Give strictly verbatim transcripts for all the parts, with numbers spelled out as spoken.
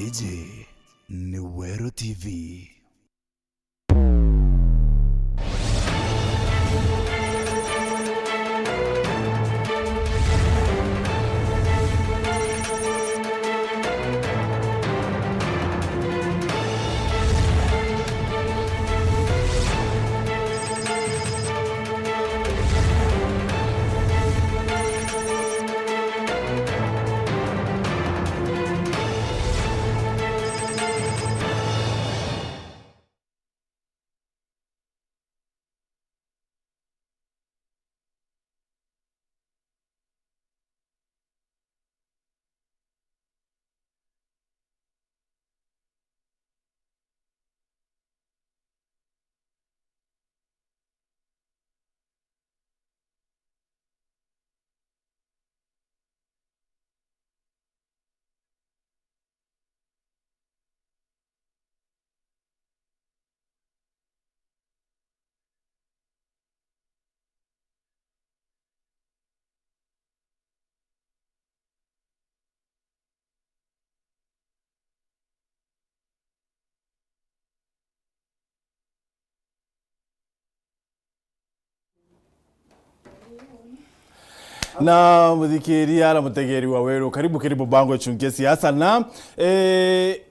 Iji ni Weru T V. Na muthikiria na mutegeri wa Weru, karibu kiri mubango ecunkia siasa na, eh,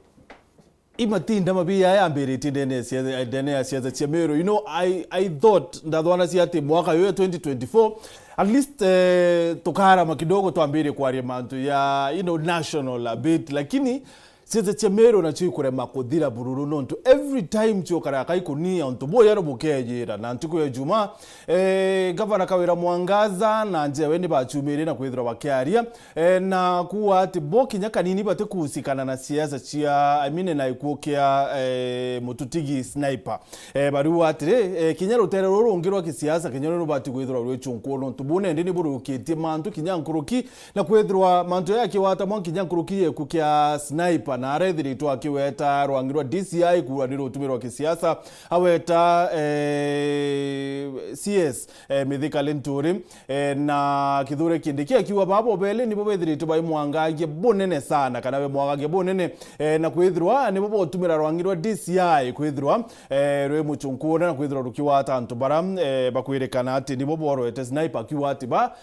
imatinda mabi yaya yambiritie ndene ya siasa, ndene ya siasa cia Meru. You know, I, I thought, ndathwanasia ati mwaka uyu twenty twenty-four, at least, eh, tukarama kidogo twambirie kwaria mantu ya, you know, national a bit, lakini siasa cia Meru nacio ikurema kuthira bururu nontu every time ciukara kai kunia untu buya no bukejira. Na ntuku ya Ijumaa, eh, Gavana Kawira Mwangaza na Njewe ni bachumirie na kwithirwa bakiaria, eh, na kuuga ati bo kinya kanini batikuhusikana na siasa cia, I mean, na ikuo kia, eh, Mututigi Sniper. Eh, bariuga atiri, eh, kinya rutere ruru rungi rwa kisiasa kinya ni rubati kwithirwa rwi chunku nontu bune ndi ni burukitie mantu kinya nkuruki na kwithirwa mantu yaya akiwata mwa kinya nkuruki yeku kia Sniper, na arethiritwe akiweta rwangi rwa D C I kuuga ni rutumirwa kisiasa, aweta, eh, C S, eh, Mithika Linturi, eh, na Kithure Kindiki akiuga babo beli nibo bethiritwe baimwangagia bunene sana, kana bemwagagia bunene, eh, na kwithirwa nibo botumira rwangi rwa D C I kwithirwa, eh, rwi muchunku na kwithirwa rukiwata antu bara, eh, bakwirikana ati nibo borwete Sniper akiuga ati ba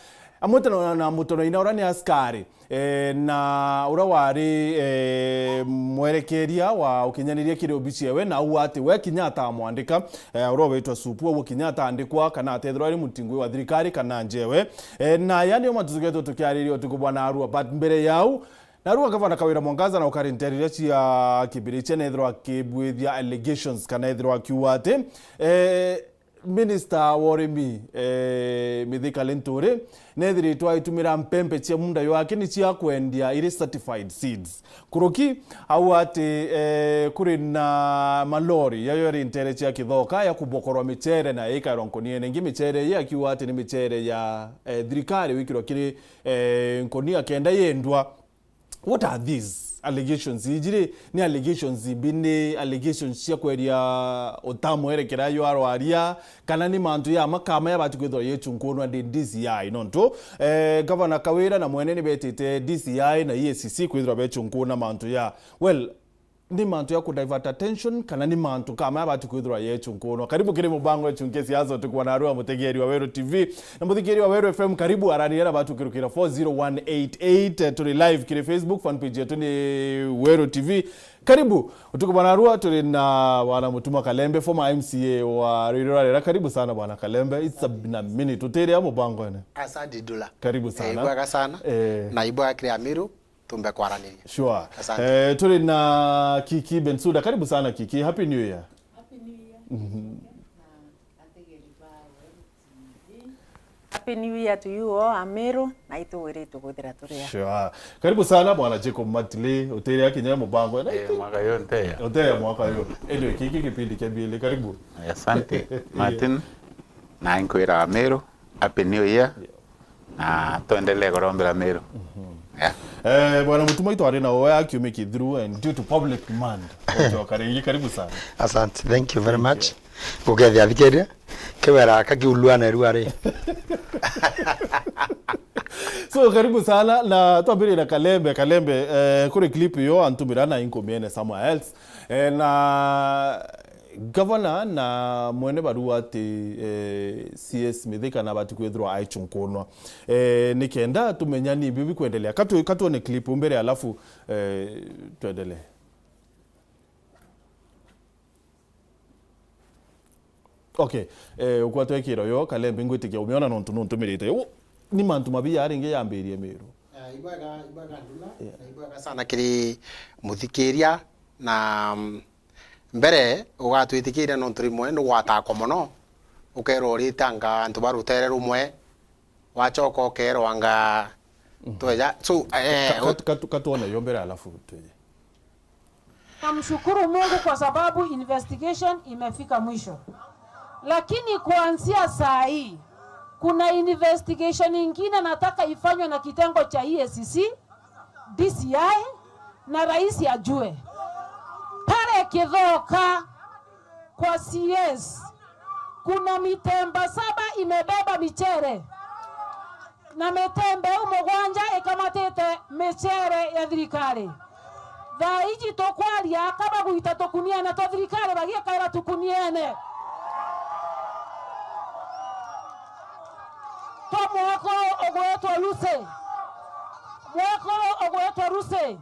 amwe na, na mutono ina ura ni askari, eh, na ura wari, eh, mwerekeria wa ukinyaniria kiri obici ewe, na auga ati we kinya atamwandika, eh, ura witwa Supu, auga kinya atandikwa kana atethirwa ari mutingui wa thirikari kana Njewe. Eh, na yani o mantu tugetwe tukiariria utuku bwa narua, but mbere yau, narua Gavana Kawira Mwangaza na ukari ntereria cia kibirichia nethirwa akibwithia allegations kana ethirwa akiuga ati, eh, Minister wa urimi, eh, Mithika Linturi, nethiritwe aitumira mpempe cia munda yake ni cia kwendia iri certified seeds. Kuruki, au ati, eh, kuri na malori yayo yari ntere cia Kithoka ya kubokorwa michere na ikairwa nkuniene ingi. Michere iyi akiuga ati ni michere ya, eh, thirikari wikirwa kiri, eh, nkunia kenda yendwa. What are these allegations? Iji ri, ni allegations imbi? Ni allegations cia kweria utamwerekera yo arwaria, kana ni mantu ya makama yabati kwithirwa yechunkunwa ndi D C I? Nontu, eh, Gavana Kawira na mwene ni betite D C I na E A C C kwithirwa bechunkuna mantu ya, well, ni mantu ya ku divert attention, kana ni mantu kama yabati kwithirwa yechunkunwa? Karibu kiri mubango echunkia siasa utuku wa narua, mutegeri wa Weru T V. Na muthikiri wa Weru F M, karibu arania na batu kirukira four zero one eight eight. Eh, turi live kiri Facebook, fan page yetu ni Weru T V. Karibu. Utuku bwa narua turi na bwana Mutuma Kalembe, former M C A wa Ruiru rwa Rera. Karibu sana bwana Kalembe. It's a, been a minute. Utiri a mubangone. Asante Dula. Karibu sana. Eh, ibwega sana. Eh. Na ibwega kiri Amiru, tumbe kwaraniria. Sure. Asante. Eh, turi na Kiki Bensuda. Karibu sana Kiki. Happy New Year. Happy New Year. Mhm. Happy New Year to you all, Amiru, na itugwiritwe kwithira turi a. Sure. Karibu sana bwana Jacob Matili, utiri a kinya mubango. Eh, mwaka uyu nteya. Uteya mwaka uyu. Anyway, kiki kipindi kia mbili, karibu. Asante, Martin. Na nkwira Amiru, Happy New Year. Yeah. Na tuendelee kurombera Miru. Mhm. Yeah. Eh, bwana Mutuma itwari na oya kiumia kithiru, and due to public demand, ucoka ringi, karibu sana. Asante, thank you very much. Ngukethia athikiria, kiwera aka kiuluana rua ri. So, karibu sana, na twambiririe na Kalembe. Kalembe, eh, kuri clip yo antumira na inkumiene somewhere else. Eh, na governor na mwene barua ati, eh, C S Mithika nabati kwithirwa aichunkunwa. Eh, nikenda tumenya ni bibi kwendelea. Katu-, katuone clip mbere, alafu, eh, twendelee. Okay, eh, ukwa twekira uyo, Kalembe, ngwitikia umiona nontu nuntumirite. U-, ni mantu mabi ya ringi yambirie Miru. Ah, ibwega, ibwega Ndula, Yeah. na ibwega sana kiri muthikiria, na, mm, mbere ugatwitikiria nontu rimwe nugwatakwa mono, ukerwa uritanga antu ba rutere rumwe, wachoka ukerwa anga Mhm. tweja. So, eh, Ka-, u- katu-, katu-, katuone yo mbere alafu twije. Namshukuru Mungu kwa sababu investigation imefika mwisho. Lakini kuanzia saa hii, kuna investigation ingine nataka ifanywe na kitengo cha E A C C, D C I, na rais ajue. Pale Kithoka kwa C S, kuna mitemba saba imebeba michere. Na mitemba iu mugwanja ikamatite michere ya thirikari. Thaa iji tukwaria, ka bagwita tukuniene twa thirikari, bagiekaira tukuniene twa mwekuru ugwitwa Lucy. Mwekuru ugwitwa Lucy.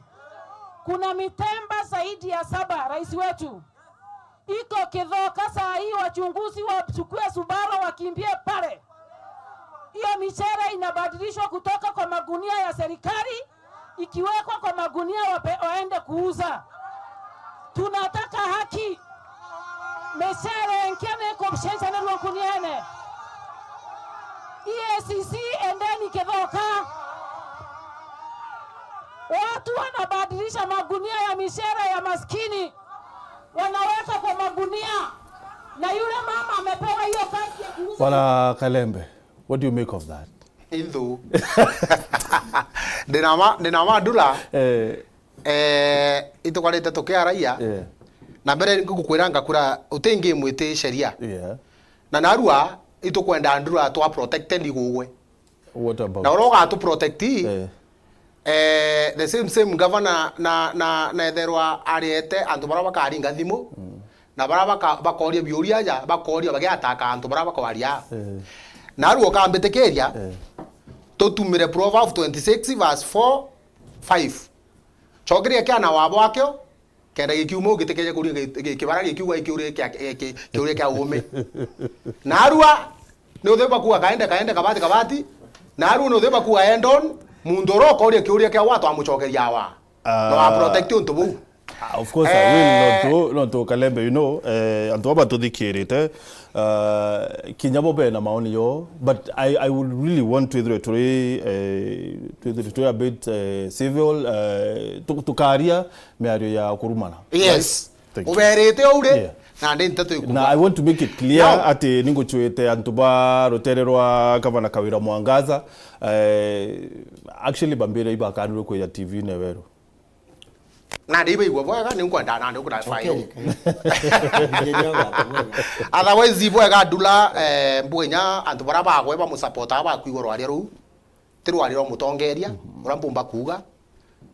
Kuna mitemba zaidi ya saba, rais wetu. Iko Kithoka saa hii, wachunguzi wachukue Subaru wakimbie pale. Hiyo michere inabadilishwa kutoka kwa magunia ya serikali, ikiwekwa kwa magunia wape-, waende kuuza. Tunataka haki. Michere nkene iko mshensa na lunkuniene. E A C C, endeni Kithoka. Watu wanabadilisha magunia ya michere ya maskini, wanaweka kwa magunia, na yule mama amepewa hiyo kazi ya kuuza. Bwana Kalembe, what do you make of that? Inthu. Ndina ma, ndina ma Ndula. Eh. Eh, itukarite tukiaraia. Eh. Na mbere ngukwira ngakura utingimwiti sheria. Yeah. Na narua itukwenda Ndula twa protected igugwe. What about? Na uria ugatu protect, Eh. eh, the same, same governor na, na, na etherwa ariete antu baria bakaringa thimu, Mm. na baria baka-, bakoria biuria aja, bakoria bagiataka antu baria bakwaria. Eh. Na aru ukambitikiria, Eh. tutumire Proverbs twenty-six verse four, five. Cokeria kiana wabo akio, kenda gikiuma ugitikeje kuria gi-, gi-, kibara gikiuga ikiuria kia, kia, ki-, kiuria kia uume. Narua, ni uthiu bakuga kaende, kaende, kabati, kabati. Narua ni uthiu bakuga end on, muntu uria ukoria kiuria kia wa twamucokeria wa. No wa Ah. protect untu buu. Ah, of course I will, Eh. nontu, nontu Kalembe, you know, eh, antu aba tuthikirite, ah, kinya bo bena maoni yo, but I, I would really want to ithirwe turi, eh, twithirwe turi a bit, eh, civil, eh, tu-, tukaria miario ya kurumana. Yes. Right? Thank you. Uberite o uri, Yeah. na ndi nteto Na I want to make it clear Now ati ninguchwite antu ba rutere rwa Gavana Kawira Mwangaza, eh, actually bambire ibakanirwe kwija T V-ini weru. Na ndi ibaigua bwega, ni nkwenda na ndi ukura Okay, file. Okay. Ngeria ugata bwega. Otherwise, bwega Ndula, eh, mbwenya antu bara bagwe bamusupporta bakwigua rwaria ruu. Ti rwaria rwa mutongeria, Mhm. uria mbumba kuuga,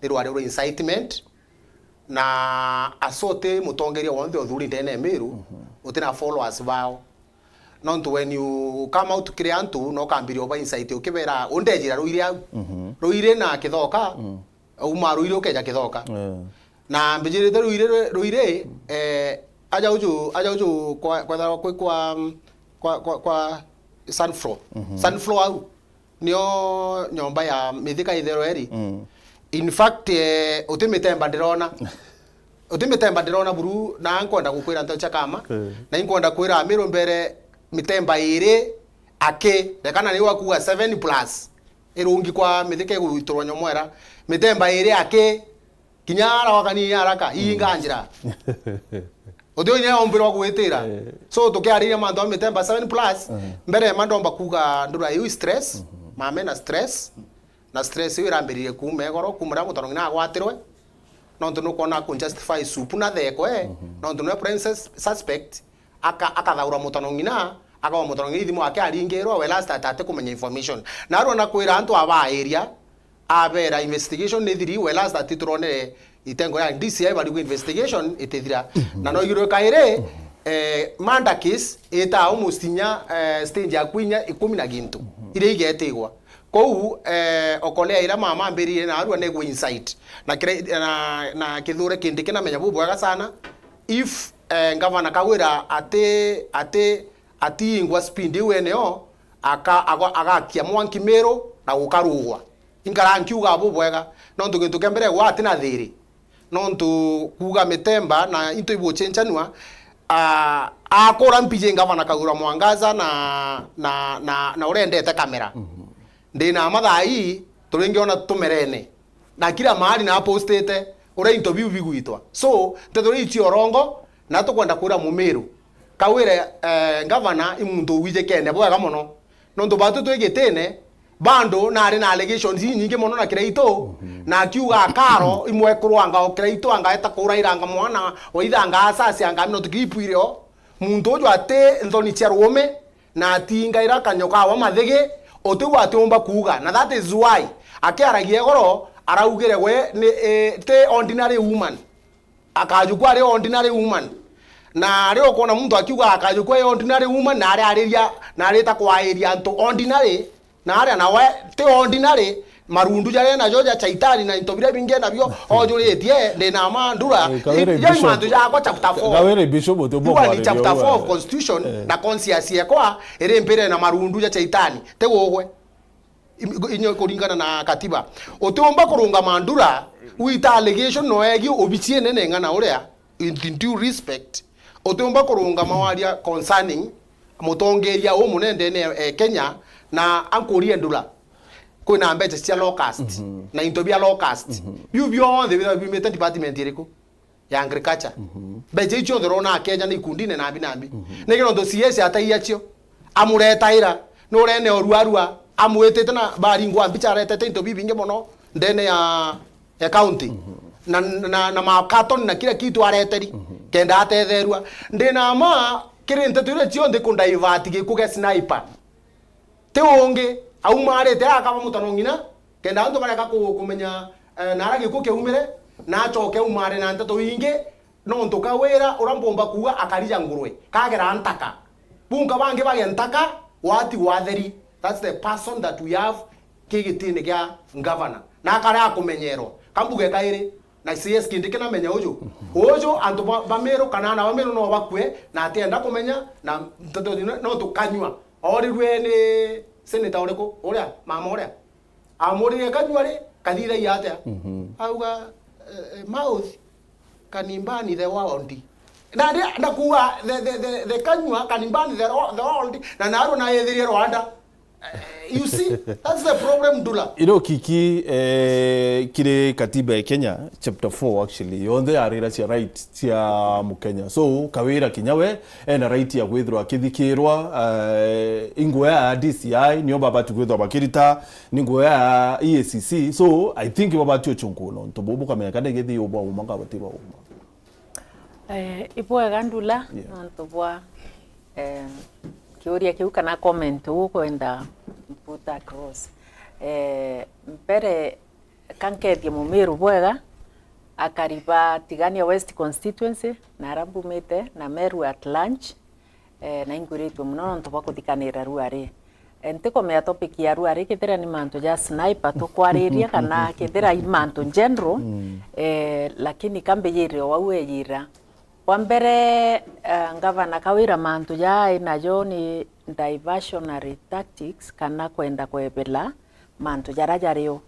ni rwaria rwa incitement, na aso ti mutongeria wonthe uthuri ndene ya Miru, Mhm. uti na followers bao. Nontu when you come out kiri antu, no kambiria uba incite ukibera, undejira Ruiri au. Mhm. Ruiri na Kithoka, Mm. uma Ruiri ukeja Kithoka. Eh. Na mbijirite Ruiri, Ruiri, eh, aja uju, aja uju kwa, kwa, kwa, kwa, kwa, kwa, kwa Sunflower. Mhm. Sunflower au. Nio nyomba ya Mithika itherwe eri. Mm. In fact, eh, uti mitemba ndirona. Uti mitemba ndirona buru, na nkwenda gukwira nteto cia kama. Eh. Na inkwenda kwira Amiru mbere mitemba iri aki, rekana ni wakuga seven plus. Irungi kwa Mithika iguiturwa nyomwera. Mitemba iri aki, kinya ara wakani haraka, Mm. iinga njira. Uthio inya ombirwa gwitira. Eh. So, tukiariria mantu ma mitemba seven plus, Mhm. mbere ma ndomba kuga Ndula iu stress, Mhm. mame na stress, na stress iu irambiririe kuuma igoro, kuuma riria mutano ng'ina agwatirwe, nontu nukwona ku justify supu na thekwe, Mhm. nontu nwe prime sus-, suspect, aka-, akathaura mutano ng'ina, Akauga Mutanogi thimu yake aringirwa, we last at atikumenya information. Na arua na kwira antu aba area, abera investigation ni thiri, we last atituronere itengo ya D C I barigwe investigation itithira. Na no igirwe kairi, eh, murder case ita almost inya, eh, stage ya kwinya ikumi na gintu, iria igetigwa. Kou, eh, okolea ira mama ambiririe na arua negwe insight. Na kire-, na, na Kithure Kindiki namenya bubwega sana. If, eh, Governor Kawira ati, ati, atiingwa speed iu eneo, aka-, agwa-, agakia mwanki Miru na gukarugwa. Inkara nkiuga bubwega, nontu gintu kia mbere gwa ati na thiri. Nontu kuuga mitemba na into ibuchenjanua, ah, akura mpiji Governor Kawira Mwangaza na, na, na, na urendete kamera. Ndina mathaa ii, turingiona tumerene. Na kila mahali na apostite, uria into biu bigwitwa. So, nteto iu icio orongo, na tukwenda kwira Mumiru. Kawire, eh, Governor i muntu wijikene bwega mono. Nontu batu twi gitine, bado nari na allegations inyingi mono na Kiraitu, na akiuga akaro imwe kurwanga o Kiraitu anga eta kurairanga mwana, waithanga asasi anga no tukiipwire o. Muntu uju ati nthoni cia ruume, na atingaira kanyo kawa mathigi, utiu atiumba kuuga. Na that is why akiaragia igoro, araugire we ni, eh, ti ordinary woman. Akajukua ari ordinary woman. Na ari ukwona muntu akiuga akajukua ari ordinary woman, na ari ariria, na arita kwairia antu ordinary, na aria nawe ti ordinary, marundu jaria najo ja chaitani na into biria bingi nabio ojuritie, ndina ma Ndura. Eh, Kawere Iria Bishop. Mantu jakwa chapter four. Kawere Bishop, uti Iwa ni umwariria chapter four uwe. Of constitution, eh, na conscience yakwa iri mpire na marundu ja chaitani. Ti gugwe. Im-, inyo kuringana na katiba. Utiumba kurungama Ndura, wita allegation no egi obici inene ng'ana uria, in, in due respect, utiumba kurungama waria concerning mutongeria umunene ndene e Kenya na ankurie Ndura. Kwina mbeca cia locust, na into bia locust. Biu bionthe bithagwa biumite department iriku? Ya agriculture. Mbeca icio cionthe urona akeja ni ikundine nambi nambi. Niki nontu C S ataiya cio. Amuretaira. Nurene orua arua. Amwitite na baringwa mbicha aretete into bibingi mono ndene ya, ya county. Na, na, na makatoni na kila kitu areteri. Kenda atetherua. Ndina ma kiri nteto iria cionthe ku divert gikuge sniper. Ti ungi, aumarite akaba mutano ng'ina, kenda antu bareka ku-, kumenya, eh, nara gikuo kiaumire, na acoke aumare na nteto ingi, nontu Kawira uria mpumba kuuga akarija ngurwe, kagera ntaka. Bunka bangi bage ntaka, wati watheri. That's the person that we have ki gitine kia governor. Na akare akumenyerwa. Kambuge kairi, na C S Kindiki namenya uju. Uju antu ba, ba Meru kana ana ba Meru no bakue, na atienda kumenya, na nteto no tukanyua. Orirwe ni senator uriku? Uria, mama uria. Amurire kanyua ri, kathithagia atia? Auga, eh, eh, mouth can burn the world. Na ndi, ndakuga, the, the, the, the kanyua can burn the, ro-, the world. Na narua na ethirie Rwanda. Eh, you see, that's the problem, Ndula. Ino kiki, eh, kiri katiba ya Kenya, chapter four actually, yonthe yarira cia right cia Mukenya. So, Kawira kinya we, ena right ya kwithirwa akithikirwa, eh, inguo ya D C I, nio babati kwithirwa bakirita, ni nguo ya E A C C. So, I think babati uchungu nontu bubu kamenya kana githi ubwa uma, kabatirwa uma. Eh, ibwega Ndula, yeah, nontu bwa, eh, kiuria kiu kana comment ukwenda put across. Eh, mbere, ka nkethie Mumiru bwega, akari ba Tigania West Constituency, na ara mbumite, na Meru at large, eh, na ingwiritue mono nontu bwa kuthikanira ruari. Eh, ntikumea topic ya ruari, kethira ni mantu ja sniper tukwariria, kana kethira i mantu general, eh, lakini ka mbijire o au ejira. Bwa mbere, eh, Ngavana Kawira mantu ja ai najo ni diversionary tactics, kana kwenda kwebela mantu jaria jario.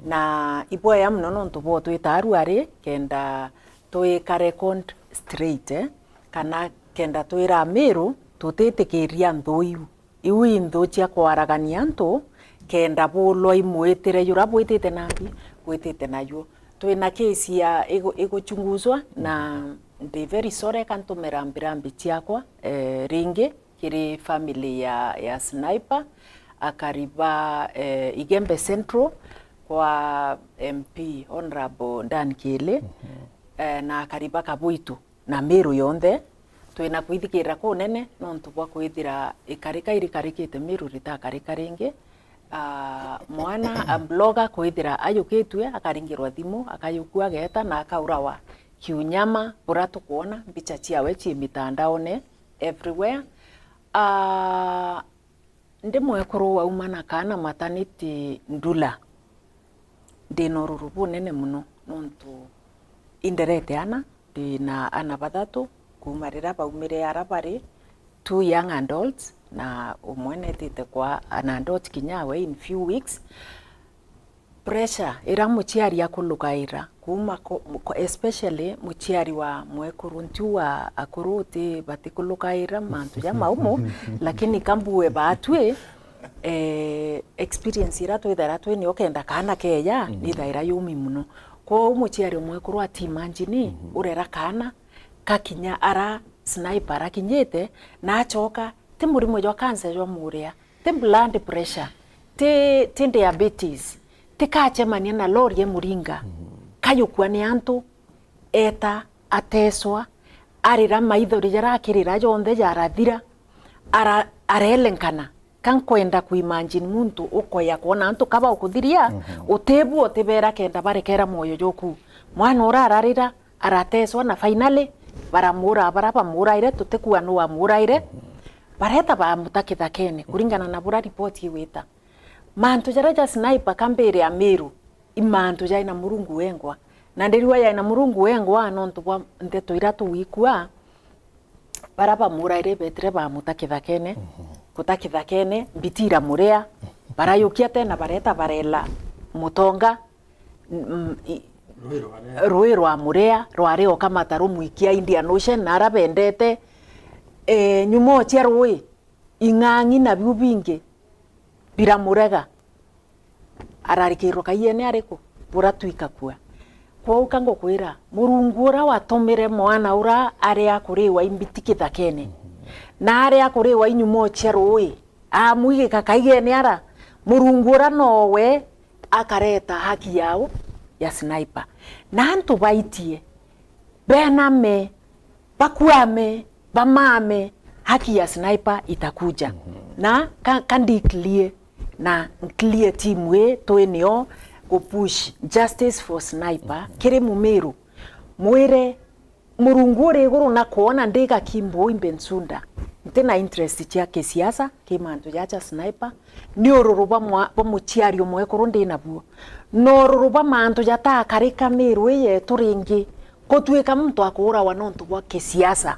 Na ibwea mono nontu bwa utwita aruari, kenda twikare con-, straight, eh, kana kenda twira Amiru tutitikiria nthu iu. Iu i nthu cia kwaragania antu, kenda bulwa i mwitire juria bwitite nambi, bwitite najuo. Twina case ya igu-, iguchunguzwa, na ndi very sorry, ka ntume rambirambi ciakwa, eh, ringi kiri family ya, ya Sniper, akari ba, eh, Igembe Central, kwa M P Honourable Dan Kiili, eh, na akari ba Kabuitu na Meru yonthe, Twina kwithikirira kunene nontu bwa kwithira ikarika irikarikite Miru ritakarika ringi. Ah, mwana a blogger kwithira ayukitue akaringirwa thimu, akayukua ageeta na akaurawa kiunyama, bura tukwona mbicha ciawe cii mitandaone everywhere. Ah, ndi mwekuru wauma na kaana maternity Ndula, ndi na ururu bunene mono nontu inderete ana, ndi na ana bathatu kuuma riria baumire ara bari two young adults, na umwe netite kwa an adult kinya we in few weeks. Pressure ira muciari akulukaira kuuma ko-, ko-, especially muciari wa mwekuru, ntiu wa akuru uti batikulukaira mantu ja maumu, lakini kambue baatwi, eh, experience ira twithaira twi nio kenda kaana keeja, nithaira yumi mono. Kwou muciari o mwekuru ati imagine urera kaana kakinya ara sniper arakinyite, na acoka ti murimo jwa cancer jwa muria, ti blood pressure, ti, ti diabetes, ti kacemania na lori e muringa, kayukua ni antu, eta, ateswa, arira, maithori jaria akirira jonthe jarathira, ara-, arelenkana. Ka nkwenda kuimagine muntu ukoya kwona antu ka baukuthiria, utibu utibera kenda barekera mwoyo joku. Mwana ura ararira, arateswa, na finally baramuura, bara bamuuraire, tutikua nu wamuuraire, bareta bamuta kithakene, kuringana na bura ripoti igwita. Mantu jaria ja sniper ka mbiri ya Miru, i mantu jaina Murungu wengwa. Na ndirigwa jaina Murungu wengwa nontu bwa nteto iria tugwikua, bara bamuuraire betire bamuta kithakene, guta kithakene, mbiti iramuria, barayukia tena bareta barela mutonga, mm, i-, rui rwa muria rwari o kamata rumwikia Indian Ocean, na ara bendete, eh, nyuma o cia rui, ing'ang'i na biu bingi biramurega. Ararikirwa kaiene ariku? Bura twikakua. Kwou ka ngukwira, Murungu ura watumire mwana ura ari akuriwa i mbiti kithakene, na ari akuriwa i nyumo cia rui, amwigika kaigene ara, Murungu ura nowe akareta haki yao ya sniper. Na antu baitie, bename, bakwame, bamame, haki ya sniper itakuja. Na ka, ka ndi clear, na clear team ii twi nio ku push justice for sniper kiri Mumiru. Mwire Murungu uri iguru na kwona ndi gakimbo imbe nsunda. Nti na interest cia kisiasa, ki mantu jaja sniper. Ni ururu bwa mwa-, bwa muciari umwe kuru ndi nabuo. Na ururu bwa mantu jatakarika Miru ii yetu ringi, kutuika muntu akuurawa nontu bwa kisiasa.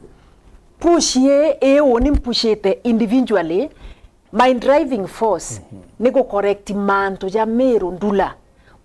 Push ii, ii uni mpushite individually, my driving force ni gu correct mantu ja Miru Ndula.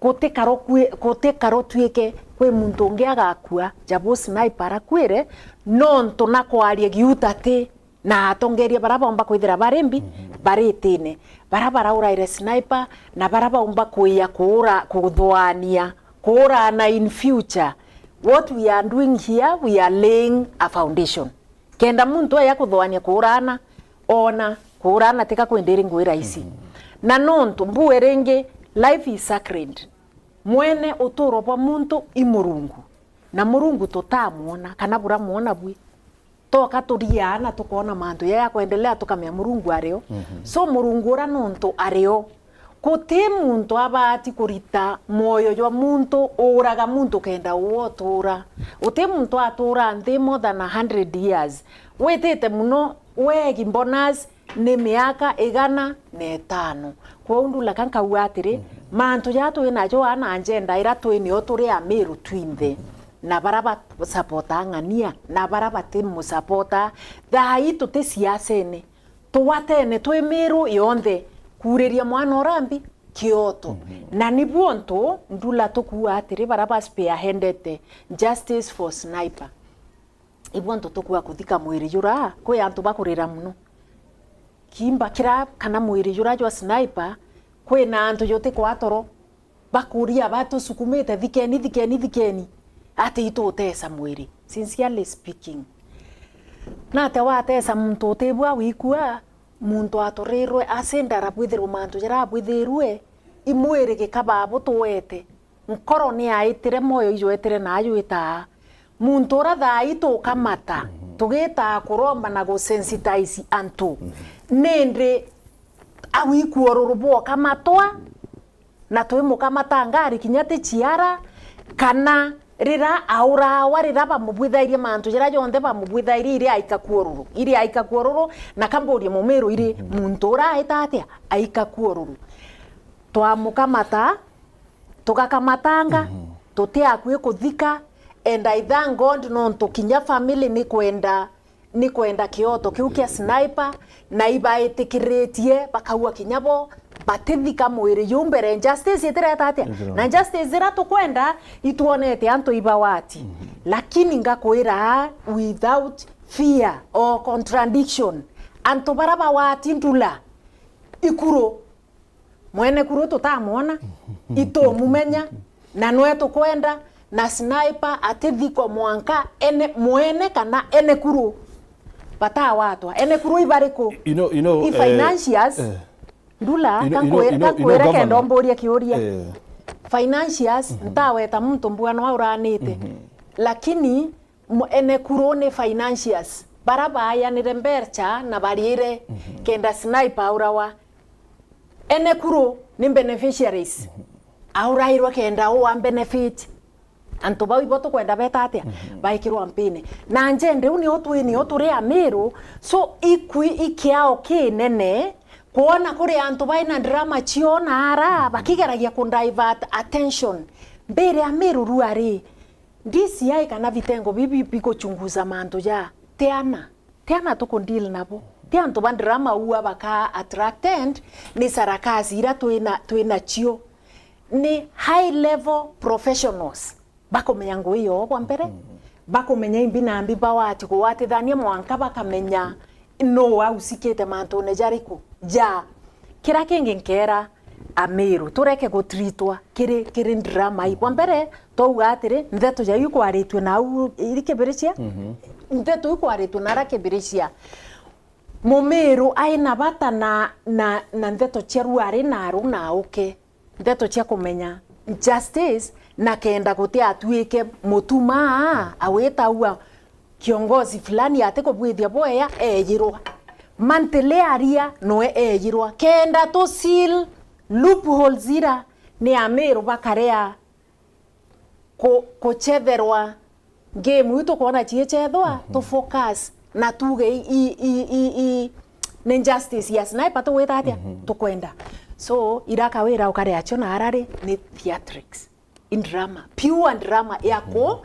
Gutikaro kwi-, gutikaro tuike kwi muntu ungi agakua, jabu sniper arakuire, nontu na kwaria giutati na atongeria bara baumba kwithira bari mbi, bari itine, bara barauraire sniper, na bara baumba kwia kuura, kuthuania, kuurana in future. What we are doing here, we are laying a foundation. Kenda muntu aya kuthuania kuurana, ona kuurana tika kwindiri ngwira ici. Na nontu mbue ringi, life is sacred. Mwene uturo bwa muntu i Murungu. Na Murungu tutamwona, kana buramwona bwi. Toka turiaa na tukoona mantu jaya jakwendelea, tukamea Murungu ario. So Murungu ura nontu ario, guti muntu abati kurita mwoyo jwa muntu, uuraga muntu kenda uwe utuura. Guti muntu atuura nthi more than a hundred years. Witite muno, wegi bonus, ni miaka igana na itano. Kwou Ndula ka nkauga atiri, mantu jaa twi najo aa na njenda ira twi nio turi Amiru twinthe, na bara ba supportaa ng'ania, na bara bati mu supportaa, thaa ii tuti siasene, tugwatene twi Miru yonthe, kuuriria mwana urambi kioto. Na nibu untu Ndula tukuuga atiri, bara ba spearheadete justice for sniper. Ibu antu tukua kuthika mwiri jura, kwi antu bakurira muno. Kiimba kira kana mwiri jura jwa sniper, kwina antu jutikwa toro, bakuria batusukumite, "Thikeni, thikeni, thikeni." Ati itutesa mwiri. Sincerely speaking. Natia watesa muntu utibua wikua, muntu aturirwe acindara bwithirwe mantu jaria abwithirwe, i mwiri gikaba butuwete. Nkoro ni yaitire, mwoyo ijwetire na ajwitaa. Muntu ura thaa ii tukamata, Tugitaa kuromba na gusensitize antu, nindi au iku ururu bwokamatwa, na twimukamata ngari kinya ti ciara, kana rira aurawa, rira bamubwithairie mantu jaria jonthe bamubwithairie, iri aika kuururu, iri aika kuururu, na kamburie Mumiru, iri muntu uraita atia aika kuururu? Twamukamata, tugakamatanga, tuti akui kuthika, and I thank God nontu kinya family ni kwenda ni kwenda kioto kiu kia Sniper, na ibaitikiritie bakaua kinya bo, batithika mwiri juu mbere justice itireta atia? Ithira. Na justice ira tukwenda itwonete antu ibawati. Lakini ngakwira without fear or contradiction, antu bara bawati ndula ikuru, mwene kuru tutamwona, itumumenya, na nwe tukwenda, na Sniper atithikwa mwanka ene mwene kana ene kuru batawatwa. Ene kuru ibariku? You know, you know, I eh, financiers, eh, ndula, you know, you know, kakwira, you know, you know, kakwira kenda governor, umburie kiuria. Eh. Financiers, ntaweta muntu mbua no auranite. Lakini mo-, ene kuru ni financiers. Bara baayanire mbecha na bariire kenda Sniper aurawa. Ene kuru ni beneficiaries. Aurairwe kenda ua benefit. Antu bau ibo tukwenda beta atia? Baikirwa mpine. Na njende u nio twi nio turi Amiru, so ikwi ikiao kinene kwona kuri antu baina drama cio na ara bakigeragia ku divert attention. Mbire Amiru rua ri, D C I kana vitengo bibi bikuchunguza mantu ja, ti ana, ti ana tuku deal nabo, ti antu ba drama ua baka attracted ni sarakasi ira twina, twinacio. Ni high level professionals bakumenya ngui yoo kwa mbere, bakumenya imbi na mbi bawati kuwatithania mwanka bakamenya nuu ausikite mantune jariku ja. Kira kingi nkera Amiru, tureke gutritwa kiri, kiri drama ii. Kwa mbere, twauga atiri, ntheto jau ikwaritue nau iri Kibiricia, ntheto ikwaritue nara Kibiricia. Mumiru aina bata na, na, na ntheto cia ruari naru na uke. Ndeto cia kumenya justice, na kenda guti atuike mutumaa awitaua kiongozi fulani atikubwithia bwea, eejirwa. Mantile aria noe eejirwa. Kenda tu seal loopholes ira ni Amiru bakarea ku-, kuchetherwa game iu tukwona ciichethwa, tu focus na tuge i, i, i, i, i, ni justice ya Sniper tugwita atia? Tukwenda. So, ira kawira ukare acio na arari ni theatrics. In drama. Pure drama ya ku,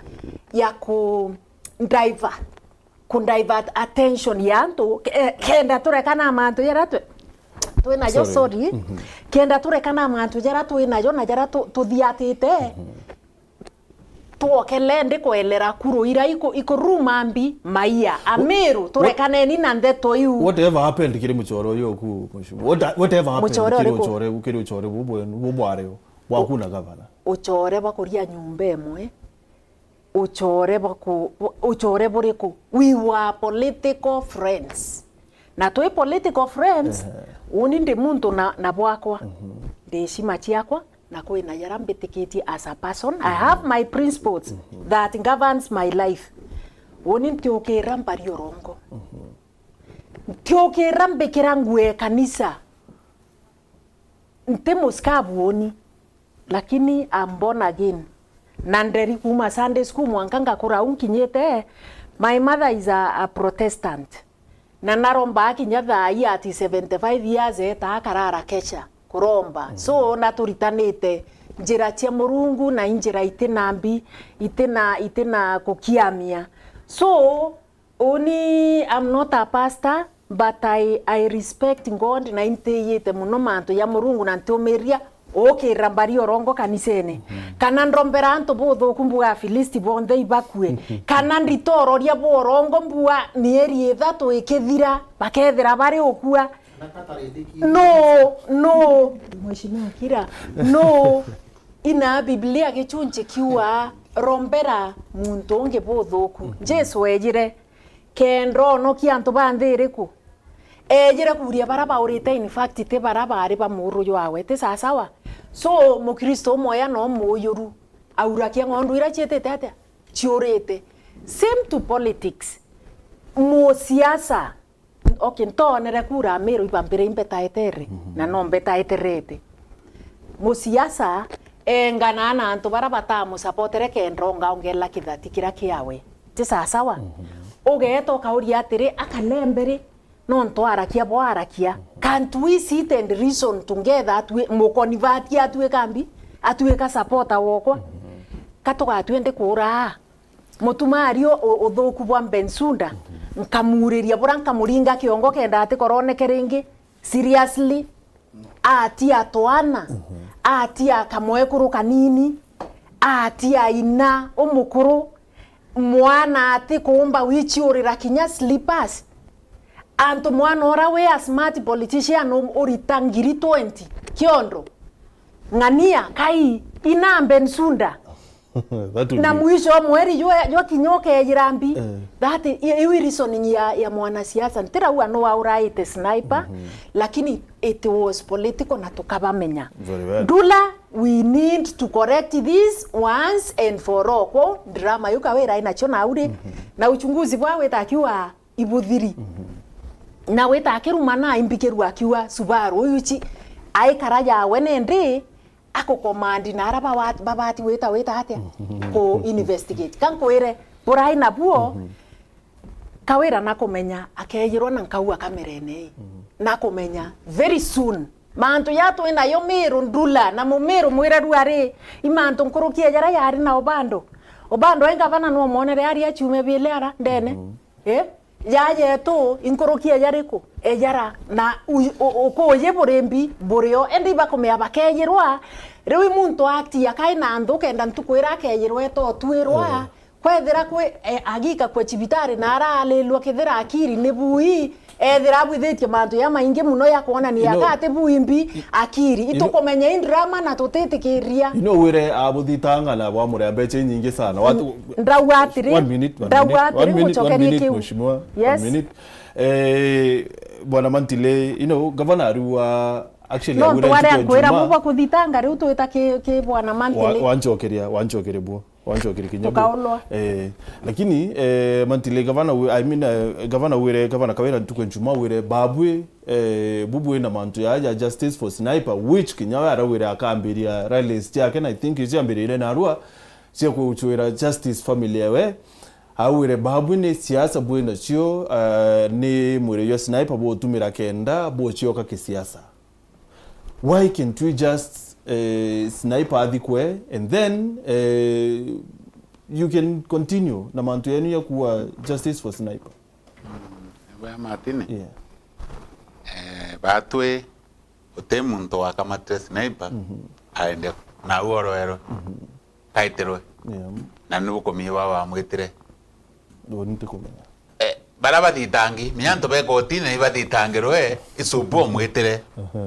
ya ku divert, ku divert attention ya antu, ke-, kenda turekana mantu jaria twi, twinajo, sorry. Kenda turekana mantu jaria twinajo na jaria tu-, tuthiatite. Twokele ndi kwelera kuru ira iku-, ikuruma mbi maia. Amiru, turekaneni na ndeto iu. Whatever happened kiri muchore uyu oku, mheshimiwa? What, whatever happened kiri uchore, kiri uchore bu bwenu, bu bwareo, bwaku na gavana? Uchore bwa kuria nyumba imwe. Uchore bwa ku-, uchore buriku? We were political friends. Na twi political friends, uni ndi muntu na, na bwakwa. Ndi heshima ciakwa, na kwina jaria mbitikitie as a person. I have my principles that governs my life. Uni ntiukira mbari urongo. Ntiukira mbikira nguo ya kanisa. Nti muskabu uni, lakini I'm born again. Na nderi kuma Sunday school mwanka ngakura au nkinyite. My mother is a, a Protestant. Na naromba kinya thaa ii at seventy-five years, etaa karara kesha kuromba. So, naturitanite njira cia Murungu na injira itina mbi, itina, itina kukiamia. So, uni, I'm not a pastor, but I, I respect God na intiyite muno mantu ya Murungu na ntiumiria ukira mbari orongo kanisene. Kana ndombera antu buthuku mbuga Afilisti bonthe ibakue. Kana nditororia bworongo mbua mieri ithatu ikithira, bakethira bari ukua. No, no, Mheshimiwa Kira, no. Ina Biblia gichunchi kiuga, rombera muntu ungi buthuku. Jesu ejire kenda onokia antu ba nthi iriku? Ejire kuria bara baurite, in fact, ti bara bari ba muuru jwawe, ti sasawa? So, Mukristo umwe ya no muuyuru, aurakia ng'ondu ira ciitite atia? Ciurite. Same to politics. Musiasa, okay, ntoonere kura Meru ibambire imbetaetere, na no mbetaeterete. Musiasa, engana na antu bara batamusapotere kenda ongaongela kithati kiria kiawe. Ti sasawa? Ugeeta ukauria atiri, akalembe ri, nontu arakia bo arakia. Can't we sit and reason together, atwi-, mukonivati atwika mbi, atwika supporter wokwa? Ka tugatue ndi kuuraa? Mutumari u-, u-, uthuku bwa Bensouda, nkamuriria bura, nkamuringa kiongo kenda atikoroneke ringi. Seriously? Atia twana, atia kamwekuru kanini, atia ina umukuru, mwana atikuumba wichiurira kinya slippers. Antu mwana ura wi a smart politician u-, urita ngiri twenty kiondo. Ng'ania, kai, ina Bensouda. That would Na be mwisho wa mweri jwa, jwa kinya ukeyira mbi. Eh. That i-, iu i reasoning ya, ya mwanasiasa. Ntirauga no auraite sniper, lakini it was political na tukabamenya. Very well. Ndula, we need to correct this once and for all. Kwou drama yu Kawira inacho na uri, na uchunguzi bwa wita akiwa ibuthiri. Na wita akiruma na imbikirua akiuga Subaru uyu chi aikara yawe nendi akukomandi na ara bawa-, babati wita, wita atia ku investigate. Ka nkwire, burai nabuo, Kawira nakumenya akeyirwa na nkau akamerene ii. Nakumenya very soon. Mantu ya twi nayo Miru ndula, na Mumiru mwire rua ri, i mantu nkuruki ya jaria yari na Obando. Obando e ngavana no mwonere ari achiume bile ara ndene. Eh? Ya yetu, inkuruki eja riku? Ejara, na u-, u-, ukuuji buri mbi, burio, indi ibakumea bakeyirwa. Riu i muntu atia kai na nthu kenda ntuku ira akeyirwa etotwirwa, kwethira kwi, e, agika kwe cibitari na araalilwa kethira akiri ni bui, ethira abwithitie mantu jamaingi muno ya kwonania You know, aka ati bui mbi, akiri. Itukumenya i drama na tutitikiria. You know, wire abuthitanga na bwamurea mbeca inyingi sana. Watu Ndauga atiri, One minute, one ndauga minute, atiri, one minute, one gucokeria minute, kiu. Mheshimiwa, one Yes. minute. Eh, Bwana Mantile, you know, gavana ariwa, actually, No, awira tware ntuku ya nkwira Jumaa. Buba kuthitanga riu twita ki, ki Bwana Wa-, Mantile. Wanchokeria, wanchokeria buo. Wanchokeria kinya buo. Tukaulwa. Eh, lakini, eh, Mantile, gavana wi-, I mean, eh, gavana wire, gavana Kawira ntuku ya Jumaa wire, babwi, eh, bubwi na mantu ya, ya justice for sniper, which kinya we arawire akambiria rallies ciake, na I think ciambirire narua, cia kuchwira justice family ewe. Augire, babu ni siasa bwina cio, eh, ni mwiri jwa sniper butumira kenda bucioka kisiasa. Why can't we just, eh, sniper athikwe and then, eh, you can continue na mantu yenu ya kuwa justice for sniper? Bwa Martin, Yeah. eh, batwi uti muntu wakamatire sniper, Mhm. aende nau oroerwe. Mhm. Kaitirwe. Yeah. Na ni bukumia bwa wamwitire. Uuni ntikumenya. Eh, bara bathitangi, menya antu be kotini ibathitangirwe, icubu omwitire. Aha.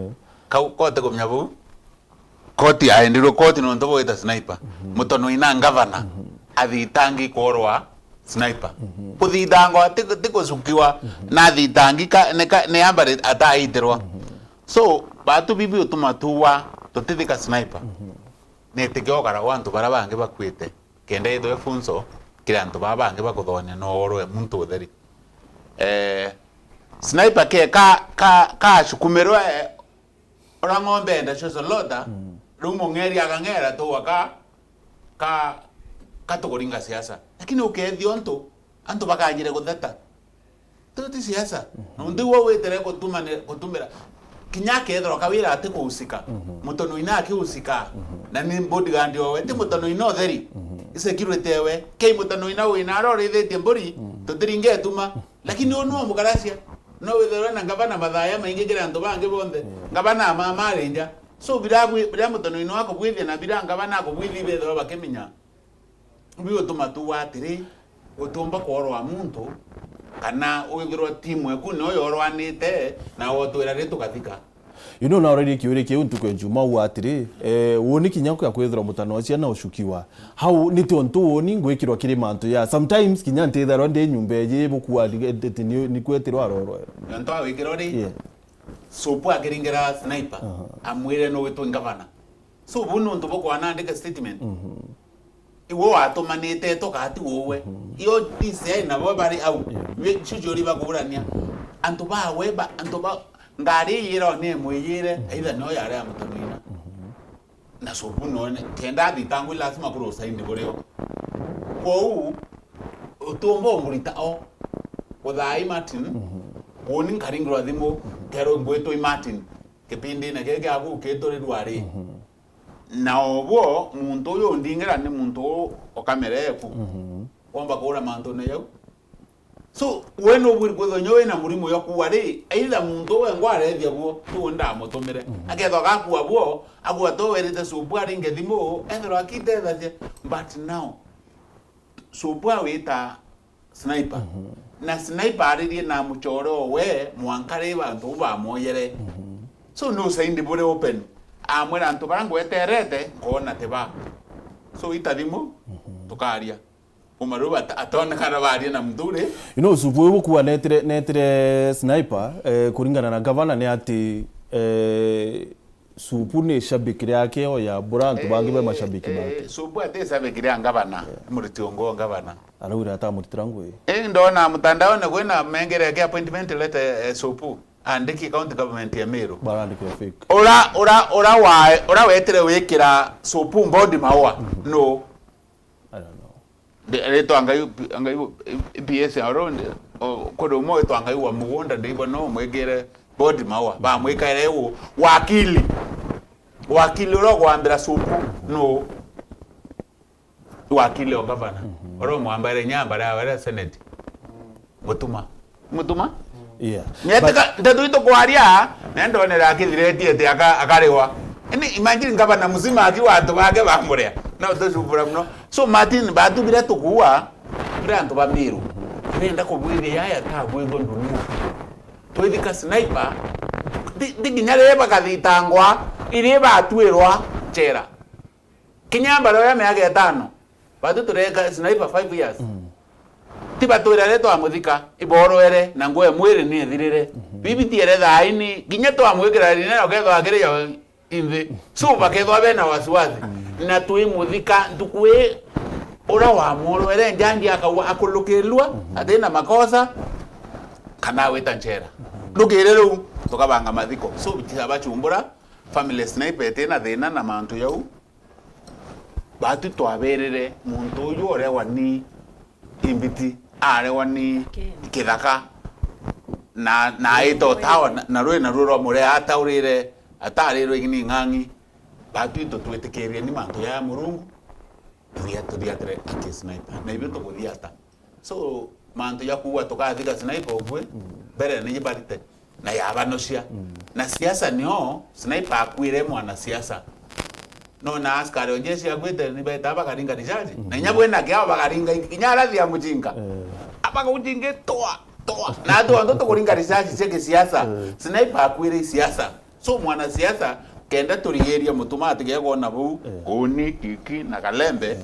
Kau koti kumenya bau. Koti aendirwe koti nontu bwita sniper. Mhm. Mutonoi na ngavana. Mhm. Athitangi kworwa sniper. Mhm. Kuthitangwa ti, ti kucukiwa, Mhm. na athitangi ka, ni ka, ni amba ri-, ataitirwa. Mhm. So, batu bibi utuma tuwa tutithika sniper. Mhm. Nitikio ukara gwa antu bara bangi bakuite, kenda ithwe funso kiri antu baa bangi bakuthonia no orwe muntu utheri. Eh, sniper ke ka, ka, kacukumirwe, eh, ura ng'ombe enda cio solota, Mm. riu mung'eri akang'era tuwa ka, ka, katukuringa siasa. Lakini ukethia untu, antu bakajire gutheta. Tuti siasa. Mhm. Nontu iwe witire gutumane-, gutumira. Kinya akethirwa Kawira ati kuhusika. Mhm. Mutonoi na akihusikaa. Mhm. Na ni bodyguard owe. Ti Mutonoi no theri. Mhm. Isecurity ewe. Kei Mutonoi na wina ara urithitie mburi, Mhm. tutiringe tuma. Lakini uu niwe mukaracia. No withirwe na ngavana mathaya maingi kiri antu bangi bonthe. Mhm. Ngavana amamarinja. So, bira bwi-, bira Mutonoi no akubwithia na bira ngavana akubwithia bethirwa bakimenya. Bigutuma tuuga atiri, utiumba kworwa muntu, kana withirwa timu eku nio yorwanite, na wotwira ri tugathika. You know, naurarie kiuria kiu ntuku ya Juma, uga atiri, eh, woni kinya kwa kwithirwa mutano wa ciana ucukiwa. Hau ni tiontu woni ngwikirwa kiri mantu ya. Sometimes kinya ntitharwa ndi nyumba eji bukua ni, ni, ni kwetirwa arorwe. Nontu awikirwa ri, Yeah. Supu akiringira sniper, Aha. amwire no witwe ngavana. So, bu nontu bukwana andika statement. Mhm. Iwe watumanite toka ati uwe. Mhm. Iyo D C I nabo bari au. Yeah. Iwe cucu uri bakurania. Mhm. Antu bawe ba, antu ba, ngari iyira ni mwiyire, mhm, either no yari ya mutumina. Mhm. Na Supu none, kenda athitangwe lazima kuri usaindi burio. Kwou, utumba umurita o. Uthai Martin, mhm, uni nkaringirwa thimu, mhm, kero ngwitwi Martin, kipindine giki giaku ukiturirwa ri. Mhm. Na obwo, muntu uyu undingira ni muntu u o kamera eku. Mhm. Womba kuura mantune jau. So, we nubwiri kwithwa nyo wina murimo jwa kuua ri, either muntu wengwa arethia buo, tu ndamutumire. Mhm. Akethwa gakua buo, agwata werite Supu aringe thimu, ethirwa akitethagia. But now, Supu awita Sniper. Mhm. Na Sniper aririe na muchore o we, mwanka ri bantu u bamwoyere. Mhm. So, ni usaindi buri open. Amwira antu bara ngweterete, nkona ti ba. So, ita thimu, mhm, tukaria. Umaru bata-, atonekana baria na muturi. You know, Supu uyu bukua netire, netire Sniper, eh, kuringana na gavana ni ati, eh, Supu ni shabiki riake o ya bura antu bangi be, eh, mashabiki, eh, bake. Supu ati shabiki ria ngavana, yeah, muriti ungi wa ngavana. Araugire atamuritira ngui. Eh, ndona mutandaone kwina mengere yake appointment letter, eh, Supu. Andiki county government ya Meru. Barandikira fake. Ura, ura, ura wa, ura wetire wikira Supu body maua. Mhm. No. I don't know. Ndi-, ritwa Ngai, Ngai, P S ya Orondi, o, kuri umwe witwa Ngai wa Mugunda, ndibo no mwikire body maua, bamwikaire u wakili. Wakili uria ugwambira Supu, no. Wakili o gavana. Mhm. Uria umwambaire nyamba ria were senate. Mutuma. Mutuma? Yeah. Nyetika, but ndeto itu kwaria, na ndonera akithiretie ati aka-, akariwa. Ini imagine gavana mzima akiwa antu bake bamuria. Na utucubura muno. So, Martin, batu bira tukuua, bira antu ba Miru. Nenda kubwithia yaya ta bwithwa dunia. Twithika Sniper, thi, thi nginya ri bakathitangwa, iri batwirwa chera. Kinya mbara ya miaka itano, batu tureka Sniper five years. Mm. Ti batwira ri twamuthika, iborwere, na nguo ya mwiri ni ithirire. Mhm. Bibi tiere thaini, kinya twamwikira rineno kethwa akiri yo inthi. So, bakethwa bena wasiwasi. Mm. Na twimuthika, ntuku ii, ura wamworwere njangi akaua akulukirua, mhm, atina makosa, kana awita nchera. Mhm. Ndukire riu, tukabanga mathiko. So, bitisa bachumbura, family Sniper itina thina na mantu jau. Batu twabirire muntu uyu uregwa ni imbiti, aregwa ni kithaka, na, na aita utawa, na, na rwi naruo rwa murea ataurire, atarirwe ni ng'ang'i. Batu itutwitikirie ni mantu ya Murungu, tuthia-, tuthiatire aki Sniper. Na ithui tukuthiata. So, mantu ja kuuga tukathika Sniper ubwe, mm, mbere ni ibarite, na yabanocia. Mm. Na siasa nio, Sniper akuire mwanasiasa. No na askari o jeshi akwite ni beta bakaringa risasi. Mm. Na inya bwena kiao bakaringa, inya arathi ya mujinga. Eh. Abaka ujinge toa, toa. Na atu antu tukuringa risasi cia kisiasa. Eh. Sniper akuire siasa. So, mwanasiasa, kenda turigiria Mutuma atige kwona buu, eh, Kuni, Kiki na Kalembe, eh,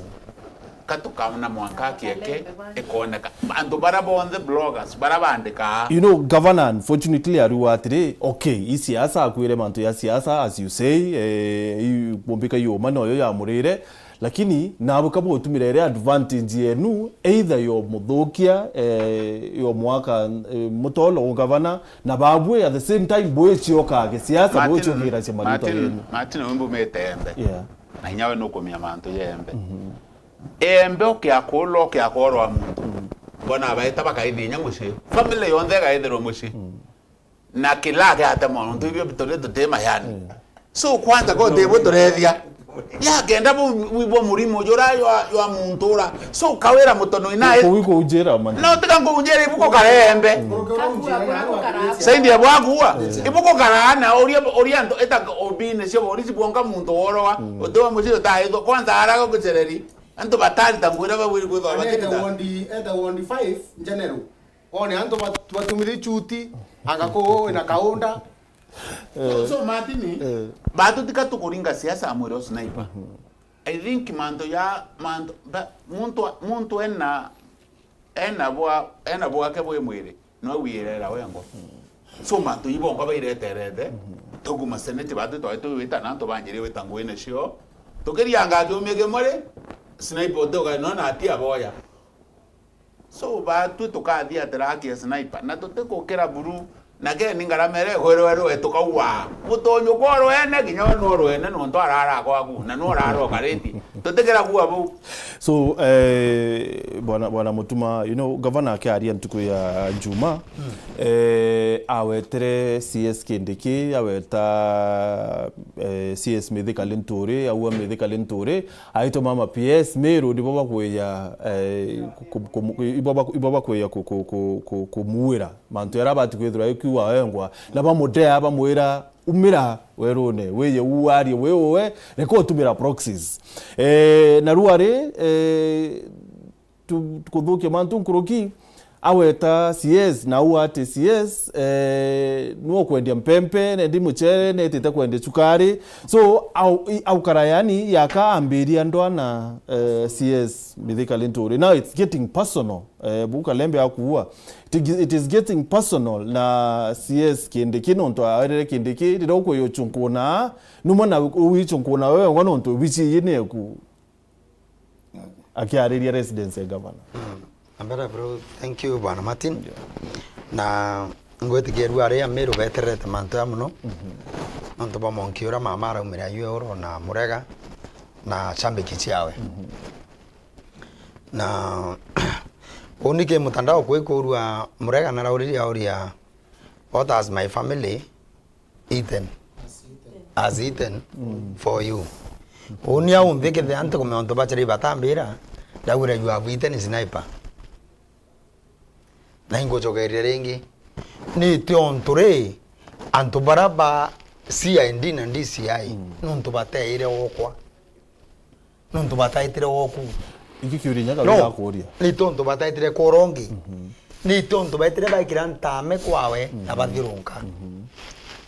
ka tukana mwanka akieke, Kalembe bana, ikoneka. Antu bara bonthe bloggers, bara bandikaa. You know, Governor, unfortunately, ariuga atiri, okay, i siasa, akwire mantu ya siasa, as you say, eh, i, bombika i uma noyo yamurire, lakini naabwe ka bwotumira iria advantage yenu, either yomuthukia, eh, yomwaka, eh, mutolo ugavana, na babwe at the same time bwicioka gisiasa, Martin, bwiciokiira cia marito Martin, yenu. Martin, we mbumite embe. Yeah. Na inya we nukumia mantu ya embe. Mhm. Embe ukiakulwa, ukiakorwa muntu. Mhm. Bona abaita bakaithia inya mucii. Family yonthe igaithirwa mucii. Mhm. Na kila agiatema nontu ibio bituri tutima yani. Mm. So kwanza ko tibu turethia. Ya kenda bu, bu, bu murimo jura jwa, jwa muntu ura. So kawira mutono ina. Ku, ku, kunjira man. No tika nkunjira ibuko karembe. Mm. Saindi ya bwakuwa. Mm. Ibuko karana uria, uria antu eta obine cio borisi bwonka muntu worowa. Mm. Utiwa mucio taitho kwanza araga gucereri. Antu batari ta ngwira babwiri kwithwa. Ane eta batirita. Wondi, eta wondi five general. One antu bat-, batumire chuti, anga kuu wina kaunda. So, eh, so, Martin, eh, batu tika tukuringa siasa amwire o Sniper. Mhm. I think mantu ya, mantu, ba, muntu, muntu ena, ena bwa, ena bwake bwi mwiri, no wiyirera wengwa. Mhm. So, mantu ibonga baireterete, mhm, tuguma seneti batu twai tuwita na antu banjiri wita nguine cio. Tukirianga kiumia kimwe ri, Sniper uti uga, nona ati aboya. So, batwi tukathia ati raki ya sniper. Na tutikukira buru. Na keni ngarama iria ikwirwe rwe tukaua. Mutonyo kwa rwene, kinya we no rwene, nontu arara kwaku. Na no arara ukariti. Tutikira kuua bau. So, eh, bwana, bwana Mutuma, you know, gavana akiaria ntuku ya Juma, eh, awetere C S Kindiki, aweta, eh, C S Mithika Linturi, aua Mithika Linturi, aituma ma P S Meru nibo bakwiya, eh, ku-, ku-, ku-, ibo bak-, ibo bakwiya ku-, ku-, ku-, ku-, kumuira mantu jaria abati kwithirwa akiuga wengwa, na bamudea, bamwira, "Umira werune, wije uarie wi uwe, reka utumira proxies." Eh, na rua ri, eh, tu-, kuthukia mantu nkuruki, aweta C S, na au ati C S, eh, niwe ukwendia mpempe, nendi muchere, netite kwendia cukari. So, au, i-, aukara yani, yaka ambiria ndwana, eh, C S Mithika Linturi. Now it's getting personal, eh, bu Kalembe akuua. It is, it is getting personal na C S Kindiki, nontu awerere Kindiki, riria ukwiuchunkuna, numwe na uichunkuna wewe, nontu bichi iyi ni eku. Akiariria residence ya governor. Mm. Ambere bro, thank you, Bwana Martin. Yeah. Na ngwitikia riu aria Meru betererete mantu ya muno. Mhm. Nontu bwa mwanki uria mama araumira yu oro na Murega na shambiki ciawe. Mhm. Na uni ki mutandao kwi kurua Murega narauririe auria, "What has my family eaten?" Has eaten for you. Uni au nthi kethira ntikumenya untu bachari batambira, ndauria, "You have eaten sniper." Na ingucokeria ringi, ni tiontu ri, antu bara ba C I D na D C I, nontu bateire okwa. Nontu bataitire woku. Iki kiuria nyaga no, wina kuria. Ni tontu bataitire kurongi. Mhm. Ni tontu baitire baikira ntame kwawe na bathiurunka. Mhm.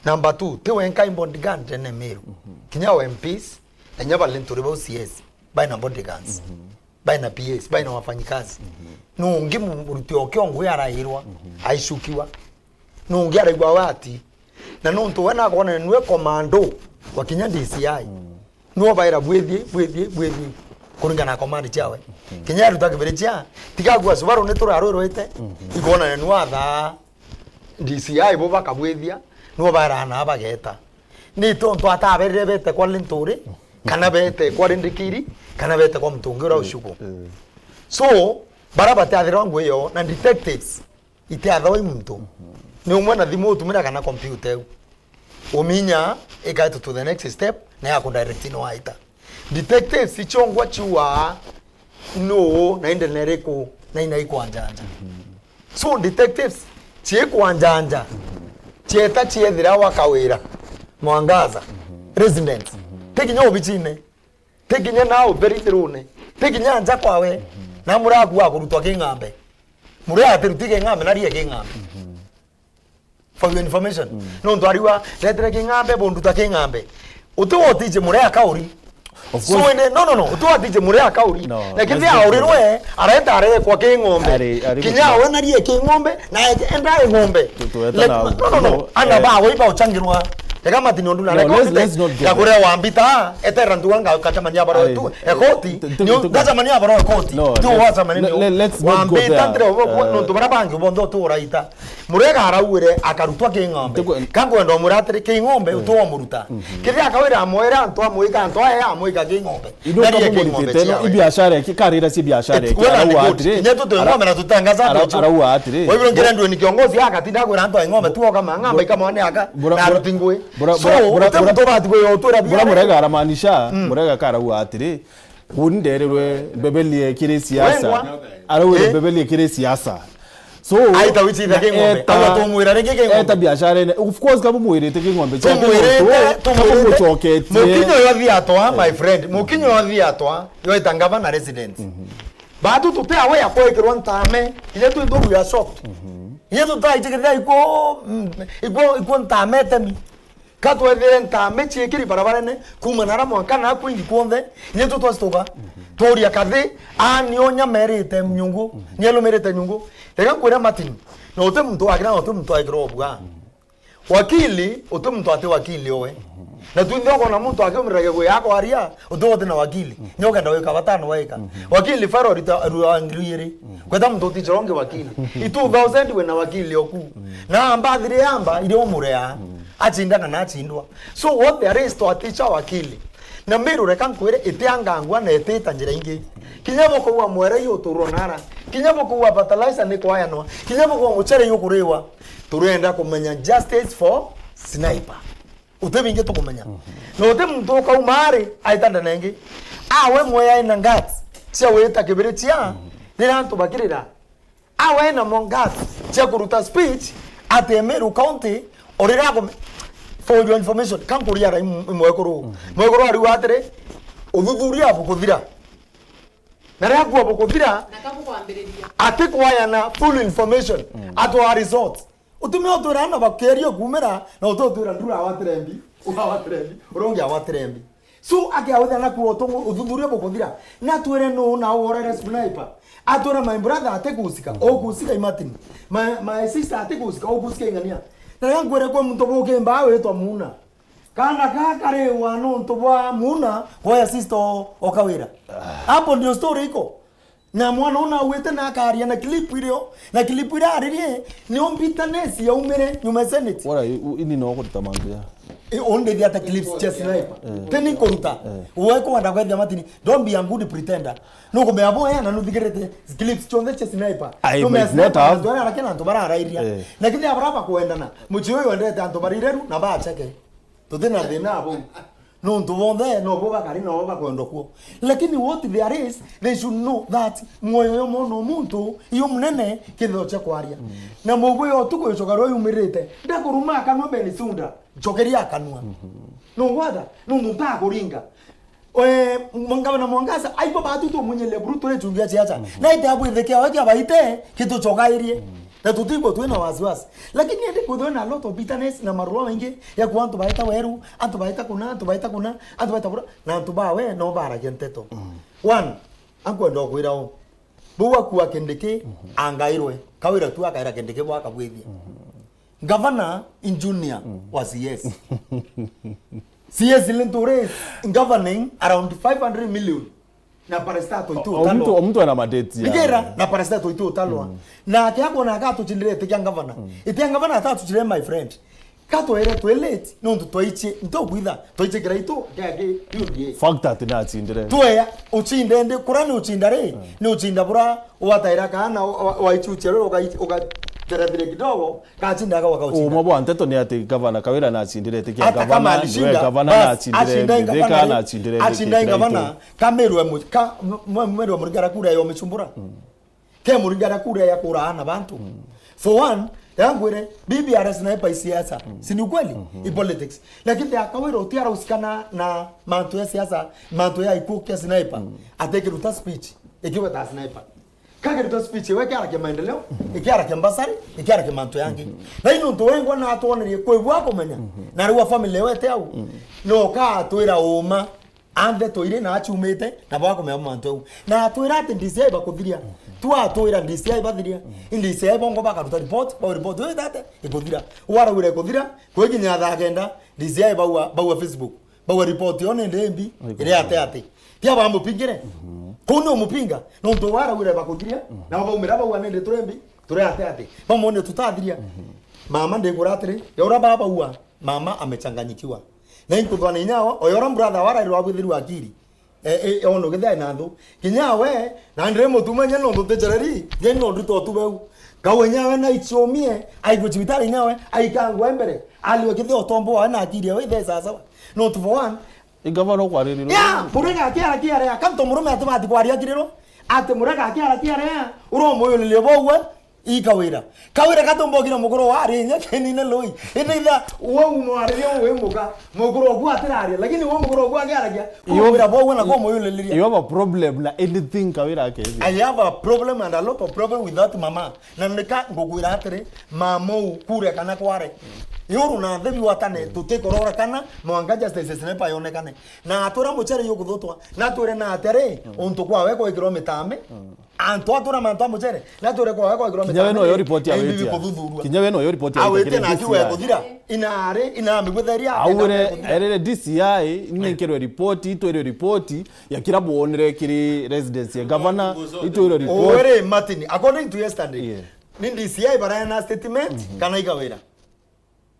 Number two, ti wenka i bodyguard ene Meru. Mhm. Kinya o M Ps, na kinya bari nturi bau C S, baina bodyguards. Mhm. Baina P As, baina wafanyikazi. Mhm. Nungi mu-, muruti o kiongo arairwa, mhm, aicukiwa. Nungi araigua wati. Na nontu we nakwona niwe komando wa kinya D C I. Mm. Niwe baira bwithie, bwithie, bwithie. Kuringana na command ciawe. Mm. Kinya aruta kibiri cia, tiga gua Subaru ni turarwirwite. Mm. Ikwona niwe athaa D C I bo bakabwithia, niwe baira na bageta. Ni tontu ataberire bete kwa Linturi, kana bete kwa Rindikiri, kana bete kwa mutungi ura ucuku. Mm. So, bara batathirwa nguo iyo na detectives. Itiathagwa i muntu. Mhm. Ni umwe na thimu utumira kana computer iu. Uminya ikaetu to the next step, na ya kudirect ni waita. Detectives ichongwa chiwa nuu na inde na iriku na ina ikwanjanja. Mhm. So detectives chiikwanjanja, chieta chiethira wakawira Mwangaza, mhm, residents. Mhm. Ti kinya obichine. Ti kinya nao berithirune. Ti kinya nja kwawe. Mhm. Na muraku wa kurutwa king'ambe. Muria atiruti king'ambe, na rie king'ambe. Mhm. For your information. Mm. Nontu ariwa, "Retere king'ambe, bunduta king'ambe." Uti wotije muria akauri. Of course. So, ene, no, no, no. Uti wotije muria akauri. No, na kithi let's not go aurirwe, areta arekwa king'ombe. Ari, ari kinya gutuma awe na rie king'ombe, na eke enda ng'ombe. Tu-, tueta na no, no, no. No, ana eh, ba, waiba uchangirwa. Reka Martin ondu na no, let's, rekote. Let's not go there. Ya kuria wambita, etera ntuga nga kacamania baro tu. Ekoti. Ndio kacamania baro ekoti. No, tu let's, wacamania le-, le-, let's not go there. Wambita ndire wo, wo, eh, nontu bara bangi bonthe tu uraita. Murega arauire akarutwa king'ombe. Ntuku- Kankwenda umwira atiri king'ombe, eh, utu wamuruta. Mhm. Kiria akawira amwira antu amwika, antu aya amwika king'ombe. Indo na rie king'ombe kamuritite, no, ciawe. Ibiashara iki, karira si biashara iki. Arauga atiri, kinya tu tu ara-, ng'ombe na tutangaza ara-, tu. Arauga atiri. Wewe ngira ndio ni kiongozi akatinda kwira antu ng'ombe tu oka mang'amba ikamwane aka. Bura, na bura, aruti ngui. Bura, so, bura, bura, uti bura, muntu ubati kwiyo utwira bura biara. Murega aramaanisha, mm, Murega karauga atiri, "Uni nderirwe mbebelie kiri siasa." Wengwa. Araugire, eh, mbebelie kiri siasa. So, aita wichitha na king'ombe. Eta, aua tumwira ringi king'ombe. Eta biashara ene. Of course, kamu mwirite king'ombe chake tumwirite, tumwirite. Kamu mucoketie. Mukinyo yo thiatwa, my friend. Mukinyo yo thiatwa. Yo eta ngavana residence. Mhm. Batu tute aware kwekirwa ntame. Ile tu ndugu ya shocked. Mhm. Yesu taichikithia ikuo, mm, ikuo, ikuo ntame temi. Ka twethire ntame ciikiri barabarene, kuuma nara mwanka na kwingi kwonthe, inya tu twacituka, tuuria kathi, a nio nyamerite nyungu, nielumirite nyungu. Reka nkwire Martin, na uti muntu wakira, na uti muntu aikira obua. Wakili, uti muntu ati wakili owe. Na twinthe ukona muntu akiumiragia gwe yakwaria, uti uti na wakili. Nyo kenda wika batano waika. Wakili Faro rita ruangiri iri. Kweta muntu utichoronge wakili. I two thousand wena wakili oku. Na amba thiri amba, iri umurea. Achinda kana achindwa. So what there is to aticha wakili. Na Miru reka nkwire itiangangwa na itita njira ingi. Kinya bukuua mwere yuturwo nara. Kinya bukuua fertilizer ni kwayanwa. Kinya bukuua muchere yukuriwa. Turenda kumenya justice for Sniper. Uti bingi tukumenya. Na uti muntu ukauma ari aita ndene ingi. Awe mwe aina guts cia wita kibiri cia riria antu bakirira. Awe na mo guts cia kuruta speech ati Meru County, o riria akum-, for your information, ka nkuria ara im-, imwekuru. Mwekuru ariuga atiri, uthuthuria bukuthira. Na riria kuo bukuthira, Na ka bukwambiriria. Ati kwayana full information, atwaa results. Utume utwira ana bakeria kumira, na ututwira ndura awatire mbi, urawatire mbi, urongi awatire mbi. So, akiautha na kuo uthuthuria bukuthira. Na twire nu na uorere Sniper. Atwira my brother ati kusika, o kusika imatini. My, my sister ati kusika, o kusika ingania. Na riria nkwire kwi muntu bukimba witwa Muna. Kana ka kariwa nontu bwa Muna, kwoya sister o, o Kawira. Hapo ndio story iko. Na mwana una auite na akaria na clip irio, na clip iria aririe, nio bitterness yaumire nyuma ya Senate. Wala, u-, ini no kuruta mantu ya. E, onde the other clips cia Sniper. Teni kuruta. Uwe kwenda kwethia matini. Don't be a good pretender. No kumea boya na nuthigirite clips cionthe cia Sniper. I might not have. Ndwara arakena antu bararairia. Eh. Na kithia baraba kwendana. Muchi uyu wendete antu barireru na bacheke. Tuti na thina abo. Nontu bonthe nobo bakari nobo bakwendwa kuo. Lakini what there is, they should know that mwoyo yo mwana o muntu iyo munene kithio cha kwaria. Na mugwe yo tuko icoka ro yumirite. Ndakuruma akanwa beni sunda. Chokeria akanwa. Nungwatha, nuntu ntakuringa. Eh, Gavana Mwangaza, aibo batu tumunyeria buru turi chungia chiacha. Na ite abwithike awe kia baite, kitu chokairie. Na tutigwe twina wasiwasi. Lakini ende kwithwe na lot of bitterness na marua maingi ya kwa antu baita weru, antu baita kuna, antu baita kuna, antu baita kuna, na antu bawe no baragia nteto. One, ankwenda kwira o. Bau akua Kindiki, angairwe. Kawira tu akaira Kindiki bwa akabwithia. Gavana in junior wa C S. C S Linturi is governing around five hundred million. Na parastato itu o, o mtu, o mtu ana madeti ya. Ligera na parastato itu utalwa. Na kia kuona ka tuchindire ite kia gavana. Ite kia gavana atatu chire my friend. Ka twere twe late, nontu twaiche, nto kwitha, twaiche kira itu, kia ki, U D A. Fact ati na achindire. Tweya, uchinde ndi, kura ni uchinda ri, ni uchinda bura, wataira kana, wa, wa, waichuche ri, uga, ugaterethire kidogo, Kachinda aga gwaka uchinda. Uuma bwa nteto ni ati gavana Kawira nacindire iti kia gavana, gavana nacindire Mithika, nacindire Kiritu. Achinda i gavana, ka Meru e mu-, ka m-, m-, Meru e muringara kura yo michumbura. Ke muringara kura ya kura ana bantu. For one, yangwire, B B R S na ipa siasa. Si ni ukweli? I politics. Lakini ya Kawira utiara usikana na mantu ya siasa, mantu ya ikuo kia sniper. Atekiruta speech, ikiwa ta sniper. Kagiruta speech, we kiarakia maendeleo, ikiarakia mbasari, ikiarakia mantu yangi. Na ino ntu wengwa na atwonerie kwigua akumenya. Na riu a family wete au. No ka atwira uma, anthe tuire na achumite, na bwa kumenya mantu au. Na atwira ati D C I bakuthiria. Tu atwira D C I bathiria. I D C I bongo bakaruta report, ba report yo ithate, ikuthira. Wara wira ikuthira, kwiginya thaa kenda, D C I baua, baua Facebook. Bauga report yo ni ndimbi, iri ate ate. Tia bamupingire. Kuu ni umupinga, nontu wara wira bakuthiria, nao baumira bauga ni ndi turi mbi, turi ate ate. Bamwone tutathiria. Mama ndikura atiri, ya ura baba ua, mama amechanganyikiwa. Na inkuthwa ni nyawa, oyo ura brother wara iro abwithiru akiri. E, e, ono githai na nthu. Kinya we, na ndire mutumanya nontu tichereri, nge no nduto tu beu. Kawe nyawe na ichomie, aigo chibitari nyawe, aikangwa mbere. Aliwe kithio utombo wawe na akiri yawe ithe sawa sawa. Not for one. I gavana ukwaririria. Ya, murega kiara kiara ya, kanto murume ati bati kwaria kiriro. Ati murega kiara kiara ya, uro moyo lile bowe, i Kawira. Kawira katombo kira mukuru wa ari nya kenine loi. Inde itha, we umwariria we muka, mukuru oku atiraria, lakini we mukuru oku akiaragia, kumwira bowe na kumuyuliliria. You have a problem na anything Kawira akethia. I have a problem and a lot of problem with that mama. Na nika ngukwira atiri, mama u kure kana kware. Iguru na nthi biwatane, tutikurora kana mwanka Justice Sniper yonekane. Na atwira mucere yukuthutwa, na atwire na atiri, untu kwawe kwikirwa mitame, antu atwira mantu a mucere, na atwire kwawe kwikirwa mitame. Kinya we noyo report ya witia. Bikuthuthurua. Kinya we noyo report ya witia. Awite na akiuga kuthira, inari, inamigwitheria, augire, erire D C I, ninkirwe report, itwirwe report ya kira bwonire kiri residence ya governor, itwirwe report. Owere Martin, according to yesterday, ni D C I barayana statement, kana i Kawira?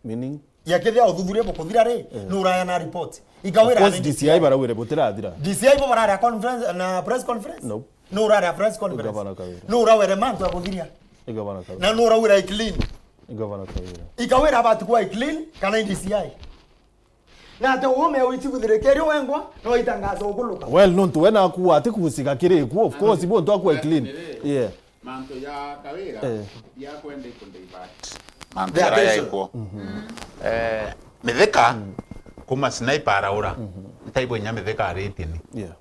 Meaning? Ya kethira uthuthuria bukuthira ri, nu urayana report. I Kawira. Of course, D C I baraugire butirathira. D C I bo barari a conference, na press conference? No. Nu urari a press conference? Governor Kawira. Nu urawere mantu akuthiria? I Governor Kawira. Na nu urawira i clean? I Governor Kawira. I Kawira abati kuwa i clean, kana i D C I? Na ati uume witi kuthirikirio wengwa, no itangazo ukuluka. Well, nontu we naku ati kuhusika kiri ku, of course, bo ntu akwa clean. Yeah. Mantu ja Kawira, eh, ya kwenda ikundivert. Mantu jara ya ikuo. Eh, Mithika, kuma Sniper araura. Ntaigua inya Mithika ariti ni. Yeah.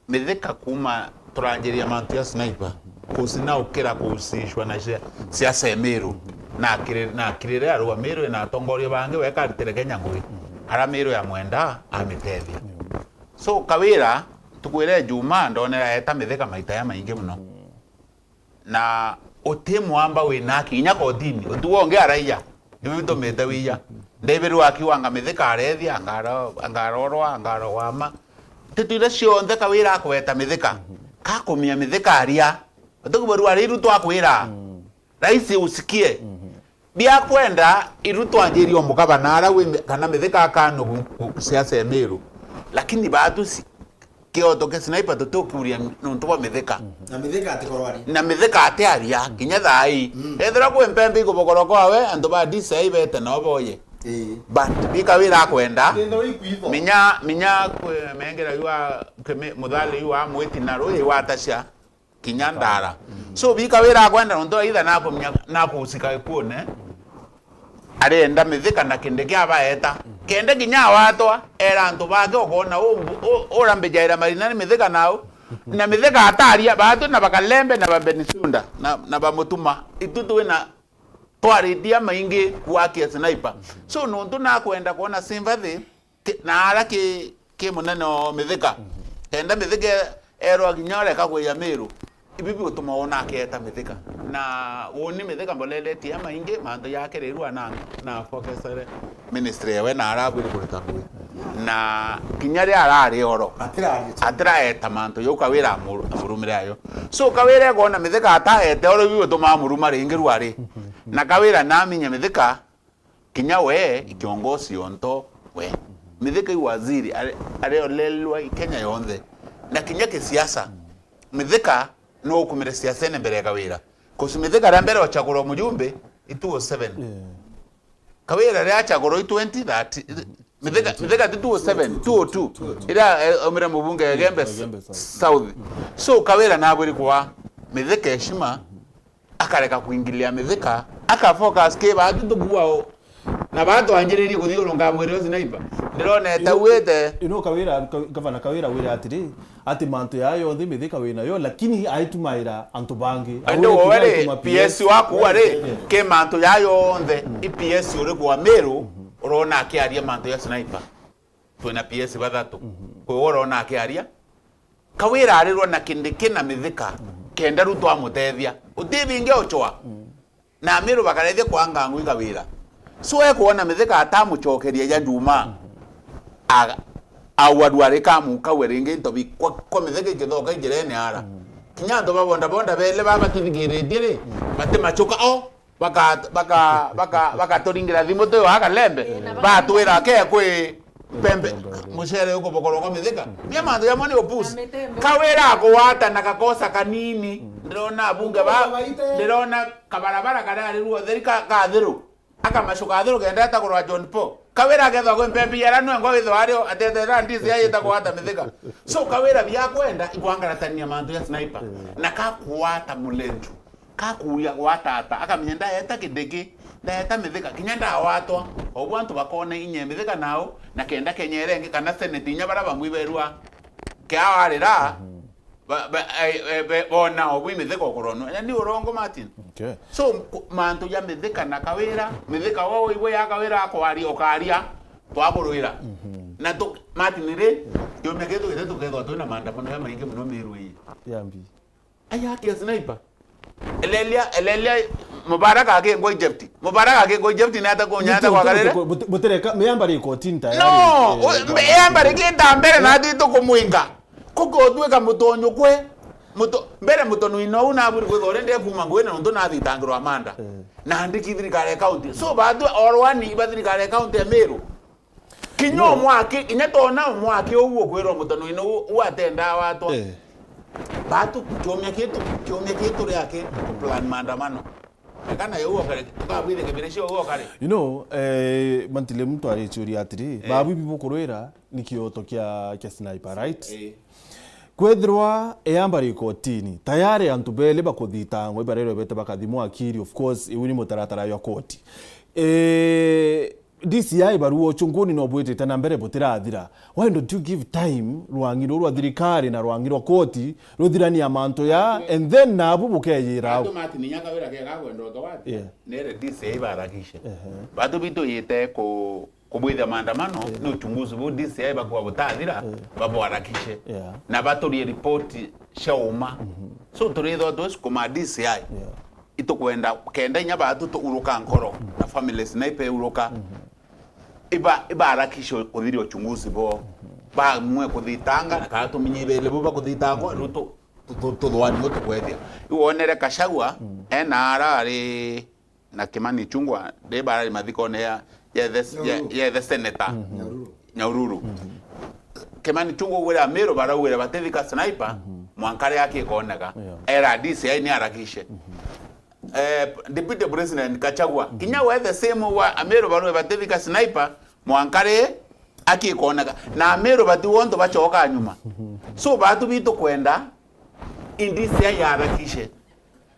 Mithika kuma turanjiria mantu ja Sniper, kusi na ukira kuhusishwa na cia, cia Semiru. Na akiri-, na akirire arua Miru na atongoria bangi, weka aritire Kenya ngugi. Ara Miru ya mwenda, amitethia. So, Kawira, ntuku iria ya Juma, ndonera eta Mithika maita ya maingi muno. Na uti mwamba wina aki, inya kotini, uti wonge araia. Niu itumite wiya. Ndaibirwa akiuga anga Mithika arethia, anga aro-, anga arorwa, anga arogwama. Nteto iria cionthe Kawira akweta Mithika. Kakumia Mithika aria. Uti kubarua aria iru twakwira. Raisi usikie. Biakwenda iru twanjirie o mukabana ara wi mi-, kana Mithika akano gu-, gu-, siasa ya Miru. Lakini batu si-, kioto kia Sniper tutiukiuria nontu bwa Mithika. Na Mithika atikorwo ari. Na Mithika atiaria, kinya thaa ii. Ethirwa kwi mpembe ikubokora kwawe, antu ba D C I bete nao boye. Ii. But bi Kawira akwenda, minya, minya kwi mengera yu wa, kime-, muthali yu wa mwiti na ruyi wa Tasha. Kinya ndara. So, bi Kawira akwenda nontu aitha nakumenya, nakuusika gikuune, arienda Mithika na kindi kia abaeta. Kende kinya awatwa, era antu bake ukoona u-, u-, urambijaira marina ni Mithika nau. Na Mithika ataria, batu na bakalembe na babenisunda, na, na bamutuma. Itu twina twaritie maingi kuakia Sniper. So, nontu nakwenda kwona sympathy, Ki-, na ara ki, ki munene o Mithika. Kenda Mithika erwa kinya ureka kwiya Miru. Ibi bigutuma wona aketa Mithika. Na woni Mithika mboleretie ya maingi, mantu ya kirirua na, na focusere ministry yawe na arabwiri kurita ngugi. Na kinya ria arari oro. Atiraeta mantu jau Kawira amuru-, amurumire ayo. So Kawira egona Mithika ataete oro, ibi bigutuma amuruma ringi rwari. Na Kawira naminya Mithika Kinya we, i kiongozi onto we. Mithika i waziri, are-, areolelwa i Kenya yonthe. Na kinya kisiasa, Mithika no ukumire siasene mbere ya Kawira. 'Cause Mithika aria mbere ochagurwa mujumbe, i two oh seven. Yeah. Kawira aria achagurwa i twenty thirty. Mithika, Mithika ti two oh seven, two oh two. Iria, eh, aumire mubunge ya Igembe, Igembe South. South. So, Kawira nabwiri kwa Mithika heshima, akareka kuingilia Mithika, aka focus ki baatu tukua o. Na baatu anjiririe kuthiurunka mwiri ucio Sniper. Ndirona etauite. You know, Kawira, Ka-, Gavana Kawira wire atiri, ati mantu ya yonthe Mithika winayo, lakini aitumaira antu bangi. Ende wowe ri, P S waku ari, ki mantu ya yonthe, i P S uri kwa Miru, urona akiaria mantu ya Sniper. Twina P S bathatu. Kwi we urona akiaria. Kawira arirwa na Kindiki na Mithika, kenda Ruto amutethia. Uti bingi ochwa. Na Miru bakarethia kwanga ngui Kawira. So ekwona Mithika atamucokeria ja Juma. A-, aua rwari kamu kawe ringi ntobi kwa, kwa Mithika ikithoka injirene ara. Kinya antu ba bonda bonda bele baba babatigiritie ri, batimacuka o. Baka-, baka-, baka-, bakaturingira thimu tuyo akalembe. Ii, na batwira ke kwi pembe, mucere ukubokorwa kwa Mithika. Bia mantu jamwe ni upuzi. Na mitembe. Kawira akuwata na gakosa kanini. Ndirona abunge ba, ndirona kabarabara karia ari ruotheri ka, kathiru. Akamacuka athiru kenda etagurwa John Paul. Kawira akethwa kwi mpembe yara nwe ngwa withwa ario atetera ndisi ayita kuwata Mithika. So Kawira biakwenda ikwangaratania mantu ya Sniper. Na kakuwata mulenju. Kakuuria gwatata, akamenya ndaeta Kindiki, ndaeta Mithika, kinya ndawatwa, obu antu bakona inya ya Mithika nau, na kenda Kenya iria ingi kana Senate inya baria bamwe iberua, kiawarira, Ba, ba, ai, e, be, bona o bwi mithika ukuronwa. Na ni urongo, Martin. Okay. So, ku, mantu ja mithika na Kawira, mithika wo ibo ya Kawira akwaria, ukaria, twakurwira. Mhm. Na tu, Martin ri, kiumia kitu githe tukethwa twina maandamano ya maingi muno Meru ii. Yambi. Aya aki a sniper. Elelia, elelia, Mubaraka akingwa Egypt. Mubaraka akingwa Egypt ni ata kunya ata kwagarire? Butireka, miamba ri kotini tayari. No, eh, u, miamba ri kinta mbere na ati tukumwinga. Kuko utwika mutonyo kwe. Muto, mbere mutonyo ino u naburi kwithwa urende kuma ngwina nontu nathitangirwa Amanda. Eh. Na ndiki thirikari ya county. So, batu orwani iba thirikari ya county ya Meru. Kinya umwe aki, kinya tona umwe aki uu ukwirwa mutano-ini uu, uu atendaa watwa. Eh. Batu kiumia kitu, kiumia kitu riake plan maandamano. Kana yo uokare, tukabwire kibire cio uokare. You know, eh, Mantile muntu arichuria atiri, eh, babu ibi bukurwira ni kioto kia, kia sniper, right? Eh. Kwethirwa eamba ri kotini, tayari antu beli bakuthitangwa, ibarero bete bakathimwa akiri, of course, iu ni mutaratara jwa koti. Eh, D C I barua uchunguni no bwitite na mbere butirathira. Why don't you give time rwangi ruu rwa thirikari na rwangi rwa koti ruthirania mantu ya, and then nabu bukeyira au? Batu Martin Nyakawira kega kwenda utho wati? Yeah. Nere D C I barakishe. Ehe. Batu bitu yite ku, kubwithia maandamano, yeah, ni uchunguzi bu D C I bakwa butathira, yeah, babwarakishe. Yeah. Na baturie ripoti cia uma. Mhm. So turithwa twisukuma D C I. Yeah. Itukwenda kenda inya batu tuuruka nkoro, mm, na families na ipeuruka. Mhm. Iba, ibarakishe kuthiria uchunguzi bo. Mhm. Bamwe kuthitanga, na kana tuminye ibele bo bakuthitangwa, mhm, riu tu, tu, tu, tuthwani bo tukwethia. Iwonere Kashagwa, mm, ena ara ari na Kimani Chungwa, ri barari mathikone ya, ya the, ya, Nyahururu, ya the senator. Mhm. Nyahururu. Nyahururu. Mhm. Kimani Chungwa ugwire Amiru baraugire batithika sniper, mhm, mwanka ri akikoneka. Yeah. Era D C I ni arakishe. Mhm. Eh, Deputy President Gachagua, mhm, kinya we the same wa Amiru barauge batithika sniper, mwanka ri akikoneka. Na Amiru bati wontu bachoka nyuma. Mhm. So batu bitu kwenda in D C I yarakishe.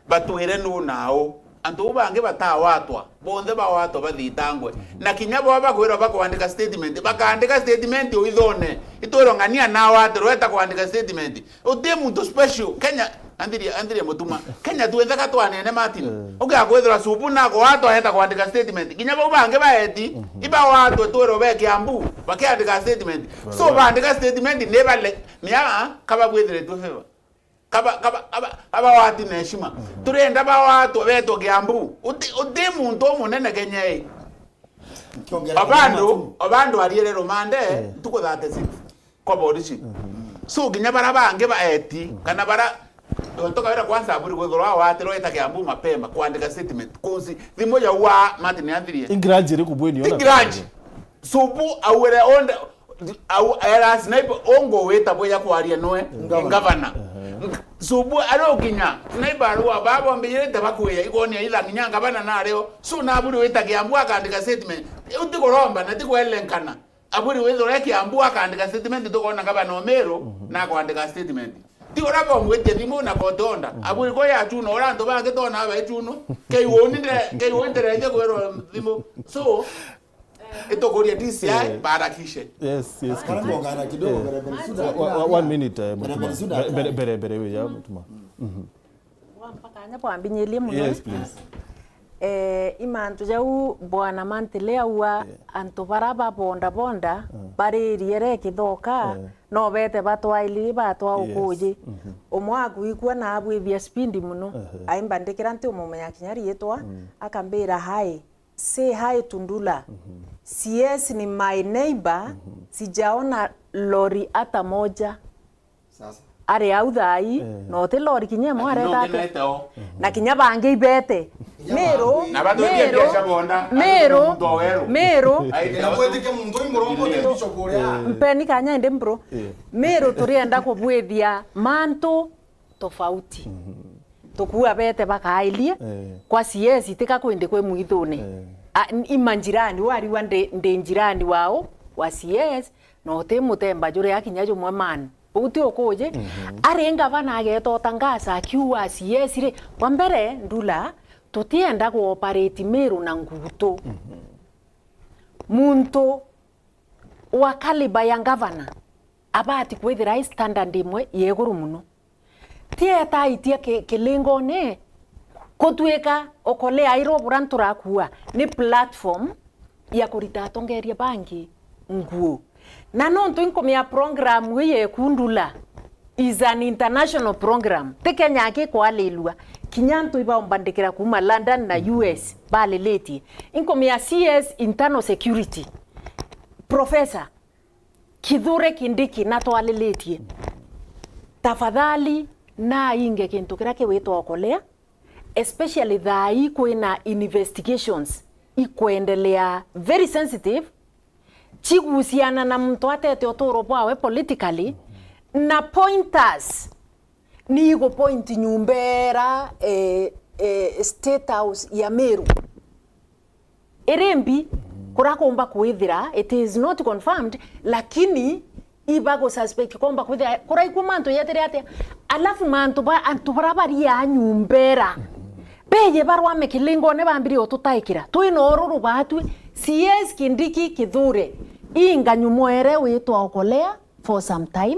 Batwire nu nao. Antu bau bangi batawatwa, bonthe bawatwa bathitangwe. Na kinya bo bakwirwa bakwandika statement, bakandika statement o ithone. Itwirwa ng'ania nawatirwe eta kwandika statement. Uti muntu special. Kenya, anthiria, anthiria mutuma. Kenya twinthe ka twanene, Martin. Eh. Ukia kwithirwa Subu na kwatwa eta kwandika statement. Kinya bau bangi baeti, mhm, ibawatwe twirwa be Kiambu, bakiandika statement. So, bandika statement, ni bale, mia, kaba bwithiritwe favor. Kaba, kaba, kaba, kaba wati na heshima. Mhm. Turenda bawatwa betwa Kiambu. Uti, uti muntu umunene Kenya ii. Kiongera Obandu, Obandu ariere rumande, eh, ntuku thirty-six kwa borisi. Mhm. So, kinya bara bangi baeti, mhm, kana bara, tontu kawira kwanza aburi kwithirwa awatirwe eta Kiambu mapema, kwandika statement. Kuzi, thimu ya ua, Martin athirie. Ingrudge iriku bweni ona? Ingrudge. Subu aure onde, au, era sniper ongo wita bwe ya kwaria nwe, ngavana. Ngavana. Ehe. Subu ari ukinya, sniper arua babo mbirite bakwiya, ikonia itha nginya ngavana nario. So naburi wita Kiambu akandika statement. Uti kuromba, na ti kwelenkana. Aburi withire Kiambu akandika statement, tukona ngavana Omiru, mhm, na akwandika statement. Ti ura bomwitie thimu na kotonda. Mhm. Aburi ko ya chuno, ura antu bangi tona aba chuno. Kei woni nde, kei woni nde renge kwirwa thimu. So, itukuria D C I, eh, barakishe. Yes, yes, Kiki. Kongana kidogo, eh, Bere Bere Suda. Wa, wa, one minute, eh, Bere Bere Suda. Bere, Bere, Bere, Bere, we, ya, Mutuma. Mhm. Bwa mpaka nya bwambinyirie muno. Yes, please. Eh, imantu jau Bwana Mantile aua, yeah, antu bara ba bonda bonda, mm, baririe re kithoka, yeah, no bete batwaili batwa, yes, ukuji. Mhm. Umwe akuikua na abwithia speed muno. Ehe. Aimbandikira nti umumenya kinya riitwa, mm, akambira, "Hi, say hi to Ndula." Mhm. C S ni my neighbor, mhm, sijaona lori hata moja. Sasa. Ari au thai, eh, na uti lori kinya imwe areta ake. Na kinya bangi ibete. Kinya Meru, bangi. Na batu Meru, biacara bonda, Meru, muntu o weru. Meru. Aite na kwetike muntu uri murongo ni bishop uria. Eh. Mpeni kanya indi mbro. Eh. Meru turienda kubwithia mantu tofauti. Mhm. Tukua bete bakailie, eh, kwa C S tika kwindi kwi mwithuni. Eh. A, n-, ima njirani, wariwa ndi, ndi njirani wao, wa C S, na uti mutemba juria kinya jumwe man. Uu ti ukuji? Mhm. Ari ngavana agetota ngasa akiuga C S ri, kwa mbere, Ndula, tutienda kuoperate Meru na ngutu. Mhm. Muntu wa caliber ya ngavana abati kwithira ai standard imwe ya iguru muno. Tietaitia ki-, kilingone, kutuika Okolea irwo bura nturakua ni platform ya kurita atongeria bangi nguo. Na nontu inkumia program ii yeku Ndula is an international program. Ti Kenya aki kwalilua. Kinya antu ibaombandikira kuma London na U S balilitie. Inkumia C S internal security. Professor Kithure Kindiki natwalilitie. Tafadhali nainge kintu kiria kiwitwa Okolea, especially thaa ii kwina investigations ikwendelea very sensitive, chigusiana na muntu atete uturo bwawe politically, na pointers ni igupoint nyumba era, eh, eh, State House ya Meru. Iri mbi, kurakumba kwithira, it is not confirmed, lakini ibagususpect kumba kwithira kuraikua mantu yetire atia. Alafu mantu ba antu bara baria nyumba era, beye barwame kilingone bambire ututaikira. Twina ururu batwi, C S Kindiki Kithure, inga nyumo ere witwa Okolea, for some time,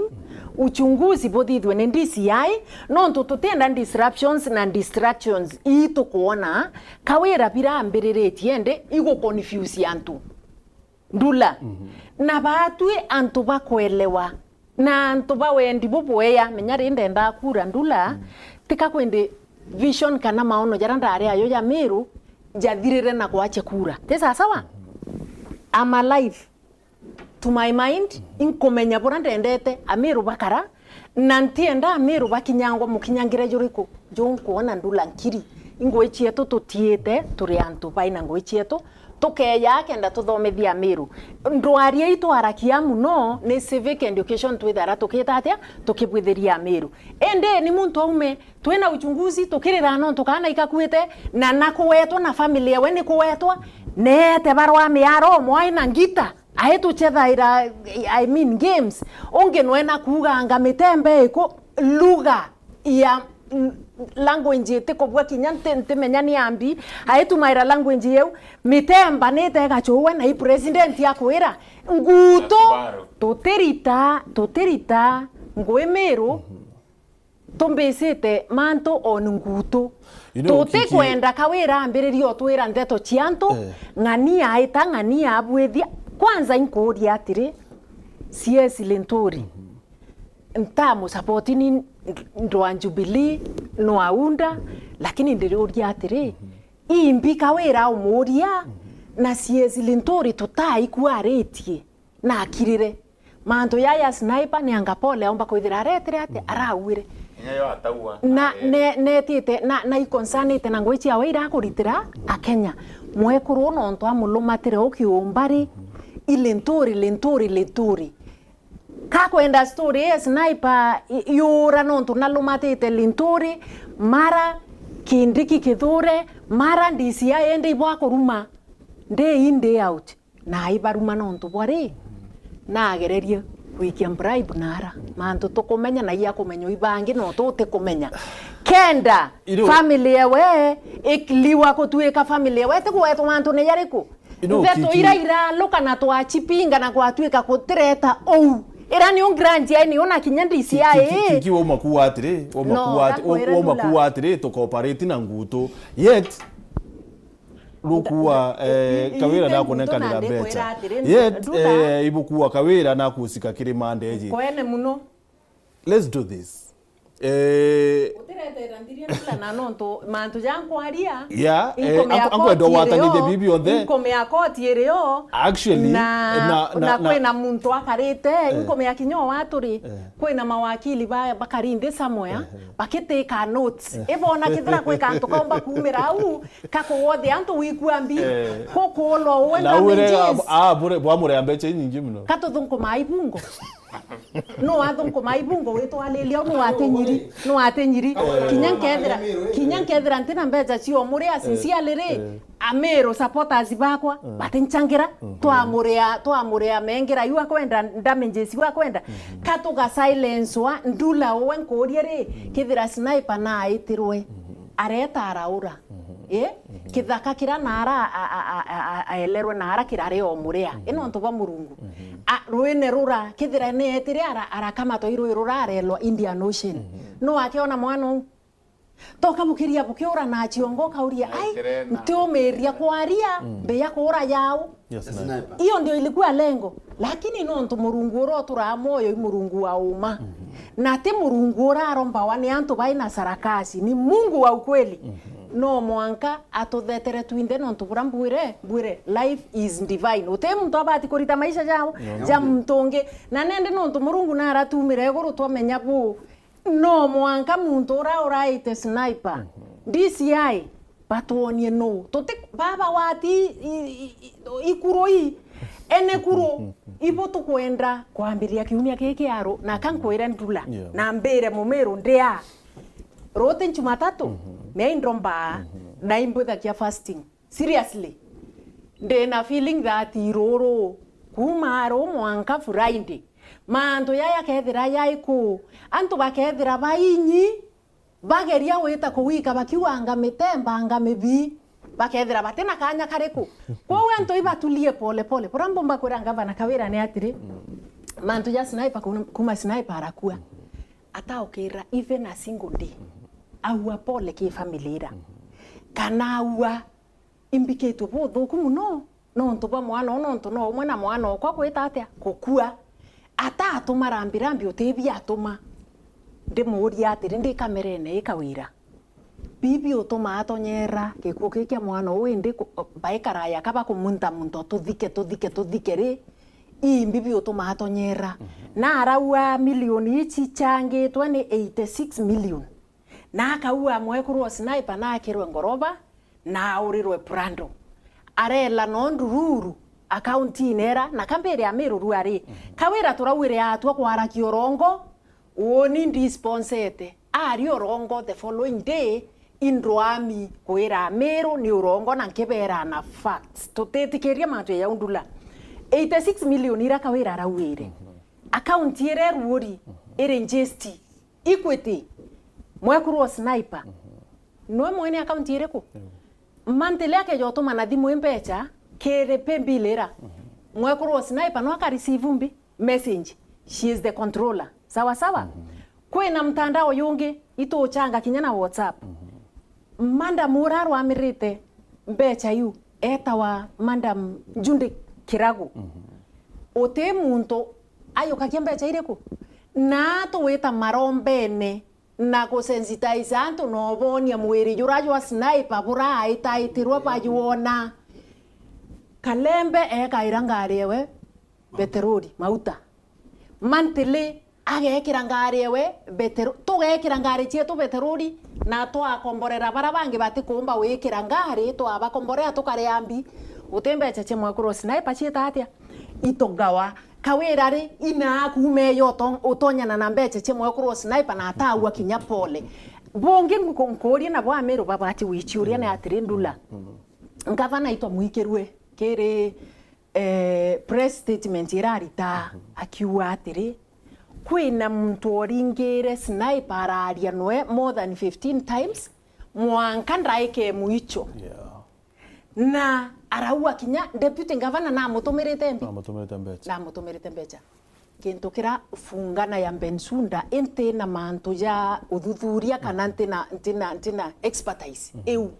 uchunguzi buthithwe ni D C I, nontu tutienda disruptions na distractions ii tukwona Kawira birambiriritie indi igu confuse antu. Ndula. Na batwi antu bakwelewa na antu ba wendi bubwea, menya ri ndendaa kura Ndula, tika kwindi vision kana maono jaria ndari ayo ja Meru jathirire na kwache kura. Ti sasawa? I'm alive. To my mind, inkumenya buria ndendete Amiru bakara, na ntienda Amiru bakinyangwa mukinyangire juriku. Ju nkwona Ndula nkiri, ingui cietu tutiite turi antu baina ngui cietu, tukeeja kenda tuthomithia Amiru. Ndwaria itwarakia muno ni civic education twithara tukita atia? Tukibwithiria Amiru. Indi ni muntu aume, twina uchunguzi, tukirira nontu kana ikakuite, na nakuwetwa na family ewe ni kuwetwa, neete barwa miaro mwae na ngita. Aituchethaira, I mean, games. Ungi nwena kuuganga mitembe iku, lugha ya, mm, language itikubua kinya nti-, ntimenya ni ambi. Aitumaira language yeu, mitemba nite igachuwe na i president akwira, ngutu, tutirita, tutirita ngui Miru. Tumbicite mantu on ngutu. You know, Kiki- Tutikwenda Kawira ambiririe utwira ndeto cia antu, eh, ng'ani aita, ng'ani abwithia. Kwanza inkuuria atiri, C S Linturi, ntamusapoti ni ndwa Jubilee, nwa UDA, lakini ndiriuria atiri, imbi Kawira umuuria, na C S Linturi tutaikwaritie? Na akirire. Mantu ya, ya sniper ni anga pole aumba kwithira aretire atia, arauire. Inya yo ataua, Na arere. ne-, netite, na, na ikonsanite na ngui ciawe ira akuritira Akenya. Mwekuru nontu amulumatire ukiumba ri, i Linturi, Linturi, Linturi. Kakwenda story ya sniper i-, yura nontu nalumatite Linturi, mara Kindiki Kithure, mara D C I indi ibwa kuruma. Day in, day out. Na ibaruma nontu bwa ri, nagererie gwikia bribe nara. Mantu tukumenya na ia kumenya ibangi no tutikumenya. Kenda, Iro- family ewe ikliwa kutuika family ewe, ti kuwetwa mantu ni yariku? Ino Ndeto kiki- ira iraluka na twachipinga na gwatuika gutireta uu. Ira ni ungrant ai ni una kinya D C I. Ki-, ki-, ki-, ki wauma kuwa atiri, wauma No, kuwa ati-, ndakwira wauma Ndula. kuwa atiri, tukoperate na ngutu. Yet, Rukua, Nda-, eh, i-, i-, Kawira i-, nakunekanira ndu-, mbecha. Nduta, Yet, nduta. Eh, ibukua Kawira nakusika kiri Monday ji. Kwene muno. Let's do this. Eh, Utiretera nthiria Ndula na nontu mantu ja nkwaria, Yeah, eh, inkomea anko-, ankwenda koti iri watanithie o, bibi onthe. Inkomea koti iri o, Actually, na, na, na, na na kwina muntu akarite, Eh. inkomea kinya o waturi, Eh. kwina mawakili ba, bakari nthi somewhere, Eh. bakiteka notes. Eh. Ibona kithira kwika antu kaumba kumira au, Kakuwothia antu wikua mbi, Eh. kukuulwa uwe Na wire, damages. Ah, bure, bwamurea mbecha inyingi muno. Katuthunkumaa ibungo. No wathunkumaa ibungo witwalilia, no watinyiri, no watinyiri. Kinya nkethira, kinya nkethira ntina mbecha cio muria, sincerely ri, Eh. Amiru supporters bakwa, batincangira, twamuria, twamuria mengira yu akwenda, damages yu akwenda. Katuga silence wa, Ndula uwe nkurie ri, kithira sniper naitirwe. Areta araura. Mhm. Eh? Mhm. Kithaka kira nara a-, a-, a-, a-, a-, aelerwe nara kirari o muria. Mhm. Ino ntu bwa Murungu. Mhm. ruine rura, kethira ni etire ara-, arakamatwa i rui rura arelwa Indian Ocean. Mhm. No akiona mwana uu. Toka bukiria bukiura na chiongo kauria, "Ai, ntiumiria kwaria, mm, mbeya kuura yau." Yes, sniper. Hiyo ndio ilikuwa lengo. Lakini nontu Murungu uria uturaa mwoyo i Murungu wa uma. Mhm. Na ti Murungu urarombawa ni antu bai na sarakasi, ni Mungu wa ukweli. Mhm. No mwanka atuthetere twinthe nontu bura mbwire, mbwire, life is divine. Uti muntu abati kurita maisha jao, no, ja muntu ungi. Na nende nontu Murungu naratumire iguru twamenya bu, no mwanka muntu uria uraite sniper, mhm, D C I, batwonie nuu. Tuti, baba wati i, i, i, ikuru i, ene kuru, ibo tukwenda kwambiriria kiumia giki kiaru, na ka nkwire Ndula, yeah, na mbire Mumiru ndia. Ruti Jumatatu, mhm, mea indombaa, mhm, na imbwithagia fasting. Seriously. Ndina feeling that ruru, kuma ru mwanka Friday, mantu jaya kethira jai ku, antu bakethira bainyi, bageria gwita kuwika bakiuga anga mitemba, anga mibii, bakethira batina kanya kariku. Kwou antu ibatulie pole pole. Bura mbumba kwira ngavana Kawira ni atiri, mantu ja sniper kuma, kuma sniper arakua. Ataukira even a single day. Aua pole ki family ira. Kana aua imbikitwe buthuku mono nontu bwa mwana uu, nontu no umwe na mwana okwa gwita atia? Gukua. Atatuma rambirambi utibi atuma. Ndimuuria atiri, ndi kamerene i Kawira, bibi utuma atonyera gikuu ki kia mwana uu, indi ku-, baikara yaka bakumuntamunta, tuthike, tuthike, tuthike ri, ii mbibi utuma atonyera? Mhm. Na araua milioni ici changitwe ni eighty six million. Na akaua mwekuru wa sniper na akirwe ngoroba na aurirwe Prado. Arela no ndururu akaunti-ini era, na kambiri Amiru rua ri, Kawira turauire atua kwarakia urongo, uuni ndisponsete. Ari urongo the following day, indwami kwira Amiru ni urongo na nkibera na facts. Tutitikiria mantu ya Ndula. Eighty six million ira Kawira arauire. Akaunti ira iruuri iri njesti. Equity, mwekuru wa sniper. Nwe mwene akaunti iriku? Monthly akeja utuma na thimu i mbecha kiri paybill ira. Mwekuru wa sniper no aka receive mbi, message. She is the controller. Sawa sawa? Kwina mtandao yungi, ituchanga kinya na WhatsApp. Madam ura arwamirite mbecha iu etawa Madam Judy Kiragu. Uti muntu ayukagia mbecha iriku? Na tuwita marombene na kusensitize antu na ubonia mwiri jura jwa sniper bura aitaitirwe bajwona. Kalembe ekaira ngari ewe beterori, mauta. Monthly agekira ngari ewe betero-, tugekira ngari cietu beterori, na twakomborera bara bangi batikuumba wikira ngari, twabakomborera tukaria mbi. Uti mbecha cia mwekuru wa sniper ciita atia? Itugawa. Kawira ri, ina akuume yo uto-, utonyana na mbecha cia mwekuru wa sniper na ataua kinya pole. Bungi nku-, nkuuria nabo Amiru babati gwiciuria ni atiri, Ndula. Ngavana itwa mwikirue kiri eh, press statement irarita akiuga atiri, kwina muntu oringire sniper araria nwe more than fifteen times, mwanka ndaike mwicho. Yeah. Na araua kinya deputy governor namutumirite mbi. Namutumirite mbecha. Namutumirite mbecha. Kintu kira fungana ya Bensouda inti na mantu ja uthuthuria kana nti na, nti na, nti na expertise iu.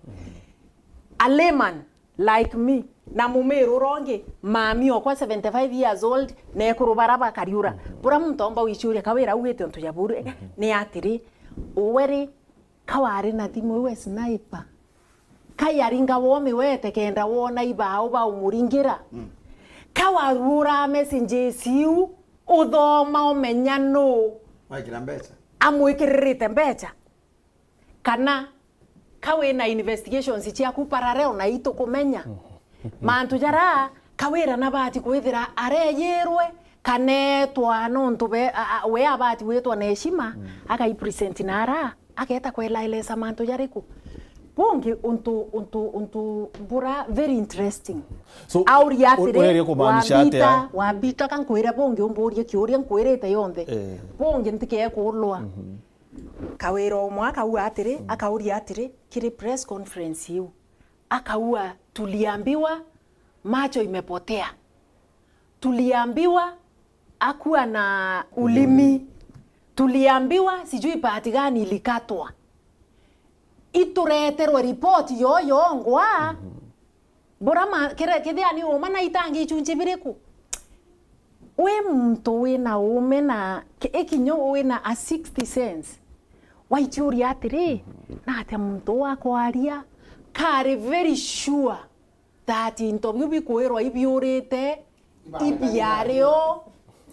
A layman like me, na Mumiru urongi, mami okwa seventy five years old, na ekuru bara bakariura. Bura muntu omba wichuria Kawira augite untu ja buru, ni atiri, uwe ri, ka wari na thimu iwe sniper, ka yaringa womi wete kenda wona ibao baumuringira, ka warura messages iu, uthoma umenya nu wekira mbecha, amwikiririte mbecha. Kana ka wina investigations ciaku parallel na itukumenya. Mantu jara Kawira nabati kwithira areyirwe kana etwa nontu be, a, a, we abati gwitwa na heshima, akaipresent na ara, ageta kwelaelesa mantu jariku. Bungi untu, untu, untu bura very interesting. So, auria u-, atiri, ugeria kumaanisha atia? Wambita, wambita ka nkwire bungi umburie kiuria nkwirite yonthe. Eh. Bungi ntikee kuulwa. Kawira umwe akauga atiri, akauria atiri, kiri press conference iu, akauga, "Tuliambiwa macho imepotea. Tuliambiwa Akuwa na ulimi. Tuliambiwa sijui part gani ilikatwa. Itureterwe report yo yongwa. Burama, kire-, kithia ni uma na itangi ichunchi biriku? Wi muntu wina ume na ki-, ikinyo wina a sixth sense. Waichuria atiri, na atia muntu uu akwaria, kari very sure that into biu bikwirwa ibiurite, ibiari o,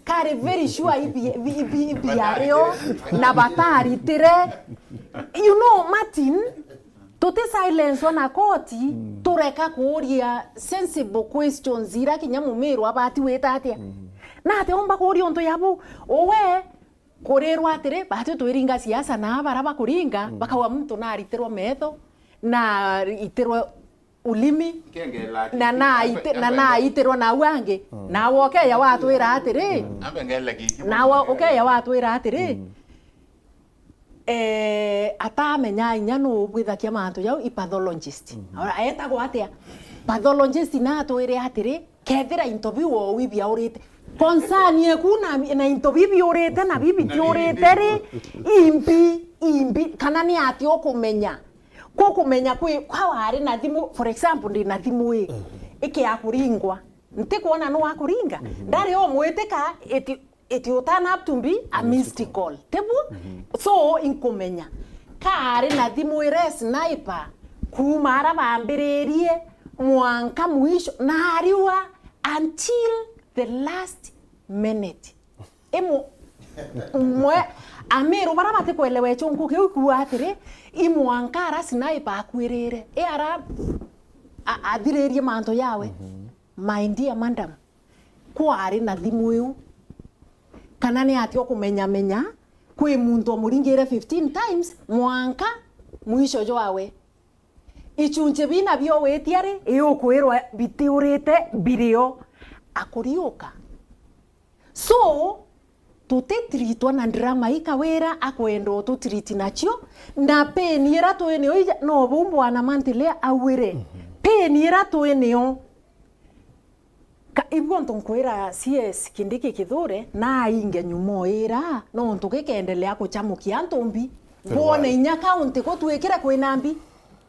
kari very sure ibi-, ibi-, ibi-, ibiari o, na bataritire. You know, Martin, tuti silence ona koti, tureka kuuria sensible questions ira kinya mumiru abati wita atia. Na atia umba kuuria untu ya bu, uwe kurirwa atiri, bati twiringa siasa na bara bakuringa, bakauga muntu naritirwa metho, na itirwa ulimi, na naite-, na naitirwa nau angi. Nawe ukeya watwira atiri, nawe ukeya watwira atiri, eh, atamenya inya nu ubwithagia mantu jau i pathologist. Ora, etagwa atia? Pathologist natwire atiri, kethira into biu ou ibiaurite, concern yeku na, na into biu biurite na biu bitiurite ri, imbi, imbi, kana ni atia ukumenya? Kukumenya kwi, kwa wari na thimu, for example, ndi na thimu i, iki ya kuringwa. Ntikwona nu akuringa. Ndari umwitika, iti, iti u turn up to be a missed call. Tibu? So, inkumenya. Kari na thimu ire sniper, kuma ara bambiririe, mwanka mwisho, na ariwa until the last minute. Imu-, mwe, amiru bara batikwelewa ichunku kiu ikuuga atiri, i mwanka ara sniper akwirire, i ara a-, athiririe mantu yawe. My dear madam, kwari na thimu iu, kana ni atia ukumenyamenya kwi muntu umuringire fifteen times mwanka mwisho jwawe? Ichunchi bina bio witia ri, i ukwirwa bitiurite birio akuriuka. So, tutitritwa na drama i Kawira akwenda ututreat nacio, na pain ira twi nio ija, no bu bwana Mantile augire. Pain ira twi nio. Ka, ibwo ntu nkwira C S Kindiki Kithure, na ainge nyuma o ira, nontu gikeendelea kuchamukia antu mbi. Bwone inya county gutwikire kwina mbi,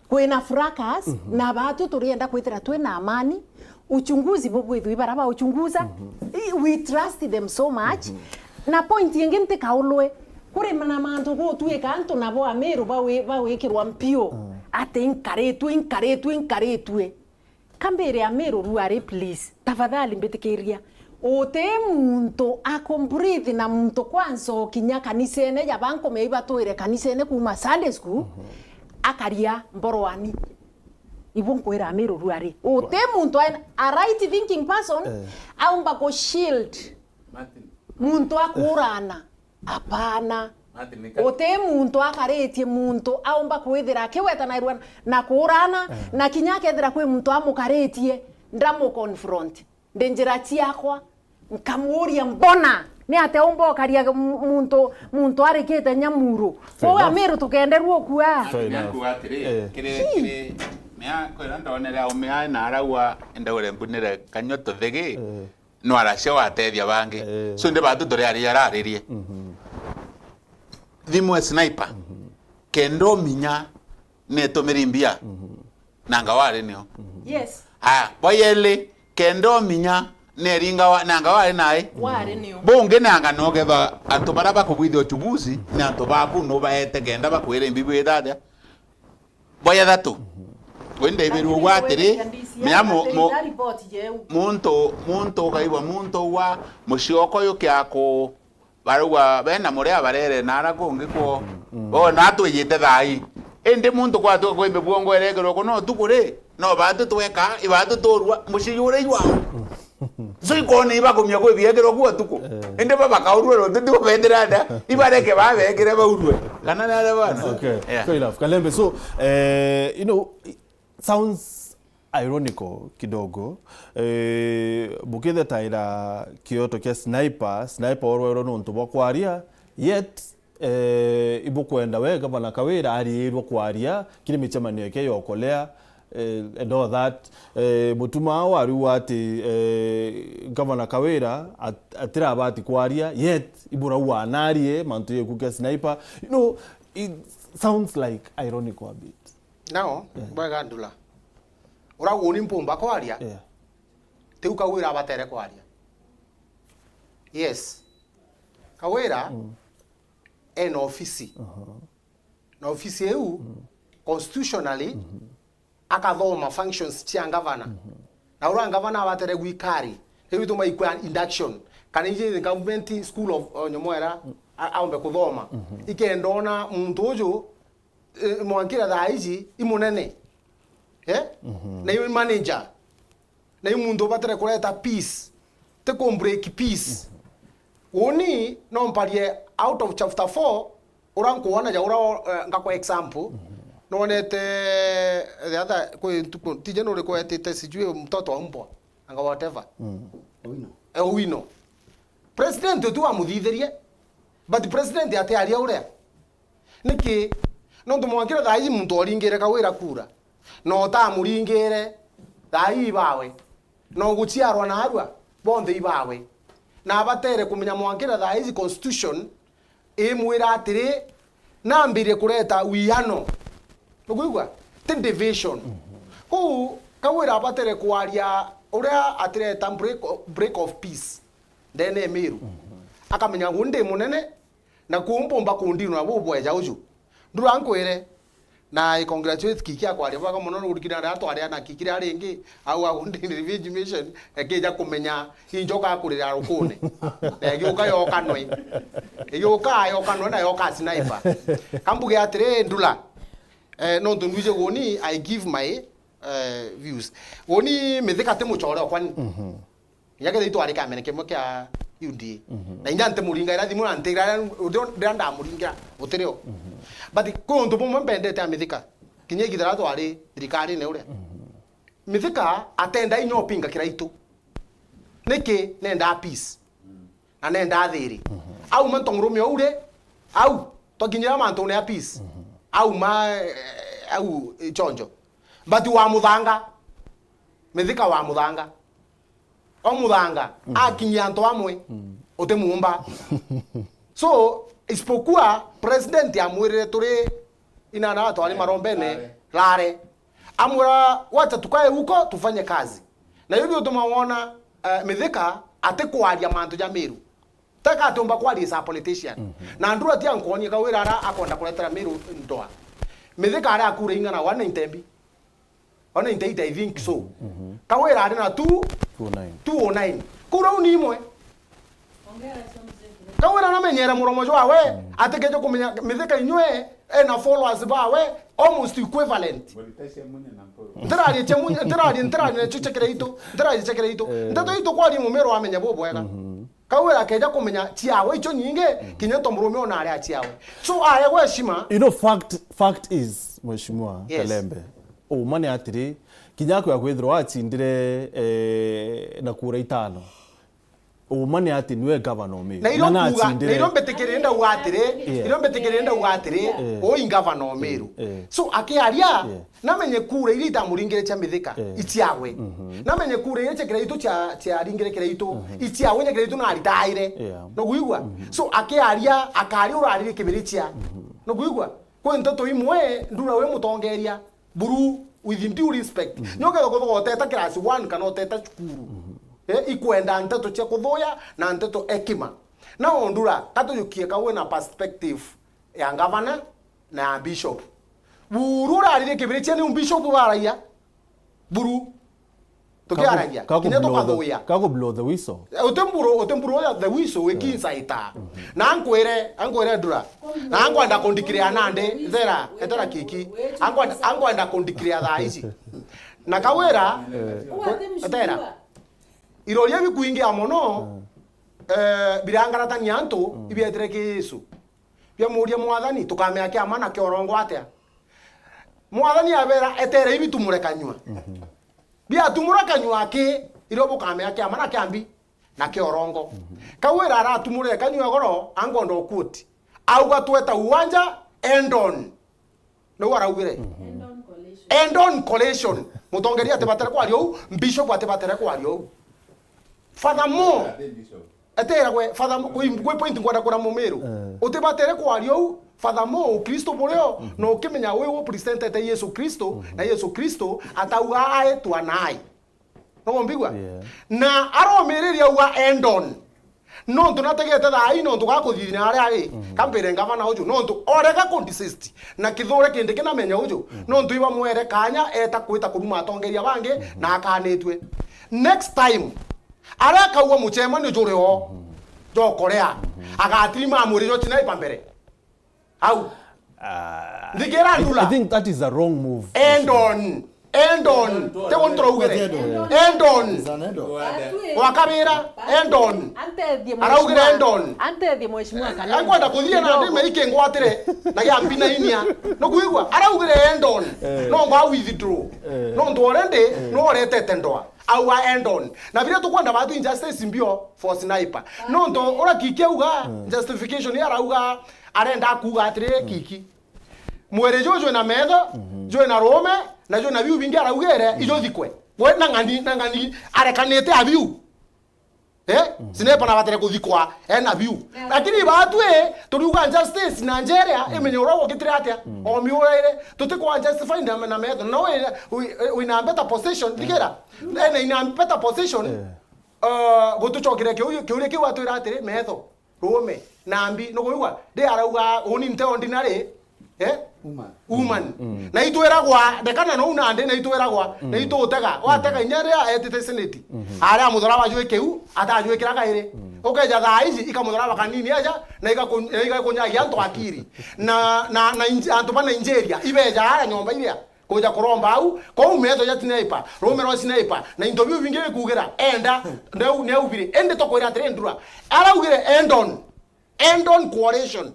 kwina fracas, na baatu turienda kwithira twina amani. Uchunguzi bubwithwi bara ba uchunguza. I, we trust them so much. Na point ingi ntikaulwe, kuri na mantu gutwika antu nabo Amiru bawi-, bawikirwa mpio. Ati inkaritwe, inkaritwe, inkaritwe. Kambire Amiru ruari, please, tafadhali mbitikiria. Uti muntu akumbrithi na muntu kwanza ukinya kanisene, ya bankumia ibatwire kanisene kuma Sunday school, akaria mboroani. Ibu nkwira Amiru ruari. Uti muntu aina, a right thinking person, aumba ku shield muntu akurana. Apana. Uti muntu akaritie muntu aumba kwithira akiwetanairwa na kuurana, na kinya akethira kwi muntu amukaritie, ndamu confront. Ndi njira ciakwa, nkamuuria, mbona? Ni atia umba ukaria m-, muntu, muntu arikite nyamuru? Kwou Amiru tukenderua ukua. Fair enough. Nakuga atiri, kiri, kiri, mea, kwira ndonere aume ae na araua, ndaure mbunire kanyua tuthigi. No aracia watethia bangi. So, ndi batu turi ari araririe. Thimu e sniper. Kenda uminya netumiri mbia. Nanga wari nio. Yes. Aya, bwa yeli, kenda uminya neringa wa, nanga wari nai. Wari nio. Bungi nanga nogetha antu bara bakubwithia uchuguzi, ni antu baku nubaete kenda bakwire mbibu ithathia. Bwa ya thatu. Wi ndaibirwe ugwa atiri, mea mu-, mu-, muntu, muntu ukaigua muntu ugwa mucioko yukia ku, barauga bena muria barere na ara kungi kwo. Bo na atwijite thai. Indi muntu kwatwa kwimbe bwongo erekerwa kuno utuku ri, no batu tweka, ibatu turua, mucii uri jwao. So, ikona ibakumia kwi biekirwa ku utuku. Eh. Indi bo bakaurua ro, tuti kubendera nda, ibareke babekire baurue. Kana ni aria bana? Okay. Yeah. Fair enough. Kalembe, so, eh, you know, it sounds ironical kidogo. Eh, bukithetaira kioto kia sniper, sniper orwairwe nontu bwa kwaria, yet eh, ibukwenda we gavana Kawira ariirwe kwaria kiri micemanio yake ya ukolea, eh, and all that. Eh, Mutuma wariuga ati, eh, Governor Kawira at-, atirabati kwaria, yet iburauga anarie mantu yeku kia sniper. You know, it sounds like ironical a bit. Now, yeah, bwega Ndula. Urauga uni mpumba kwaria, yeah, tiu Kawira abatere kwaria. Yes. Kawira, mm, ena ofisi. Uh-huh. Na ofisi iu, mm, constitutionally, mm-hmm, akathoma functions cia ngavana. Mm-hmm. Na uria ngavana abatere gwikari, riu ituma ikwa induction. Kana iji government school of, uh, nyomwera, mm, a-, aombe kuthoma. Mm-hmm. Ikenda ona muntu uju, eh, mwankira thaa iji, i munene. Eh? Mm-hmm. Na i manager. Na i muntu ubatire kureta peace. Ti ku break peace. Mm-hmm. Uni no mparie out of chapter four, uria nkuona ja uria, eh, ngakwa example, nonete the other, kwi ntuku, tije nuri kwetite sijui mtoto wa mbwa, anga whatever. Mm. Owino. Eh, Owino. President utu amuthithirie, but president atiaria uria. Niki? Nontu mwankira thaa iji muntu oringire Kawira kura, na utamuringire thaa ii bawe, na uguciarwa narua, bonthe ibawe. Na abatere kumenya mwankira thaa iji constitution imwira atiri, nambirie kureta wiano. Nukwigua? Ti division. Kuu Kawira abatere kwaria uria atireta break, break of peace ndene ya Meru. Akamenya gu ndi munene, na kuu mpumba kundinwa bubweja uju. Ndura nkwire, na I congratulate Kiki akwaria bwega mono, nurikira aria twaria na Kiki ria ringi, au au ndi revenge mission, ekija kumenya injoka kurira rukune. Na igiuka yoka nwe. Igiuka yoka nwe na yoka sniper. Kambuge atiri, Ndula, eh, nontu nwije guni, I give my, eh, views. Guni Mithika ti muchore okwa ni. Mhm. Inya kethira itwari kamene kimwe kia U D A. Mhm. Na inya ntimuringaira thimu na ntigira riria ndamuringira gutirio. Mhm. But kwi untu bumwe mbendete a Mithika. Kinya igitha riria twari thirikarine uria. Mhm. Mithika atenda inya upinga Kiraitu. Niki? Nenda peace. Na nenda thiri. Mhm. Auma ntongurume uri, au, twakinyira mantune ya peace. Mhm. Auma, eh, au, eh, chonjo. But wa muthanga. Mithika wa muthanga. O muthanga, mm, akinyia antu amwe, mm, utimuumba. So, isipokuwa president amwirire turi inana atwari marombene, rare. Amwira, "Wacha tukae huko, tufanye kazi." Na hiyo ndio utuma wona, eh, Mithika atikwaria mantu ja Meru. Teka atiumba kwaria is a politician. Mhm. Na Ndura ti ankonie Kawira ara akwenda kuretera Meru ndoa. Mithika ara akure ing'ana one ninety mbi. Ona ninety-eight, I think so. Mhm. Kawira ari na two, two oh nine. Two oh nine. Kura uni imwe. Kawira namenyere muromo jwawe, mm, atikeje kumenya Mithika inywe, ena followers bawe, almost equivalent. Ntirarie chemunye, ntirarie, ntirarie nacho chekere itu, ntirarie chekere itu. Eh. Nteto itu kwari mumero amenya bubwega. Mhm. Kawira akeja kumenya ciawe icho nyingi, mm, kinya to murume ona ari aciawe. So, aegwa heshima. You know, fact, fact is, Mheshimiwa, yes, Kalembe, uma ni atiri, kinya akwa kwithirwa acindire, eh, na kura itano. Uma ni ati niwe gavana o Meru. Na iro na kuga, na acindire. Iro mbitikirire ndauga atiri, yeah, iro mbitikirire ndauga atiri, yeah, oi gavana o Meru. Yeah. So, akiaria, yeah. Namenye kura iria itamuringire cia Mithika, eh, iciawe. Mhm. Namenye kura iria cia Kiraitu cia, ciaringire Kiraitu, mhm, iciawe nya Kiraitu na aritaire. Yeah. Nukwigua? Mhm. So, akiaria, akaria uraririe kibirichia. Mhm. Nukwigua? Kwi nteto imwe, Ndura wi mutongeria, buru, with due respect. Mhm. Nyo kethira kuthuga uteta class one kana uteta cukuru. Mhm. Eh, ikwenda nteto cia kuthuya na nteto ekima. Na Ndura, katujukie kau wina perspective ya ngavana na ya bishop. Buru uraririe kibirichia ni bishop baragia. Buru. Tukiaragia. Kaku-, kaku kinya blow the, tukathuya. Kaku blow the whistle. Eh, uti mburu, uti mburu ya the whistle, wiki insaita. Mhm. Na ankwire, ankwire Ndura. Na ankwenda kundikire anande, thera, etera Kiki. Ankwenda, ankwenda kundikire thaa ici. Na Kawira, eh, etera. Iroria bikuingia mono, mm, eh, birangaratania antu, mm, ibietire ki Yesu. Biamuria Mwathani, tukamea kiama na kiorongo atia? Mwathani abera, etere ibitumure kanyua. Mhm. Biatumura kanyua ki, irio bukamea kiama na kiambi na kiorongo. Mhm. Kawira aratumurire kanyua goro, ankwenda ukuoti. Auga tweta uwanja, end on. Nau araugire. Mhm. End on collation. End on collation. Mutongeria atibatere kwaria uu, bishop atibatere kwaria uu. Furthermore, eteragwe, furthermore, kwi, kwi point nkwenda kura Mumiru. Eh. Utibatere kwaria uu, furthermore, Ukristo burio, na ukimenya wi u presentete Yesu Kristo, na Yesu Kristo atauga aitwa naai. Nukumbigua? Yeah. Na aromiriria auga end on. Nontu nategete thaa ii nontu gakuthithina aria ari, kampire ngavana uju, nontu orega ku desist na kithure kindi kinamenya uju, nontu ibamwere kanya eta kwita kuruma atongeria bangi na akanitue. Next time, aria akaua mucemanio juri o, jokorea, agatirima mwiri jo cina ipa mbere. Au. Ah, Thikira I, ndula. I think that is a wrong move. End on. End on. Te won turaugire. End on. End on. It's an end on. Wakabira, end on. Antethie Araugire mheshimiwa. End on. Antethie mheshimiwa Kalonzo. Akwenda kuthia na ndime ikingwatire na gia mbina inia. No kuigua? Araugire end on. Eh. No ngwa withdraw. Eh. No ndo already, eh, no oretete ndoa. Aua end on. Na biria tukwenda batu injustice mbio for Sniper. Nontu uria Kiki auga, justification ya arauga, arenda kuuga atiri, Kiki. Mwiri juu jwina metho, jwina ruume, na jwina biu bingi araugire, ijo thikwe. We na ng'ani, na ng'ani arekanite abiu. Eh? Sniper na batire kuthikwa ena biu. Lakini batwi turiuga justice na njeria imenye uria wokitire atia. Omiuraire, tutikwa justify na, na metho. No we, we, we in a better position, thikira. Ena in a better position. Eh. Uh, gutucokire kiu-, kiuria kiu atwira atiri, metho, ruume, na mbi, nukuigua? Ndi arauga, uni nte ordinary, eh? Woman. Woman. Na itwiragwa, ndekana nou nandi, na itwiragwa, na itutega. Watega inya ria etite senate. Aria muthuraba jwi kiu, atajwikiraga iri. Ukeja thaa ici, ikamutharaba kanini aja, na igaku-, na igakunyagia antu akiri. Na, na, na inj-, antu ba Nigeria, ibeja ara nyomba iria. Kuja kuromba au, kou metho ja Sniper, ruume rwa Sniper, na into biu bingi bikuugira, enda, neu, neaubire. Indi tukwira atiri, ndura. Araugire, end on. End on coalition.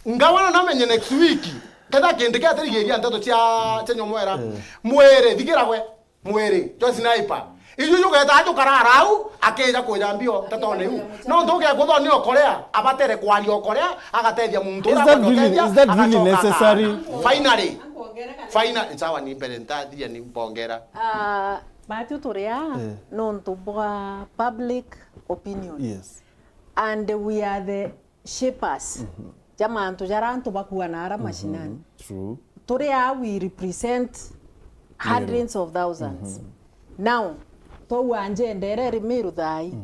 Ngavana namenye next week, ketha kindi kia atirigiria nteto cia, cia nyomwera. Mwiri, thigira gwe. Mwiri, jwa Sniper. Iju jugeta jukarara au, akija kuja mbio ntetone iu. Nontu ugekutho ni okorea, abatere kwaria okorea, agatethia muntu uria akwenda uteethia, agacoka necessary? Finally. Finally, sawa, ni mbere ntathiria ni mbongera. Ah, batu turia, eh, nontu bwa public opinion. Yes. And we are the shapers ja mantu jaria antu bakuana ara mashinani. True. Turi aa, we represent hundreds of thousands. Now, twauga njendere ri Miru thaai.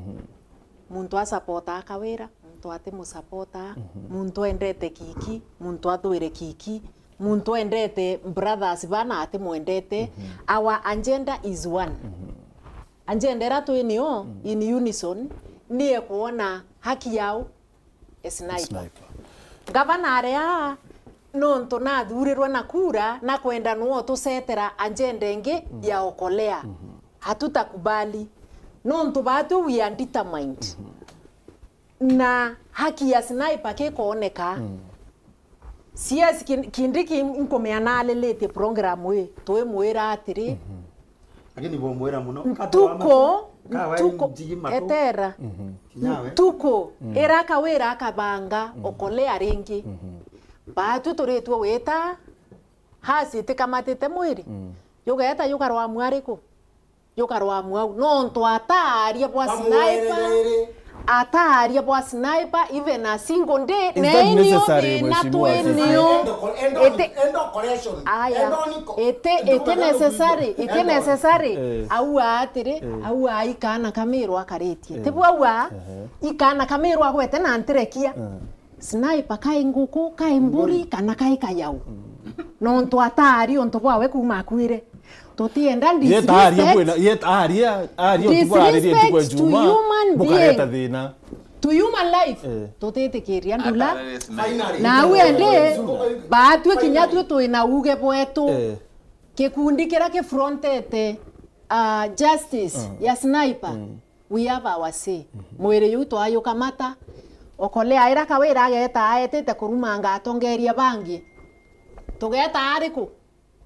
Muntu asapota Kawira, muntu atimusapota, muntu endete Kiki, muntu athwire Kiki, muntu endete brothers bana atimwendete. Our agenda is one. Agenda iria twi nio in unison ni ya kwona haki yao e Sniper. Sniper. Ngavana aria, nontu nathurirwe na kura, na kwenda nwo tusetera agenda ingi ya okolea. Hatutakubali. Nontu batu we are determined. Na haki ya Sniper kikooneka. Yes, kin-, kindi ki nkumea nalilitie program ii, twimwira atiri, Lakini bumwira muno, ntuku, ntuku, etera. Ntuku, ira Kawira akabanga okolea ringi. Batu turitwe wita, hasi itikamatite mwiri. Yugeta yukarwa mwariku? Yukarwa mwau. Nontu ataaria bwa Sniper, ataaria bwa Sniper, even a single day, na inio thina twi nio. Iti, aya, iti, iti necessary, iti necessary. Eh. Aua atiri, aua ikana kamirwa akaritie. Eh. Tibu aua, ikana kamirwa agwete na ntirekia. Eh. Sniper kai nguku, kai mburi, kana kai kayau. Nontu ataari untu bwawe kuuma akuire. Tutienda disrespect. Yeta aria bwina, yeta aria, aria untu bwaririe ntuku ya Juma, bukareta thina. To human life. Eh. Tutitikiria ndula. Na au endi, baatwi kinya twi twina uge bwetu. Eh. Gikundi kiria gifrontete, ah, justice ya Sniper. We have our say. Mwiri juu twayukamata, okolea ira Kawira ageta aetite kurumanga atongeria bangi. Tugeta ariku?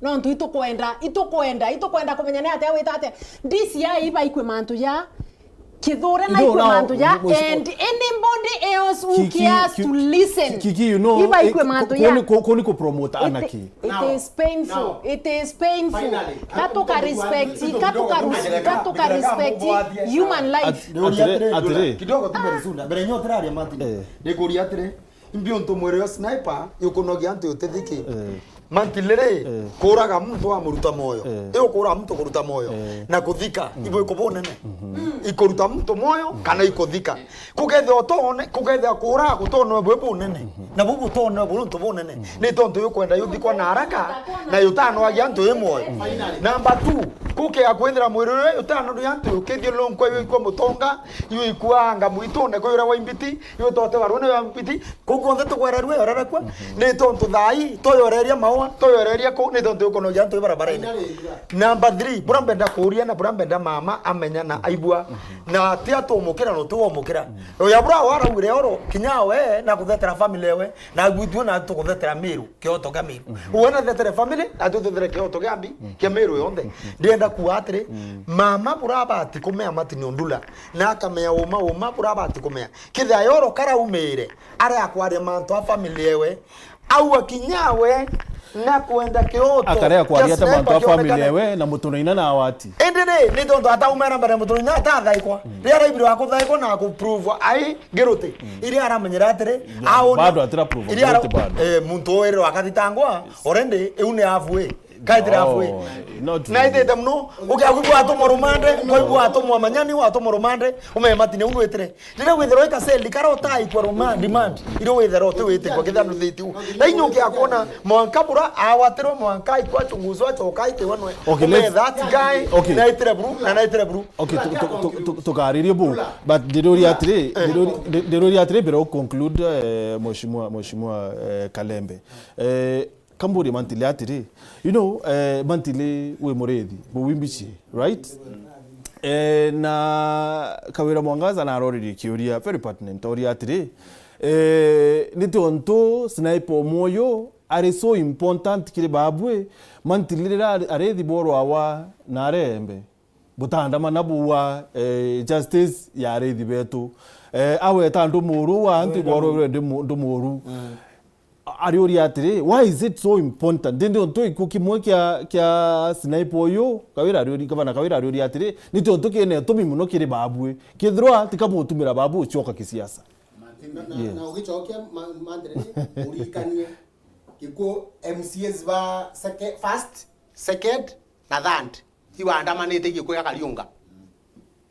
Nontu itukwenda, itukwenda, itukwenda kumenya ni atia wita atia. D C I ibaikwe mantu ja, Kithure na ikwe mantu ja, and anybody else who cares to listen. Kiki, you know, iba ikwe mantu ja. Kuni ku promote anarchy. It is painful. It is painful. Katuka respect, katuka respect human life. Atiri, atiri. Kidogo tu mbere Sunda, mbere nyo tiraria Martin. Nikuria atiri. Imbi untu mwiri wa sniper ikunogia antu utithiki. Mantili ri, kuuraga muntu wamuruta moyo. Iu kuuraga muntu kuruta moyo na kuthika, ibu ikubu bunene. Ikuruta muntu moyo kana ikuthika. Kukethia utone, kukethia kuuraga gutone bwe bunene. Na bu butone bwe untu bunene. Ni tontu yukwenda yuthikwa na haraka na yutanwagia antu i moyo. Number two, kukea kwithira mwiri uyu utanwagia antu ukithiurunkwa yuikwa mutonga, yuikwa anga mwitune kwi uria wa imbiti, yutote barune ya imbiti, Kuu kwonthe tugwererue yorere kwe, ni tontu thaa ii tuyoreria maua, tuyoreria kuu, ni tontu yukunogia antu i barabaraine. Number three, bura mbenda kuuria na bura mbenda mama amenya na aigua, na ti atumukira na utiwomukira. Uya bura waraugire oro, kinya we na kuthetera family ewe, na gwitue na tukuthetera Miru, kioto kia Miru. Uwe na thetere family, na tuthetere kioto kia mbi, kia Miru yonthe. Ndienda kuuga atiri, mama bura abati kumea Martin Ondula, na akamea uma, uma bura abati kumea. Kithia yoro karaumire, aria akwaria mantu a family ewe, aua kinya we na kwenda kioto. Akarea kwaria ata mantu a family ewe na mutunaina na awati. Indi ri, ni tontu ataumera mbere mutunaina atathaikwa. Ria araibire wa kuthaikwa na ku prove ai guilty. Iria aramenyera atiri, auni. Bado atira prove guilty bado. Eh, muntu uyu rwa akathitangwa, already, iu ni halfway. Kaitire halfway. Na itite muno, ukiagu bwatumwa rumande, kwa ibu watumwa manyani, watumwa rumande, umemati ni unwitire. Riria withirwa ikaseli kara utaikwa ruma-, demand, irio withira uti witikwa kithia nduthitiu. Na inyo kia kuona mwanka bura awatirwa mwanka aikwa chunguzo achoka aitiwa nwe. Okay, let's, that guy, okay. Naitire buru, na naitire buru. Okay, tu-, tu-, tu-, tu-, tukaririe bu. But ndiruria atiri, eh, ndiruria, ndi-, ndiruria atiri, mbere u conclude, eh, Mheshimiwa, Mheshimiwa, eh, Kalembe. Eh, Kamburie Mantili atiri, you know, eh, Mantili wi murithi, bu wimbichi, right? Eh, na Kawira Mwangaza na aroririe kiuria very pertinent, oria atiri, eh, ni tontu sniper umwe uyu ari so important kiri babwe, Mantili riria ari-, arithi borwawa na arembe, butandamana buwa, eh, justice ya arithi betu. Eh, aweta andu muru wa antu iborwe ndi mu-, ndu muru. Ariuria atiri, why is it so important? Ndi ndio ntu iku kimwe kia, kia sniper uyu, Kawira ariuria, gavana Kawira ariuria atiri, ni tontu kina itumi muno kiri babwe. Kithirwa tika mutumira babu uchoka kisiasa. Na, na, yes. Na ugicokia ma-, Mantili, uririkanie gikuo M C As ba seke-, first, second, na third. Ibandamanite igikuo gia Kariunga.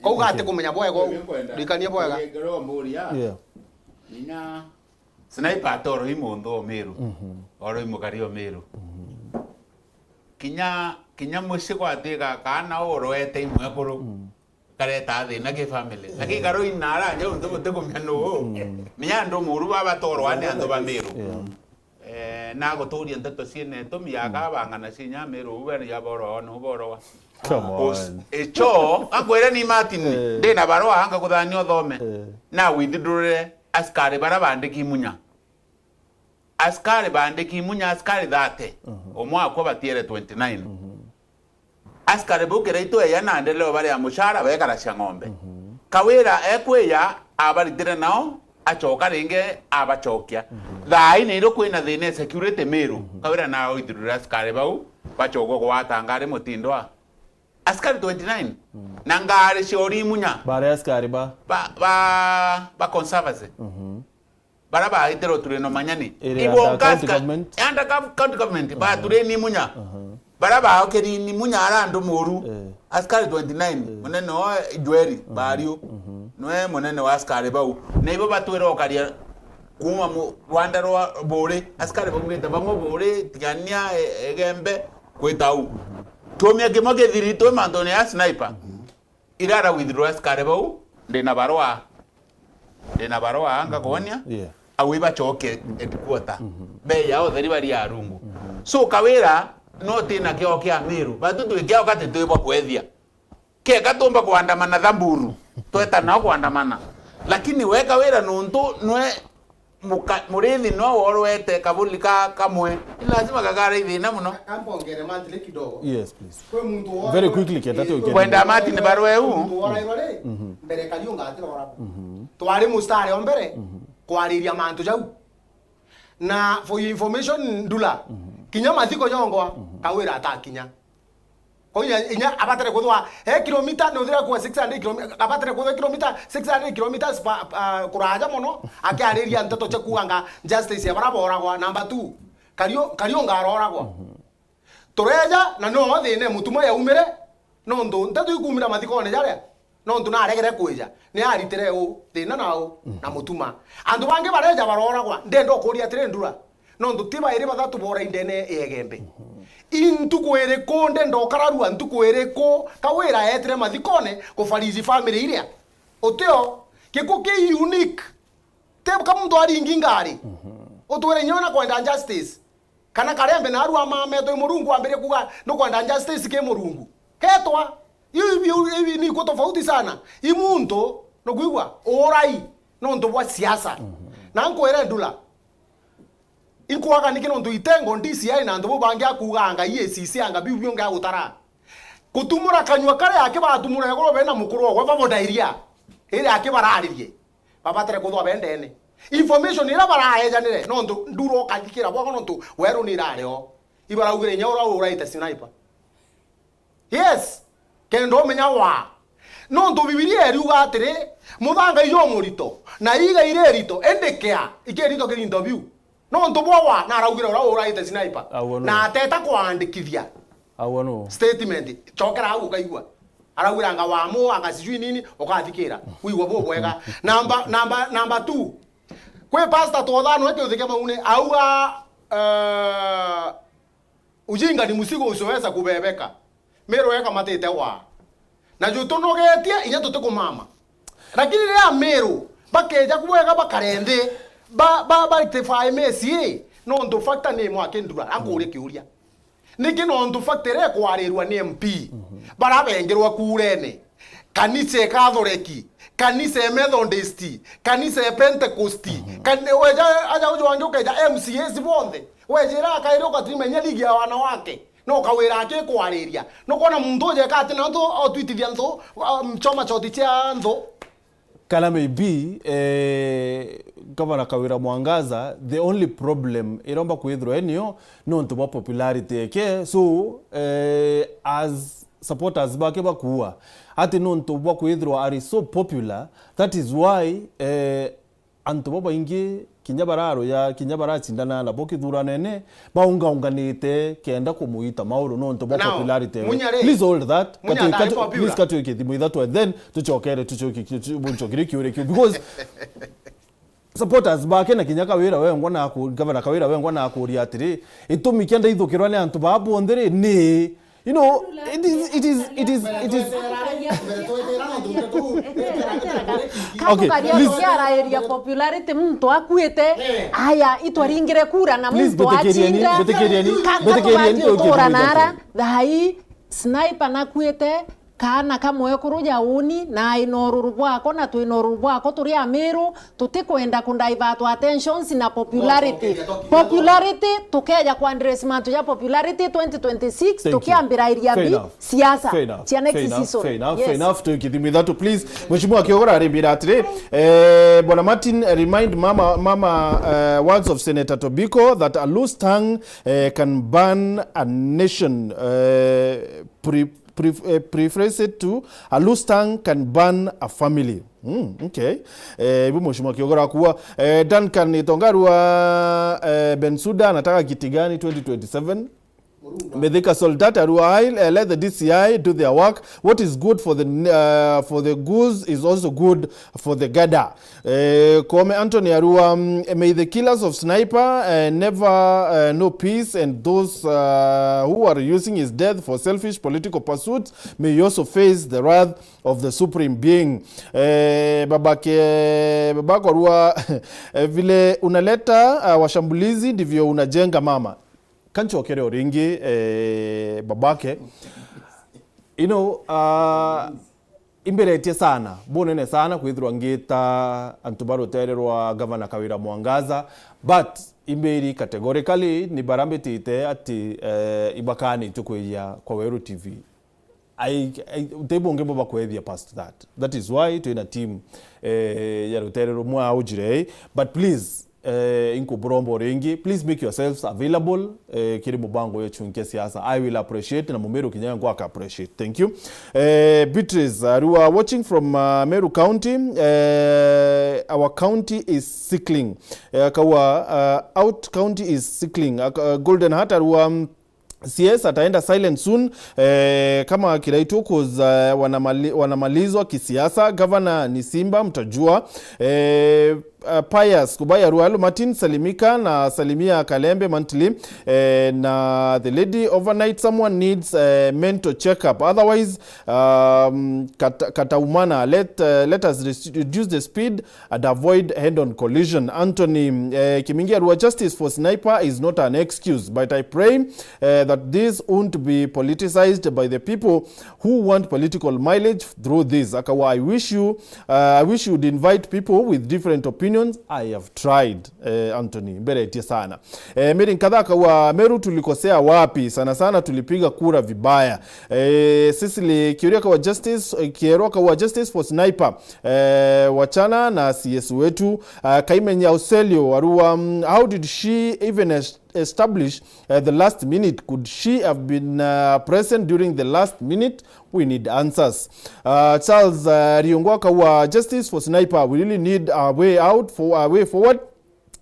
Kou gati kumenya bwega uu. Rikania bwega. Yeah. Inya Sniper atoro i munthu o Miru. Mhm. Oro i mukari o Miru. Mhm. Kinya, kinya mucii gwatuika kaana uu urwete i mwekuru. Mm. Kareta thina ki family. Lakini karo inara nje untu butikumenya nuu. Mm. Menya andu muru baba torwa ni antu ba Miru. Yeah. Eh, naguturia nteto ciina itumi, akabangana cinya Miru, uu bene ya boro, no boro wa. Come on. Icho, akwire ni Martin, eh, ndina barua, ngakuthania uthome. Eh. Na withindurire askari bara bandiki Munya. Askari bandiki Munya, askari thirty. Mhm. Umwe akwa batiere twenty-nine. Mhm. Askari bau kiraitu eya na ndeleo baria mushara bekara cia ng'ombe. Mhm. Kawira ekwiya abaritire nao, acoka ringi abacokia. Mhm. Thaa ii nirio kwina thina e security Miru. Mhm. Kawira na oithirure askari bau, bacogwa gwata ngari mutindo wa askari twenty-nine. Mhm. Na ngari cia urimunya. Bare askari ba? Ba, ba, ba conservancy. Mhm. Bara baitirwe turino manyani. Iri under county government? Under gov-, county government, ba tureni Munya. Aha. Bara baokeri ni Munya ara andu muru. Eh. Askari twenty-nine, eh, munene o Jweri, mhm, Bario. Mhm. Nwe munene wa askari bau. Na ibo batwira ukaria kuma mu-, rwanda rwa Buri. Askari baugite bamwe Buri, tigania, e-, Egembe, kwita u. Mhm. Tumia kimwe kithiri twi mantune ya sniper. Mhm. Ira ara withirwa askari bau, ndina barua, ndina barua ngakwonia, yeah, au ibacoke headquarter. Mhm. Beya utheri bari arungu. Mhm. So Kawira no tina kio kia Miru, batu twi kio kati twi bwa kwethia. Keka tumba kuandamana Thamburu, tweta nao kuandamana. Lakini we Kawira nuntu nwe Muka-, murithi no worwete kaburi ka kamwe, ni lazima gakara ithina muno. Ka-, kambongere monthly kidogo. Yes, please. Kwi muntu wora-, Very quickly, kenda eh, tuke. Kwenda Martin barwe u. Muntu worairwe ri, Mhm. mbere Kariunga atiroragwa. Mhm. Twari mustari o mbere Mhm. kwariria mantu jau. Na for your information, Ndula, Mhm. kinya mathiko jongwa, Mhm. Kawira atakinya. Kwa hiyo inya abatare kuthwa e kilomita, ni uthira kuwa six hundred kilomita, abatare kuthwa kilomita, six hundred kilometers pa, pa, kuraja mono, akiariria nteto cia kuuganga justice ya bara boragwa. Number two, Kario-, Kariunga aroragwa. Mhm. Tureja, na no thina Mutuma yaumire, nontu nteto ikumira mathikone jaria, nontu naregere kwija, ni aritire u, thina na u, Mhm. na Mutuma. Antu bangi bareja baroragwa, ndenda ukuria atiri, Ndula, nontu ti bairi bathatu bora indene ya Igembe. Mhm. I ntuku iriku ndenda ukararua, ntuku iriku Kawira etire mathikone kufariji family iria? Utio, gikuo ki unique. Ti ka muntu aringi ngari. Mhm. Utwire inya na kwenda justice. Kana Karembe naarua amame twi Murungu ambirie kuuga nukwenda justice ki Murungu. Ketwa. Iu, iu, iu ni ikuo tofauti sana. I muntu, nukwigua, urai, nontu bwa siasa. Mhm. Na nkwire Ndula. Inkwaga niki nontu itengo D C I na antu bau bangi akuuga anga E A C C anga biu biongi agutara. Kutumura kanyua karia akibatumura iguru bena mukuru ogwe babo ndairia. Iri akibararirie. Babatire kuthwa bendene. Information ira baraejanire, nontu nduro ukathikira bwako nontu weru ni irari o. Ibaraugire inya ura uraite sniper. Yes. Kenda umenya wa. Nontu Bibilia iriuga atiri, muthanga ijo murito, na iga iri rito, indi kia, ikirito kirinto biu. Nontu bwa wa, na araugire ura uraite sniper. Au no. Na ateta kwandikithia. Au no. Statement. Chokera au ukaigua. Araugire anga wa mu, anga sijui nini, ukathikira. Wigua bu bwega. Namba, namba, namba two. Kwi pastor twothano eke uthike maune. Auga, eh, ujinga ni mzigo usioweza kubebeka. Meru ekamatite wa. Na ju tunogetie, inya tutikumama. Lakini riria Meru bakeja kubwega bakare nthi, ba, ba, ba rectify mess ii, nontu factor ni imwe aki Ndula, ankurie kiuria. Niki nontu factor iria ikwarirwa ni M P, Mhm. bara bengirwa kurene, kanisa e Catholic, kanisa e Methodist, kanisa e Pentecost, Mhm. kan-, weja aja uju wangi ukeja M C As bonthe, wejira akairi ukatimenya ligi ya wanawake. No Kawira aki kwariria. Nukwona muntu ujeka ati na antu otwitithia nthu, um, choma choti cia nthu. Kana maybe, eh, Gavana Kawira Mwangaza, the only problem iromba kwithirwa enio nontu bwa popularity eke. So, eh, as supporters bake bakuua, ati nontu bwa kwithirwa ari so popular, that is why, eh, antu babaingi kinya bararuya, kinya baracindana nabo kithuranene, baungaunganite kenda kumuita mauru nontu bwa Now, popularity ewe. Munya ri? Please hold that. Munya Katwi-, ndari katwi-, popular. Please katwi kithimo ithatu and then tuchokere, tuchoki-, tu-, bunchokire kiuria kiu. Because supporters bake na kinya Kawira wengwa na aku-, Gavana Kawira wengwa na akuria atiri, itumi kia ndaithukirwa ni antu baa bonthe ri, ni You know, it is, it is, it is, it is. Okay, Kamukaria please. Tukiarairia popularity, muntu akuite, aya, itwaringire kura na Please, muntu betekerieni, achinda. Betekerieni, Ka-, betekerieni, Kamukaria okay, tukiura nara, thai, sniper nakuite, kaana kamwekuru ja uni, na ina ururu bwako, na twina ururu bwako, turi Amiru, tutikwenda ku divert attentions na popularity. Popularity, tukeja ku address mantu ja popularity twenty twenty-six, Thank you. Tukiambirairia Fair bi enough. Siasa Fair enough. Cia next Fair enough. season. Fair enough. Yes. Fair enough. Tuki thimo ithatu, please. Mheshimiwa Kiogora arimbira atiri, eh, Bwana Martin, remind mama, mama, eh, words of Senator Tobiko that a loose tongue, eh, can burn a nation. Eh, pre- Pref-, eh, prefers it to, a loose tongue can burn a family. Mm, okay. Eh, ibu Mheshimiwa Kiogora kuwa. Eh, Duncan Itongarua, eh, Bensuda anataka kiti gani twenty twenty-seven? Mithika Soldat Arua, eh, let the D C I do their work. What is good for the, uh, for the goose is also good for the gander. Eh, Koome Anthony Arua, mm, may the killers of Sniper, eh, never, eh, know peace, and those, uh, who are using his death for selfish political pursuits may also face the wrath of the Supreme Being. Eh, babake, babako Arua, eh, vile unaleta, uh, washambulizi ndivyo unajenga mama. Kanchokere o ringi, eh, babake. You know, uh, Imberetie sana, bunene sana kwithirwa ngita antu ba rutere rwa Gavana Kawira Mwangaza, but imbiri categorically ni bara mbitite ati, eh, ibakanitue kwija kwa Weru T V. I, I, ti bungi bo bakwethia past that. That is why twina team, eh, ya rutere rumwe aujire, but please, eh, inkuburomba ringi, please make yourselves available, eh, kiri mubango ya chunkia siasa. I will appreciate, na Mumiru kinya ngwaka appreciate. Thank you. Eh, Beatrice, uh, you are watching from, uh, Meru County. Eh, our county is sickling. Eh, kawa, uh, out county is sickling. Uh, Golden Heart, arua, um, C S ataenda silent soon, eh, kama Kiraitu, 'cause, eh, wanamali-, wanamalizwa kisiasa. Governor ni Simba, mtajua. Eh, uh, Pius Kubaya Rualu Martin, salimika na salimia Kalembe Mantili, eh, na the lady overnight, someone needs, eh, mental checkup. Otherwise, um, kata-, kataumana. Let, uh, let us res-, reduce the speed and avoid head-on collision. Anthony, eh, Kimingi arua, justice for Sniper is not an excuse, but I pray, eh, that this won't be politicized by the people who want political mileage through this. Akawa, I wish you, uh, I wish you'd invite people with different opinions. I have tried, eh, Anthony. Mberetie sana. Eh, Mary Nkatha akawa, Meru tulikosea wapi? Sana sana tulipiga kura vibaya. Eh, Cecily Kiuria akawa, justice, eh, Kierwa akawa, justice for Sniper. Eh, wachana na C S wetu. Uh, Kaimenya Oselio arua, um, how did she even es-, establish, uh, the last minute? Could she have been, uh, present during the last minute? We need answers. Uh, Charles, uh, Riungu akawa, justice for Sniper. We really need a way out, for a way forward,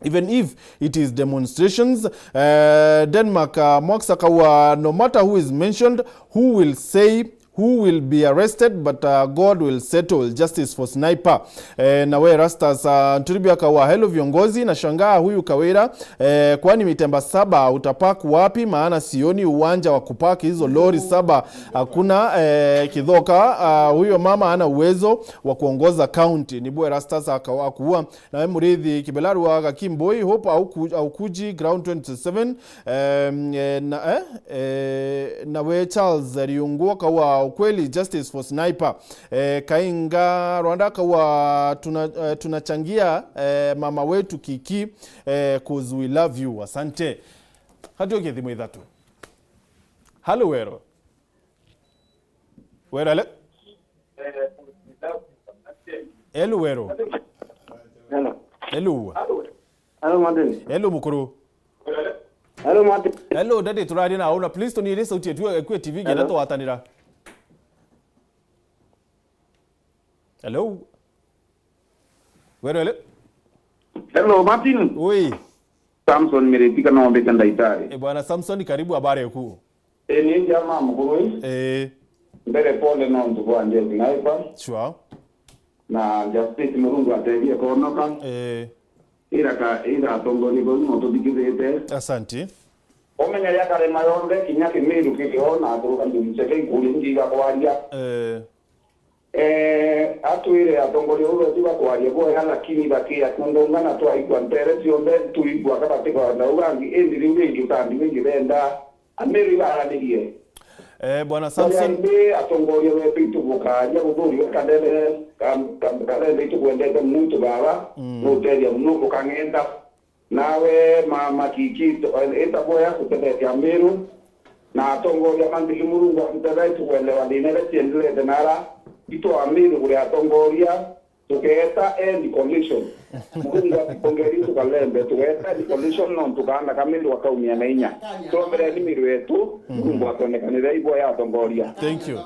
even if it is demonstrations. Uh, Denmark, uh, Mwax akawa, no matter who is mentioned, who will say, who will be arrested, but, uh, God will settle. Justice for Sniper. Eh, nawe Rastas, uh, Nturibi akawa, hello viongozi, nashangaa huyu Kawira, eh, kwani mitemba saba utapark wapi? Maana sioni uwanja wa kupark hizo lori saba. Hakuna, eh, Kithoka, uh, huyo mama hana uwezo wa kuongoza county. Ni bwe Rastas akawa kuwa. Nawe Murithi Kibelaru wa Gakimboi, hope auku-, aukuji ground twenty seven. Em, eh, na, eh, eh, nawe Charles Riungu akawa, ukweli, justice for Sniper. Eh, Kainga Rwanda akawa, tuna, eh, tunachangia, eh, mama wetu Kiki, eh, 'cause we love you. Asante. Hati ukithimo ithatu. Halo Wero. Wero, ale? Hello, Wero. Hello. Hello. Hello, Martin. Hello, mukuru. Hello, Martin. Hello, daddy, turaria na una. Please, tuniire sauti yetu, ekue T V, ngenda Hello. twatanira. Hello. Wero, hello. Hello, Martin. Oi. Samson Miriti kana ombete ndaitari. E, bwana Samson, karibu, habari yaku? E, ni njama mukuru. E. Mbere pole nontu bwa Jeff Naipa. Sure. Na Justice Murungu atethie konoka. E. Ira ka, ira atongoria bau no tuthikithite. Asante. Omenya ya karema yonthe kinya Kimiru kikio na kuruka Njuri Cheke ikuri ngiga kwaria. E. Eh, atwire atongoria bau betu bakwaria bwega, lakini bakia kundungana twaigua ntere cionthe, tuigua kabati kwa na ugangi, indi riu ringi utambi wingi benda, Amiru ibaranirie. Eh, Bwana Samson. Indi atongoria betu itubukaria buthuri we Kandebe, kam-, kam-, Kandebe itukwendete muno itu baba, Mm. nutethia muno ukang'enda. Nawe mama Kiki, ita boya kutethetia Amiru, na atongoria manthiki Murungu atutethee tukwelewa thina iria ciendelete nara, itu Amiru kuri atongoria, tukeeta end collision. Murungu atutongeri tukalembe, tukeeta end collision nontu kaana ka Miru gakaumia na inya. Tuombereni Miru yetu, Murungu atwonekanire iboya atongoria. Thank you.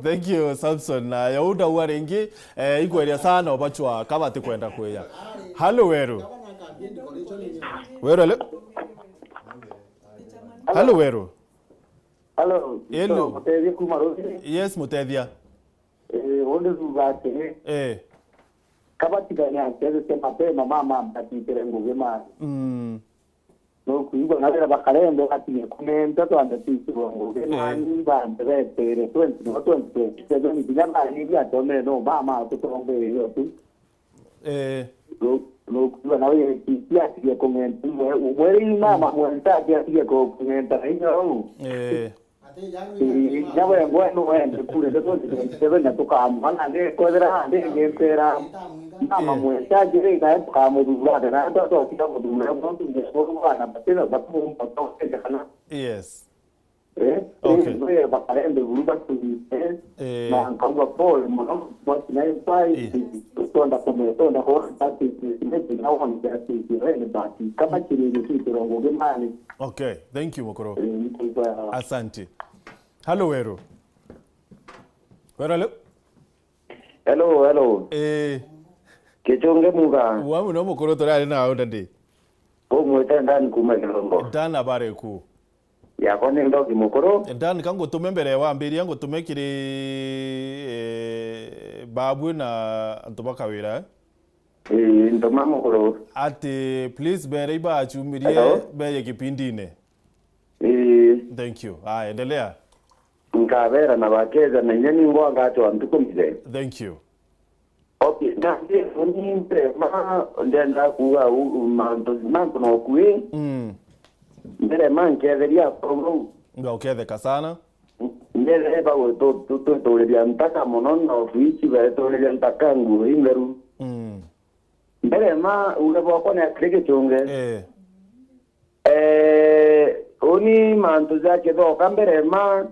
Thank you, Samson. Na yauda uwa ringi, eh, ikweria sana obachwa kabati kwenda kweya. Halo Weru. Weru, hello. Halo Weru. Halo. Hello. Mutethia kuma Ruri. Yes, Mutethia. Eh, undi thuga atiri. Eh. Kabatigania atethetie mapema mama mbatitire ngugi mari. Mm. Nukwigua na wira bakarembe batige kumenta twambe twitirwa ngugi. Eh. Nani bambe betere twenty no twenty twenty-seven kinya bariria atome no mama atutongereria tu. Eh. Nukwigua na wira kiti atige kumenta. Mweri mama mwenta atige kumenta na inya uu. Eh. Ii, nya we ngwe nu wende kure, ndeto ndeto na tukamwana ndi kwethira ndi ngintera mama mwenda njiri, na tukamuthura, na ndo tokira muthura, no tunge kwa bana, batira batumba tokira kana. Yes. Eh, okay. Eh, bakarende buru batugite, eh, na nkauga pole mono, but na ipai, eh, tonda kume, tonda kuona that is, is, is, na one that is, eh, but kama kiriri kitu rongo gimani. Okay, thank you, mukuru. Eh, nikuipa. Asante. Hello, Weru. Weru, hello? Hello, hello. Eh. Kichunge muga. Wa muno, mukuru, turari na onda ndi. Umwite Dan kuma Kirombo. Dan, habari ku? Yakwa ni ndogi mukuru. Dan, ka ngutume mbere wambiria, ngutume kiri, eh, babu na antu ba Kawira, eh? Ii, ntuma mukuru. Ati, please, bere ibachumirie. Hello? Beye kipindine. Ii. Thank you. Aya, endelea. Nkabera na bakeza na inya ningwa ngachwa ntuku mithe. Thank you. Okay, na ni ntema ndenda kuga u-, u-, mantu, mantu no kwi. Mm. Mbere ma nketheria akuru bau. Nga uketheka sana. Mbere bagwe tu-, tu-, twituriria ntaka mono, na of which bareturiria ntaka nguo intheru. Mm. Mbere ma uge bwakwa ni atiri Gichunge. Eh. Eh, uni mantu ja kithoka mbere ma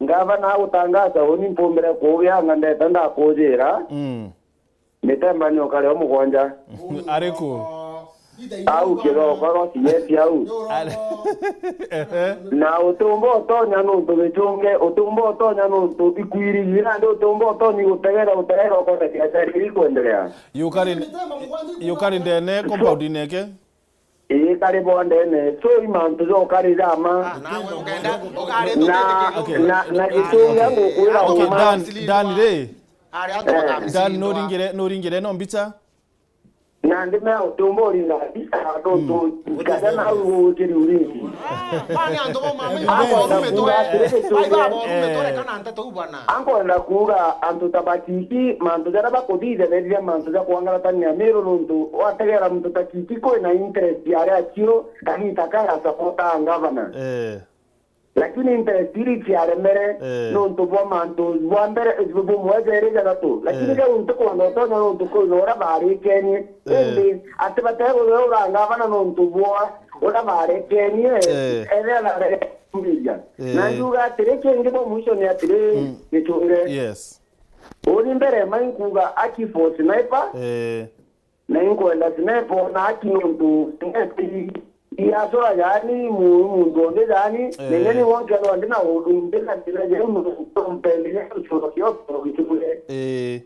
ngavana agutangaza uni mpumbire kuugia anga ndeta ndakujira. Mm. Mitemba ni ukari o mugwanja. Ari ku? Au kiroko no siyeti au. Ari-, ehe. Na utumba utonya nuntu Gichunge, utumba utonya nuntu ikwirigi, nandi utumba utonya gutegera, utegera ukona biashara iri kwendelea. Yukari, yukari ndene compound ineke? Ii, kari bondene. So, i mantu jokari jama. Ah, nawe ukenda, ukari na, okay, na, na Gichunge ngukwira okay, uma. Dan, Dan ri. Ari antu, eh, Dan, nuringire, nuringire no mbicha? Na ndime utumba uringa mbicha, nuntu, mm, kaja na ugukiri uringi. Ah, bani antu bo mama, akwenda kuuga atiri Gichunge. Ai, baba, urume, eh, tore kana nteto u bwana. Ankwenda kuuga antu ta Bakiki, mantu jaria bakuthithagiria mantu ja kwangaratania Miru, nuntu wategera muntu ta Kiki kwina interest ya aria acio, kanita kara supporta ngavana. Eh. Lakini interest iri ciaremere, eh, nuntu bwa mantu bwa mbere, bumwe jeri jathatu. Lakini, eh, riu ntikwenda utonya nuntu kwina uria barikenie. Eh. Indi ati bateguthe ura ngavana nuntu bwa uria barekenie, eh, ethira na kumbiria. Eh. Na njuga atiri, kingi bwa mwisho ni atiri, mm, Gichunge. Yes. Uni mbere ma inkuga aki for sniper. Eh. Na inkwenda sniper na aki nuntu sniper i-, iacura yani mu-, muntu ongi yani. Eh. Na inya ni wonke ndo ndi na undu ndi na thina jeu muntu mpende ya ucura kio kio Gichunge. Eh.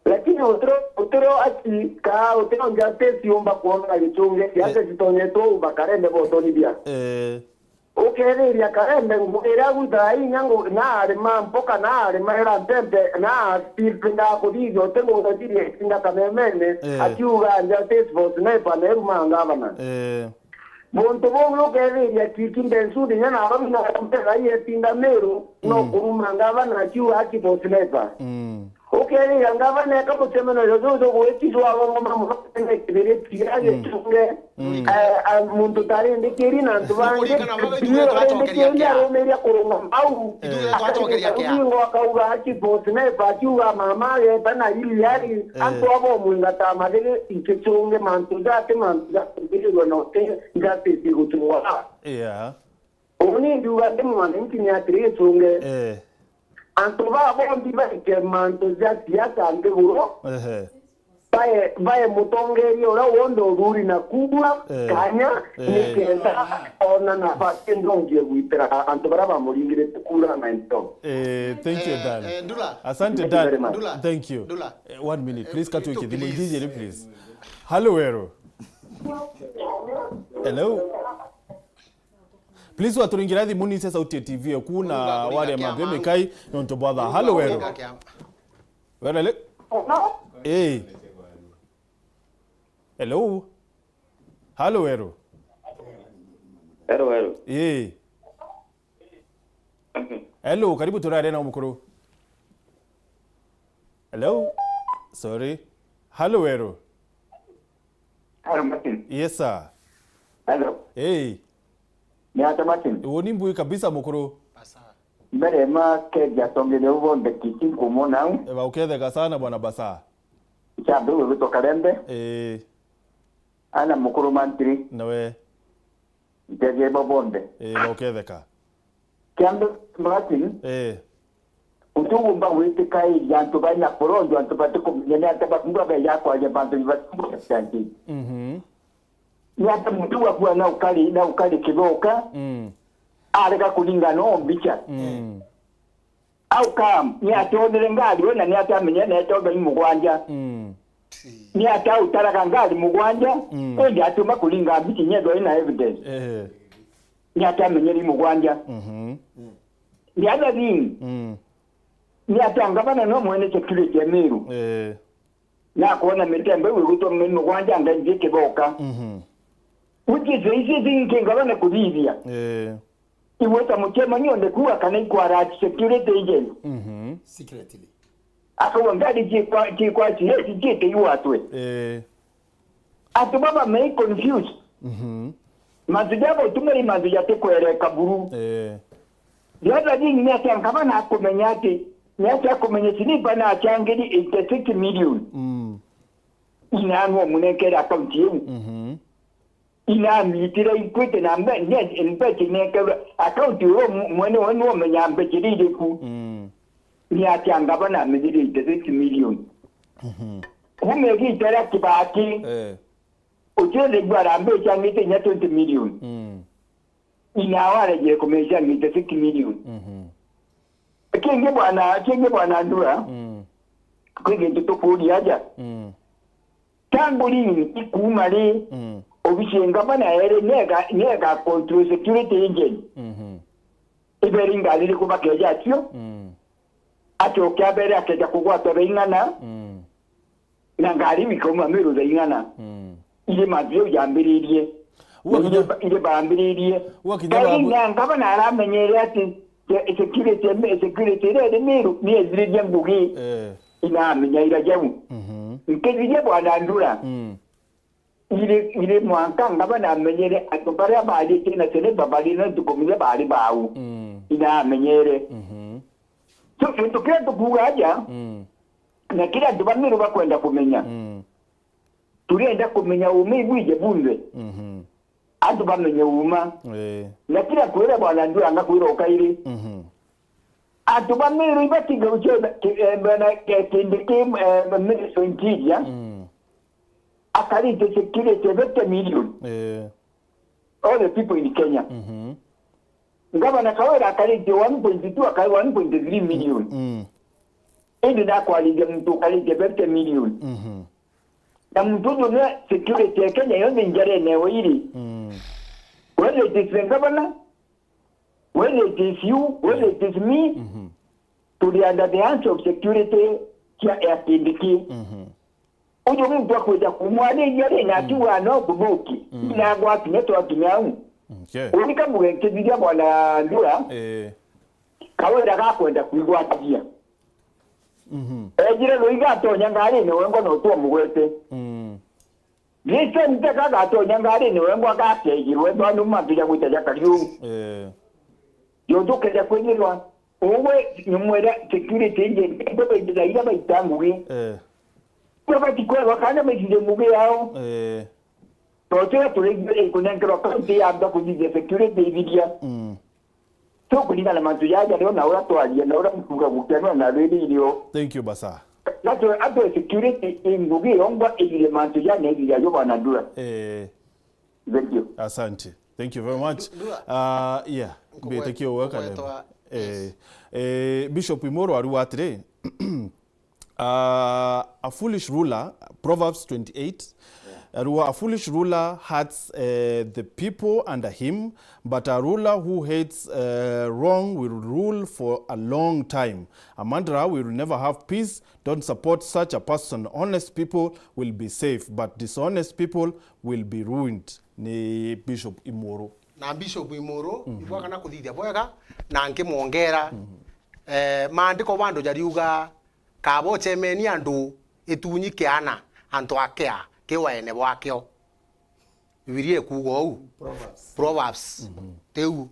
Lakini utiro, utiro aki, ka utiro justice yumba kuona Gichunge, siasa, eh, zitonyetwo uba Karembe botonithia. Eh. Ukethiria Karembe ngugi iria agwitaga inya ngu-, na arima mpoka, na arima ira mpempe, na speed pinda kuthithia, uti ngugi uthiria itinda kamemene, eh, akiuga justice for sniper na iruma ngavana. Eh. Buntu buu ukethiria Kiki Mbensu inya na arumi na mpera yetinda Miru, no, mm, kuruma ngavana akiuga aki for sniper. Mm. Ukeethira ngavana eka mucemanio juju jugwitithua agongoma mono kene kibiriti gia, mm, Gichunge. Mm. Eh, a, muntu tarindikiri na antu bangi, kuringana na baba, ithuĩ twacokeria kĩea, arumiria kurunga mbau. Ithuĩ twacokeria kĩea. Rugingo akauga aki boss neba, akiuga mama ageta na ili yari, eh, antu abo mwingata mathiri Gichunge mantu jati mantu jakugirirwe na uti justice gutua. Yeah. Uni ndiuga ndi mwananchi ni atiri Gichunge. Eh. Antu baa bonthe baike mantu ja siasa nthiguru, ehe, bae, bae mutongeria uria wonthe uthuri na kuugua, eh, kanya, eh, nikenda ona nafasi ndongie gwitira antu baria bamuringirite kura na into. Eh, thank you, eh, Dan. Eh, Ndula. Asante, thank you Dan, very much. Ndula. Thank you. Ndula. Eh, one minute, please, eh, katwe kithimo, please. D J, please. Hello, Weru. Hello. Please, waturingira thimuni cia sauti ya T V eku na ware mambia mikai nontu bwa thaa. Halo, Weru. Weru, hello? Hello? Eh. Hello? Halo, Weru. Hello, Weru. Eh. Hello, karibu turare na mukuru. Hello? Sorry. Halo, Weru. Hello, Martin. Yes, sir. Hello. Hey. Ni atia, Martin? Uuni mbui kabisa, mukuru. Basa. Mbere ma Kenya atongeria u bonthe Kisii nkumona au. E, bauketheka sana, Bwana Basa. Chambe ugwitwa Karembe. Ee. Ana mukuru mantri. Nawe. Ntege bo bonthe. Ee, bauketheka. Kiambe Martin. Ee. Utugu mba gwitikairia antu baina porojo, antu batikumenya ni ata bakumba beja kwaria bantu bibatumbukanti. Mhm. Ni ata muntu wakua na ukari, na ukari kiboka, Mm. arega kuringana o mbicha. Mm. How come? Ni ata onere ngari we na ni ata amenye na etobe i mugwanja? Mm. Ni ata utaraga ngari mugwanja, Mm. indi atuma kuringa mbicha nyethwa ina evidence? Eh. Ni ata amenyere i mugwanja? Mhm. The other thing, Mm. ni ata ngavana no mwene security ya Meru? Eh. Nakwona mitembo iu igutwa mugwanja ngenji kiboka. Mhm. Which is the easiest thing kingabana kuthithia. Eh. Igweta muchemani onde kuga kana ikwara security agent. Mhm. Secretly. Akauga ngari chikwa, chikwa chiyesi chite iwatwe. Eh. Antu baba me confused. Mhm. Mantu jabo tumeri mantu jatikwereka buru. Eh. The other thing ni ati ngavana akumenya ati, ni ati akumenya sinipa na achangiri eighty-six million. Mm. Inanwa omunenkere account iu. Mhm. Inamitire ikwite na mbe-, ne-, mbecha inenkerwe account iu mu-, mwene we niwe umenya mbecha iria iriku. Mm. Ni ati ngavana amenyire eighty-six million. Mhm. Kuma igiita ria Kibaki, Eh. uciendeigua arambe icangite inya twenty million. Mm. Inawe aregire kumenya icangite six million. Mhm. Kingi bwana, kingi bwana Ndura, Mm. kwi gintu tukuuria aja. Mm. Tangu lini ikuuma ri Mm. obisi ya ngavana eri niega, niega control security agent? Mhm. Iberi ngari iriku bakeja atio? Mm. Acoke abere akeja kugwatwa thaa ing'ana? Mm. Na ngari ikauma Meru thaa ing'ana? Mm. Iri mantu jau jambiririe. Ua Na kinya iri ba-, iri bambiririe. Ua kinya Kairi babu- na ngavana aramenyere ati se-, security, security iria iri Meru ni ethiririe ngugi. Eh. Inamenya ira jau. Mhm. Nkithirie bwana Ndura. Mm. Iri, iri mwanka ngavana amenyere antu baria baritie na seneta bari na ntuku muthia bari bau. Mm. Inamenyere. Mhm. So, gintu kiria tukuuga aja, Mm. na kiria antu ba Meru bakwenda kumenya. Mm. Turenda kumenya uuma ibwije bunthe. Mhm. Antu bamenye uuma. Eh. Na kira kwira bwana Ndura ngakwira ukairi. Mhm. Antu ba Meru ibatiga ucio na ki-, eh, bana, eh, Kindiki, eh, Minister Interior. Mm. Akarite security fifty million. Eh. All the people in Kenya. Mhm. Ngavana Kawira akarite one point two, akari one point three million. Mm. Indi nakwariria muntu ukarite fifty million. Mhm. Na muntu uju ni security ya Kenya yonthe njarene ewe iri. Mm. Whether it is the governor, whether it is you, whether it is me, Mhm. turi under the hands of security cia, ya Kindiki. Mhm. Uju muntu akwija kumwariria ri, na Mm. akiuga no kuthuki. Mm. Ina gwakinya twakinya au. Okay. Uni kamuge nkithiria bwana Ndura, Eh. Kawira gakwenda kwigwatithia. Mhm. Ejire ruiga atonya ngarine wengwa no twamugwete. Mm. This time teka gatonya ngarine wengwa gakejirwe, banu mantu ja gwita ja kariu. Eh. Yo tukeja kwithirwa. Uwe nyumwira security agent, ndo baitira ira baita ngugi. Eh. Kwa bati kwa wakana maitire ngugi yao. Eh. Totira turi kunenkerwa kaunti ya amba kuthithia security ithiria. Mm. So, kuringana na mantu jaja rio na uria twaria, na uria mukuga gukianwa na riri irio. Thank you, Basa. Atu, atu security ingugi yongwa igire mantu jana igire yo bwana Ndura. Eh. Thank you. Asante. Thank you very much. Ndura. Ah, yeah. Nkugwe-, Mbitikio weka nkugwetwa, leo. Eh, yes. Eh, Bishop Imoro ariuga atiri, Uh, a foolish ruler, Proverbs twenty-eight, yeah. Ariuga, a foolish ruler hurts, uh, the people under him, but a ruler who hates, uh, wrong will rule for a long time. A murderer will never have peace. Don't support such a person. Honest people will be safe, but dishonest people will be ruined. Ni Bishop Imoro. Na Bishop Imoro, mhm, ibwakana kuthithia bwega, na nkimwongera. Mhm. Eh, maandiko bando jariuga, Kaba ucemeni andu, itunyi kiana, antu akea, ki waene bwakio. Bibilia ikuuga uu. Proverbs. Proverbs. Mhm. Tiu.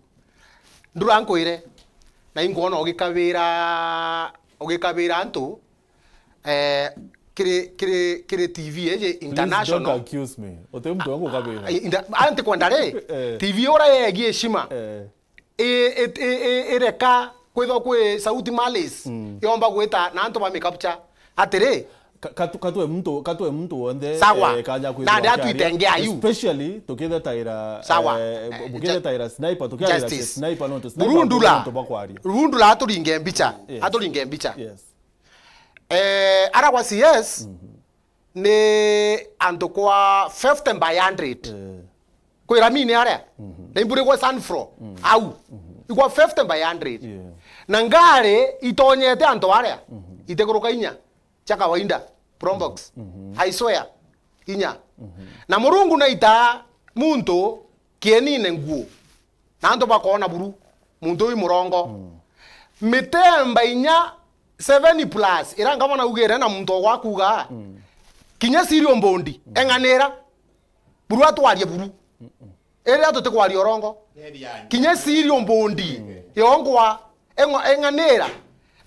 Ndura nkwire, Na inkwona ugikabira, ugikabira antu, eh, kiri, kiri, kiri T V iji international. Please don't accuse me. Uti muntu wa gukabira. Ah, inter-, anti kwenda ri, Eh. T V ura yegie heshima. Eh. I, i, i, i, ireka kwithwa kwi sauti malis, Mm. yomba gwita na antu ba micapture. Atiri, Ka-, katu-, katwe muntu, katwe muntu wonthe, Sawa. Eh, kanya kwithirwa Nandi akiaria, atwitenge ayu. Especially tukithetaira, Sawa. Eh, Eh, bukithetaira ju-, sniper, tukiaria Justice. Sniper, nontu sniper Buru Ndula. Nontu bakwaria. Buru Ndula aturinge mbicha. Yes. Aturinge mbicha. Yes. Eh, ara kwa C S, Mhm. ni antu kwa fifty by hundred. Eh. Kwi ramini aria, Mhm. na imburigwe sunfro, Mhm. au. Mhm. Igwa fifty by hundred. Yeah. Na ngari itonyete antu aria, Mhm. itiguruka inya. Cha kawaida, Probox. Mhm. I swear, inya. Mhm. Na Murungu naita muntu kienine nguo. Na antu bakoona buru, muntu uyu murongo. Mm. Mitemba inya seven plus, ira ngavana augire na muntu ogwa kuuga, Mm. kinya Siri Ombondi, Mm. eng'anira. Buru atwarie buru. Mm-mm. Iria tutikwaria urongo. Kinya Siri Ombondi, Mm. yongwa, eng'o-, eng'anira.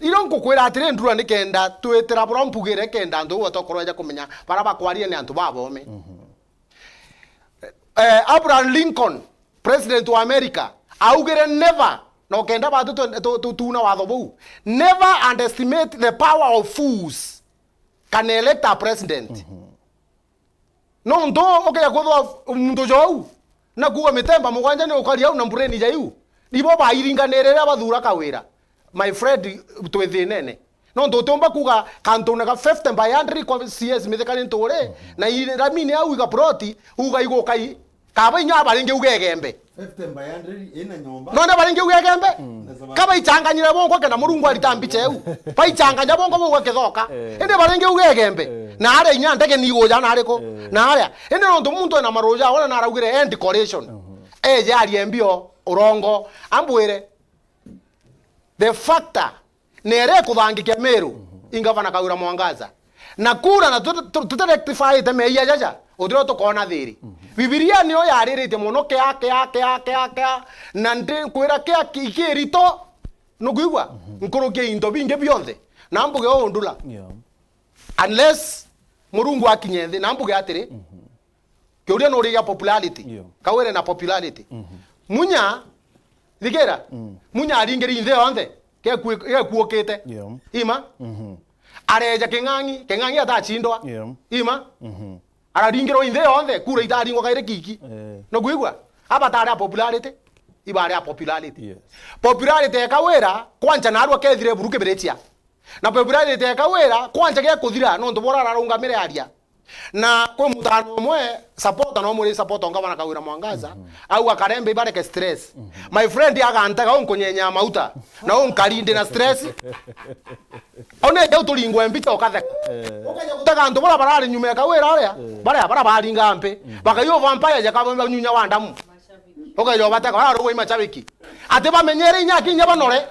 Iro nkukwira atiri, Ndura, nikenda twitira bura mpugire, kenda antu bau batokorwa eja kumenya bara bakwaria ni antu babome. Mhm. Eh, Abraham Lincoln, president wa America, augire, "Never," na ukenda batu tu-, tu-, tutuna watho buu, "Never underestimate the power of fools can elect a president." Mhm. Nontu ukeja kwithwa muntu jou, na kuuga mitemba mugwanja ni ukari au na mbureni ja iu, nibo bairinganire riria bathuura Kawira. My friend, twi thinene. Nontu utiumba kuuga kantune ka fifty by hundred kwa C S mithika ni nturi, na iramini au iga plot, uga iguka i, kaba inya abaringi uga Igembe. Fifty by hundred ina nyomba. Nona baringi uga Igembe? Mm. Kaba ichanganyire bongo kenda Murungu arita mbicha eu. Baichanganya bongo bauga kithoka. Eh. Indi baringi uga Igembe. Eh. Na aria inya ndege ni iguja na ariku? Eh. Na aria. Indi nontu muntu ena maruja, ona naraugire, eh, decoration. Mhm. Eje arie mbio, urongo. Ambwire, the factor nere kuthangikia Meru, Mhm. ingavana Kawira Mwangaza. Na kura na tu-, tu-, tutirectifyite meeyia jaja, utiro tukoona thiri. Mhm. Bibilia niyo yariritie mono kia, kia, kia, kia, kia, na ndikwira kia ki-, kirito, nukwigua? Mhm. Nkuruki into bingi bionthe. Na mbuge uu Ndula. Yeah. Unless Murungu akinye nthi, na mbuge atiri, Mhm. Kiuria nuri gia popularity. Yo. Kawira na popularity. Mhm. Munya, thigira, Mm. Munya aringiri nthi yonthe, gekui-, gekuukite. Yo. Ima? Mhm. Areja King'ang'i, King'ang'i atachindwa. Yo. Ima? Mhm. Araringirwa nthi yonthe, kura itaringwa kairi kiki. Eh. Nukwigua? Abatari a popularity, ibari a popularity. Yes. Popularity ya Kawira, kwancha narua kethire buru kibirichia. Na popularity ya Kawira, kwancha gekuthira, nontu bora ararungamire aria. Na kwi mutano umwe, supporter no muri supporter ngavana Kawira Mwangaza, Mhm. au akarembe ibareke stress. Mhm. My friend agantega unkunyenya mauta, na unkari ndi na stress. One jau turingwe mbicha ukatheka. Eh. Ukaja gutega antu bara barari nyuma ya Kawira aria, Eh. bara, bara baringa mpi. Mhm. Bakayo vampire jaka banyunya wa ndamu. Ukeja ubatega, bararugwa i macabiki. Ati bamenyere inya akinya banore.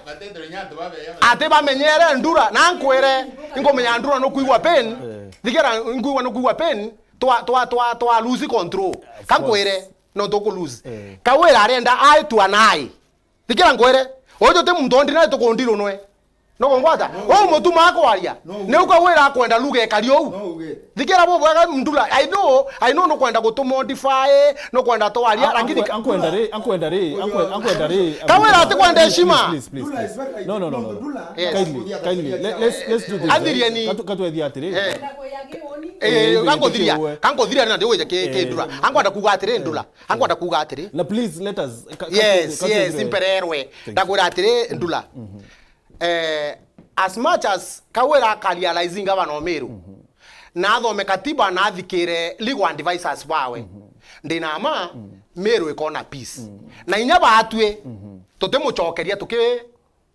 Ati bamenyere Ndura, na nkwire, inkumenya Ndura nukwigua pain. Eh. Thigira, nkwigua nukwigua pain, twa, twa, twa, twa lose control. Of course. Kankwire, no tuku lose. Eh. Kawira arenda aitwa nai. Thigira nkwire, uju ti muntu ondi nai tukundirunwe. Nukungwata? Uu mutuma akwaria. Niu Kawira akwenda lugha ikari uu. Thigira bubwega Ndula. I know, I know nukwenda gutumodify, nukwenda twaria, lakini akwenda ri, akwenda ri, akwenda ri. Kawira atikwenda heshima. Please, please, please. No, no, no, no. Yes. Kindly, kindly. Let, let's, let's do this. Athirieni. Katu-, katwethia atiri. Eh. Eh, eh, kankuthiria, kankuthiria na ndiwije ki, ki Ndula. Ankwenda kuuga atiri, Ndula. Ankwenda kuuga atiri. Na please, let us, ka-, yes, yes, mpererwe. Ndakwira atiri, Ndula. Eh, as much as Kawira akarealize ngavana o Meru, na athome katiba na athikire legal advisors bawe, ndina ma, Meru ikona peace. Na inya batwi, tutimucokeria tuki-,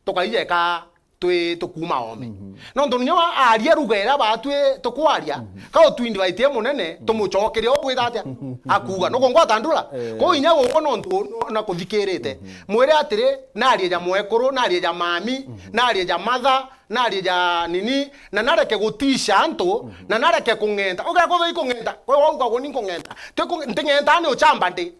tukaijeka twi tukuuma oome. Nontu ninya aria ruga iria batwi tukwaria, ka utwinvite munene, tumucokeria ugwita atia? Akuuga. Nukungwata Ndula? Eh. Kwou inya gukwa nontu na kuthikirite. Mwire atiri, narie ja mwekuru, narie ja mami, narie ja mother, narie ja nini, na nareke gutisha antu, na nareke kung'enta. Ugekwa ikung'enta, kwe wauga guni nkung'enta. Ti ku-, nting'enta ni uchamba ndi.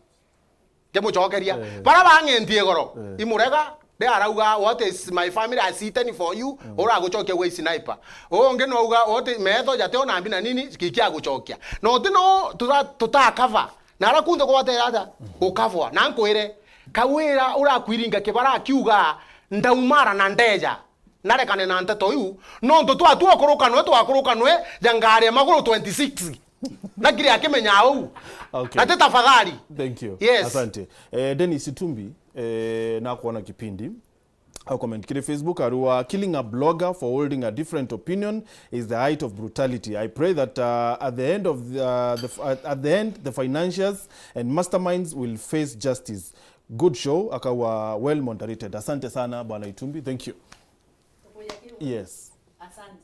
Ngimucokeria. Eh. Bara bang'entie igoro, eh, imurega, Nde arauga, "What is my family has eaten for you?" Uragucokia gwe sniper. Uu ungi no auga, "What is, metho jate ona mbi na nini, giki agucokia." No ti no tuta-, tuta cover. Na ara kunthe gwate aja, gukavwa. Na nkwire, Kawira urakwiringa kibara akiuga, "Ndaumara na ndeja." Narekane na nteto iu, nontu twatu okurukanwe, twakurukanwe, ja ngari ya maguru twenty-six. Na kiri akimenya uu. Okay. Na ti tafadhali. Thank you. Yes. Asante. Eh, Dennis Itumbi, eh, nakuona kipindi. Au comment kiri Facebook, arua, "Killing a blogger for holding a different opinion is the height of brutality. I pray that, uh, at the end of the, uh, the f-, at, at the end, the financiers and masterminds will face justice. Good show, akawa well moderated." Asante sana, Bwana Itumbi. Thank you. Yes. Asante.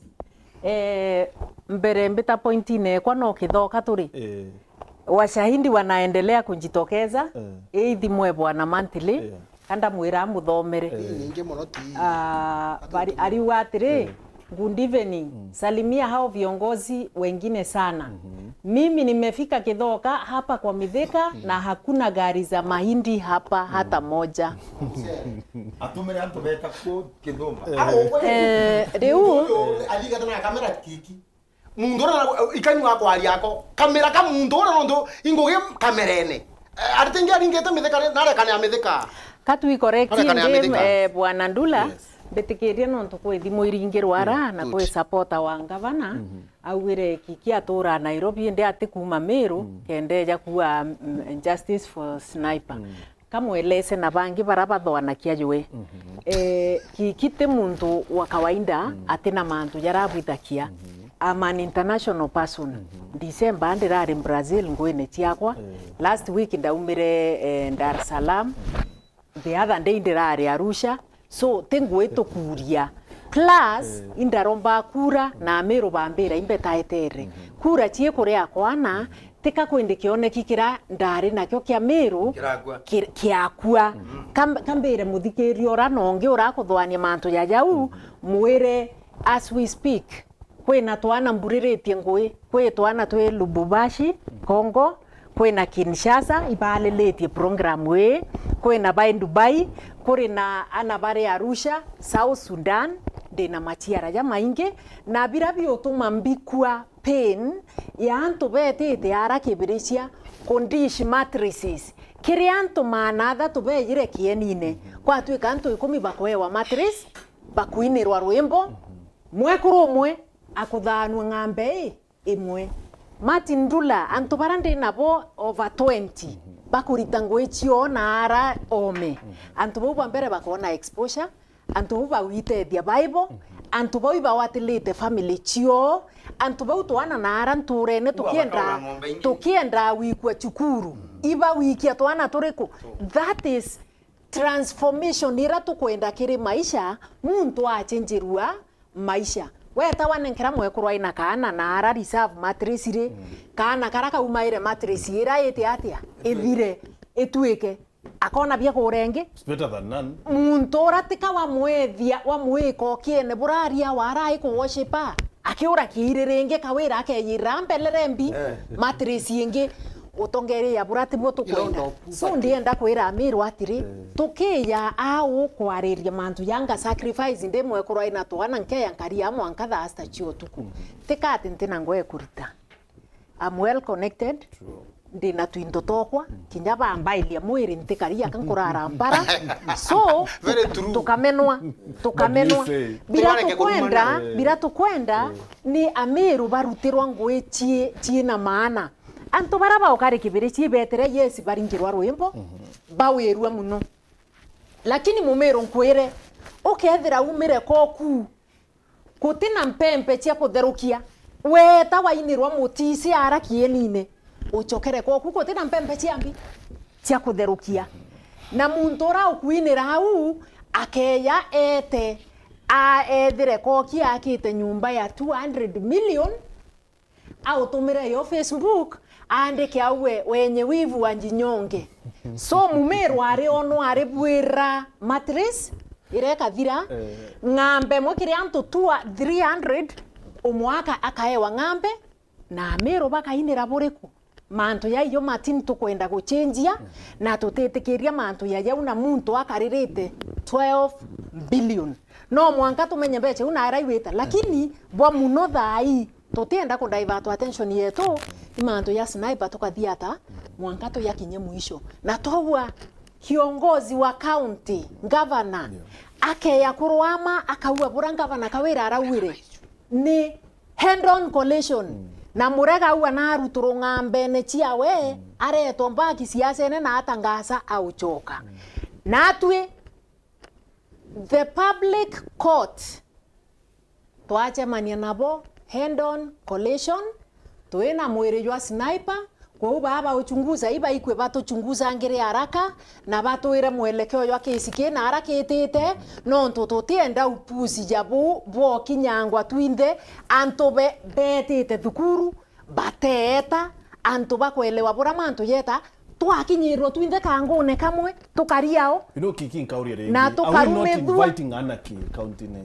Eh, mbere mbita pointine ekwa no kithoka turi. Eh. Washahidi wanaendelea kujitokeza. Eh. Ithimwe bwana Mantili. Eh. Kanda mwira amuthomere. Eh. Ii nyingi muno ti. Ah, bari-, ariuga atiri, Eh. "Good evening. Salimia hao viongozi wengine sana. Mimi nimefika Kithoka hapa kwa Mithika na hakuna gari za mahindi hapa hata moja." Atumire antu beta ku Kithumba. Eh, riu Uyu athigata na kamera kiki. Muntu uria ikanyua kwaria ako. Kamera ka muntu uria nontu ingugi kamerene. Eh, arite ingi aringite mithika ri-, narekane ya mithika. Ka twi correct Narekane ya ndi, mithika. Eh, Bwana Ndula, Yes. mbitikirie nontu kwi thimu iringirwa ara Mm, na good. kwi supporter wa ngavana, augire kiki atura Nairobi, indi ati kuma Meru, kenda eja kuua, mm, justice for sniper. Kamwelese na bangi bara bathoanakia jwe. Eh, kiki ti muntu wa kawaida atina mantu jarabwithakia. I'm an international person. December ndirari Brazil nguine ciakwa. Last week ndaumire, eh, Dar es Salaam. The other day ndirari Arusha. So, ti ngui tukuria. Plus, indaromba kura na Amiru bambira imbetaetere. Kura ciikuria kwana, tika kwindi kioneki kira ndari nakio kia Miru Kirakua. ki-, kiakua. Kam-, kambire muthikiria ura na ungi urakuthwania mantu ja jau, mwire as we speak, kwina twana mburiritie ngui, kwi twana twi Lubumbashi, Congo, kwina Kinshasa, ibalilitie program ii, kwina bai Dubai, kuri na ana bari Arusha, South Sudan, ndina maciara jamaingi, na bira biutuma mbikua pain ya antu betite ara kibiricia ku dish mattresses. Kiri antu maana athatu bejire kienine, kwatwika antu ikumi bakwewa mattress, bakuinirwa rwimbo, mwekuru umwe akuthaanua ng'ambe ii imwe. Martin Ndula, antu bara ndi nabo over twenty, bakurita ngui cioo na ara oome. Antu bau ba mbere bakoona exposure, antu bau bagwitethia Bible, antu bau ibawatilite family cioo, antu bau twana na ara nturene tukienda, tukienda gwikua cukuru, ibawikia twana turiku? That is transformation ira tukwenda kiri maisha, muntu achenjerua maisha. Weta wanenkera mwekuru aina kaana na ara reserve mattress ri, kaana kara kaumaire mattress ira ite atia? Ithire, ituike. Akona bia kugura ingi. It's better than none. Muntu ura tika wamwethia, wamwika ukiene buraria wara aiku worshipa. Akiura kiiri ringi kawira akeyira mbelere mbi, Eh. mattress ingi, utongeria bura tibuo tukwenda. Irondo oku So, bati. ndienda kwira Amiru atiri, Eh. tukiya au kwariria mantu janga sacrifice ndi mwekuru aina twana nkeya nkari ya mwanka thaa sita cia utuku. Tika ati ntina ngwe kurita. I'm well connected. True. Ndina twinto tokwa, kinya bambailia mwiri ntikari aka nkurara mpara. So, Very true. tukamenwa, tukamenwa. But you say Bira Tibareke tukwenda, kurumana. bira tukwenda, ni Amiru barutirwa ngui cii, cii na maana. Antu bara baukari kibiri cii betere, yes, baringirwa rwimbo, bawirua muno. Lakini Mumiru nkwire, ukethira umire koku, guti na mpempe cia kutherukia. Weta wainirwa mutisi ara kienine, ucokere koku, guti na mpempe cia mbi cia kutherukia. Na muntu ura ukuinira au, akeya ete, a-, ethire koki akite nyumba ya two hundred million, autumire yo Facebook, aandike au we, wenye wivu wa njinyonge. So, Mumiru ari ono ari bwira mattress, ira ikathira, Eh. ng'ambe imwe kiri antu two, three hundred, umwe aka-, akaewa ng'ambe, na Amiru bakainira buriku? Mantu jaijo Martin tukwenda gucenjia, na tutitikiria mantu ja jau na muntu akaririte twelve billion. No mwanka tumenye mbeca iu naria iwite, lakini bwa muno thaa ii tutienda ku divert attention yetu i mantu ya sniper, tukathii ata mwanka tuyakinye mwisho. Na twaua kiongozi wa county, governor, akeya kurwama, akaua bura governor Kawira araugire ni head on collision. Na Murega au anaruturwa ng'ambene ciawe, aretwa mbaki siasene na atangasa auchoka. Natwi, the public court, twacemania nabo head on collision, twina mwiri jwa sniper, kwou baba uchunguza ibaikwe batuchunguzangire haraka, na batwire mwelekeo jwa kesi kii na arakitite, nontu tutienda upusi ja bu bwokinyangwa twinthe, antu be-, betite thukuru, bateeta, antu bakwelewa bura mantu jeta, twakinyirwa twinthe kangune kamwe, tukari ao. You know, Kiki, nkauria ringi, na are we not tukarumithua inviting anarchy county-ini?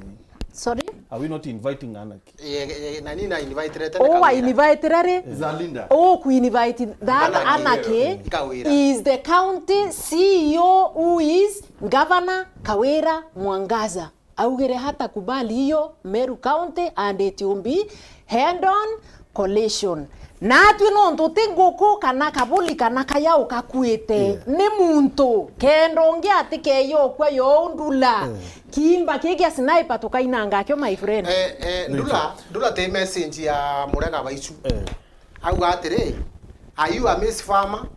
Sorry? Are we not inviting anarchy? Eh, eh, nani na invite rete? Uu wa invite ri? Zalinda. Uu ku invite that anarchy. Anarchy Kawira is the county C E O who is Governor Kawira Mwangaza. Augire hata kubali hiyo Meru County and it will be head on collision. Natwi nontu ti nguku kana kabuli kana kayau kakuite, yeah, ni muntu, kenda ungi atikeyokua yo ndula. Yeah. Kiimba kii kia sniper tukainanga akio, my friend. Eh, eh, ndula, ndula ti message ya Murega Baichu. Eh. Auga atiri, are you a maize farmer?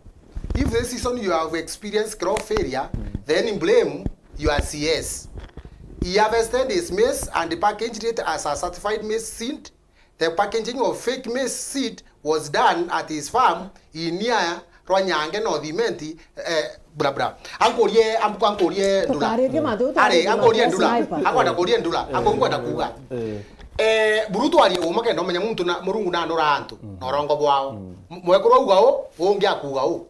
If this season you have experienced crop failure, then blame your C S. He harvested his maize and packaged it as a certified maize seed. The packaging of fake maize seed was done at his farm in near Rwanyange, North Imenti, eh, bla bla. Ankurie, am-, ankurie ndula. Tukaririe mathiu. Ari, ankurie ndula. Sniper. Akwenda kuria ndula. Eh. Anku nkwenda kuuga. Eh. Eh, buru twarie uma kenda umenya muntu na Murungu nanura antu, mm, na urongo bwao. Mm. M-, mwekuru auga u, ungi akuuga u.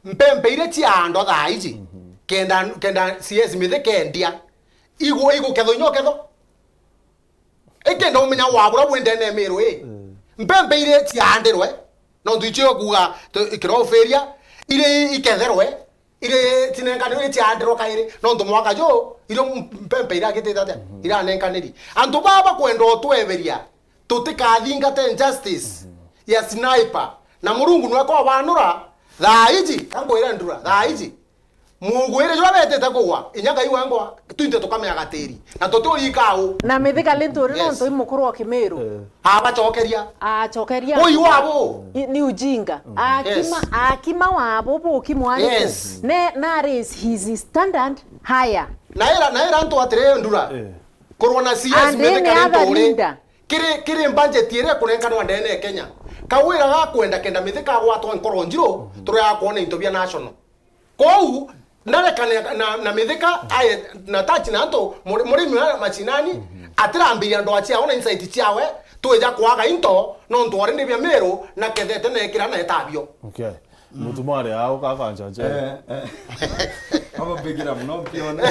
Mpempe iria ciaandwa thaa iji, mhm, kenda, kenda C S mithi kendia. Igu-, igukethwa inya ukethwa. Ikenda umenya wa bura bwi ndene ya Meru ii. Mm. Mpempe iria ciaandirwe, nontu icio kuuga tu-, ikiraufiria, iria iketherwe, iria cinenkanirwe, iria ciaandirwe kairi, nontu mwaka ju, irio m-, mpempe iria agitite atia, mhm, iranenkaniri. Antu baa bakwenda utweberia, tutikathingate justice, mhm, ya sniper, na Murungu nwe kobanura, thaa iji, ankwire ndura, thaa iji. Mugwire jwa betete kugwa, inya Ngai wengwa, twinthe tukamea gatiri. Na tutiurika u. Na Mithika Linturi, yes, nontu i mukuru wa Kimiru. Eh. Abacokeria. Acokeria. Uyu wabo. I-, ni ujinga. Mm. Akima, yes, akima wabo buki mwariku. Yes. Ne, na raise his standard higher. Na ira, na ira antu atiri ndura. Eh. Kurwa na C S. And Mithika ni other Linturi. Leader. Kiri, kiri budget iria ikunenkanwa ndene ya Kenya. Kawira gakwenda kenda Mithika agwatwa nkoro njiru, mm, turia akwona into bia national. Kwou, ndarekane na, na Mithika, aye, na touch na antu, muri-, murimi wa macinani, mhm, atirambiria ndwaa ciawe na insight ciawe, twija kwaga into, nontu already bia Meru, na kethete na ekira na etabio. Okay. Mutumwa ari au kakanjanje. Eh, eh. Aba mbigira muno mpione.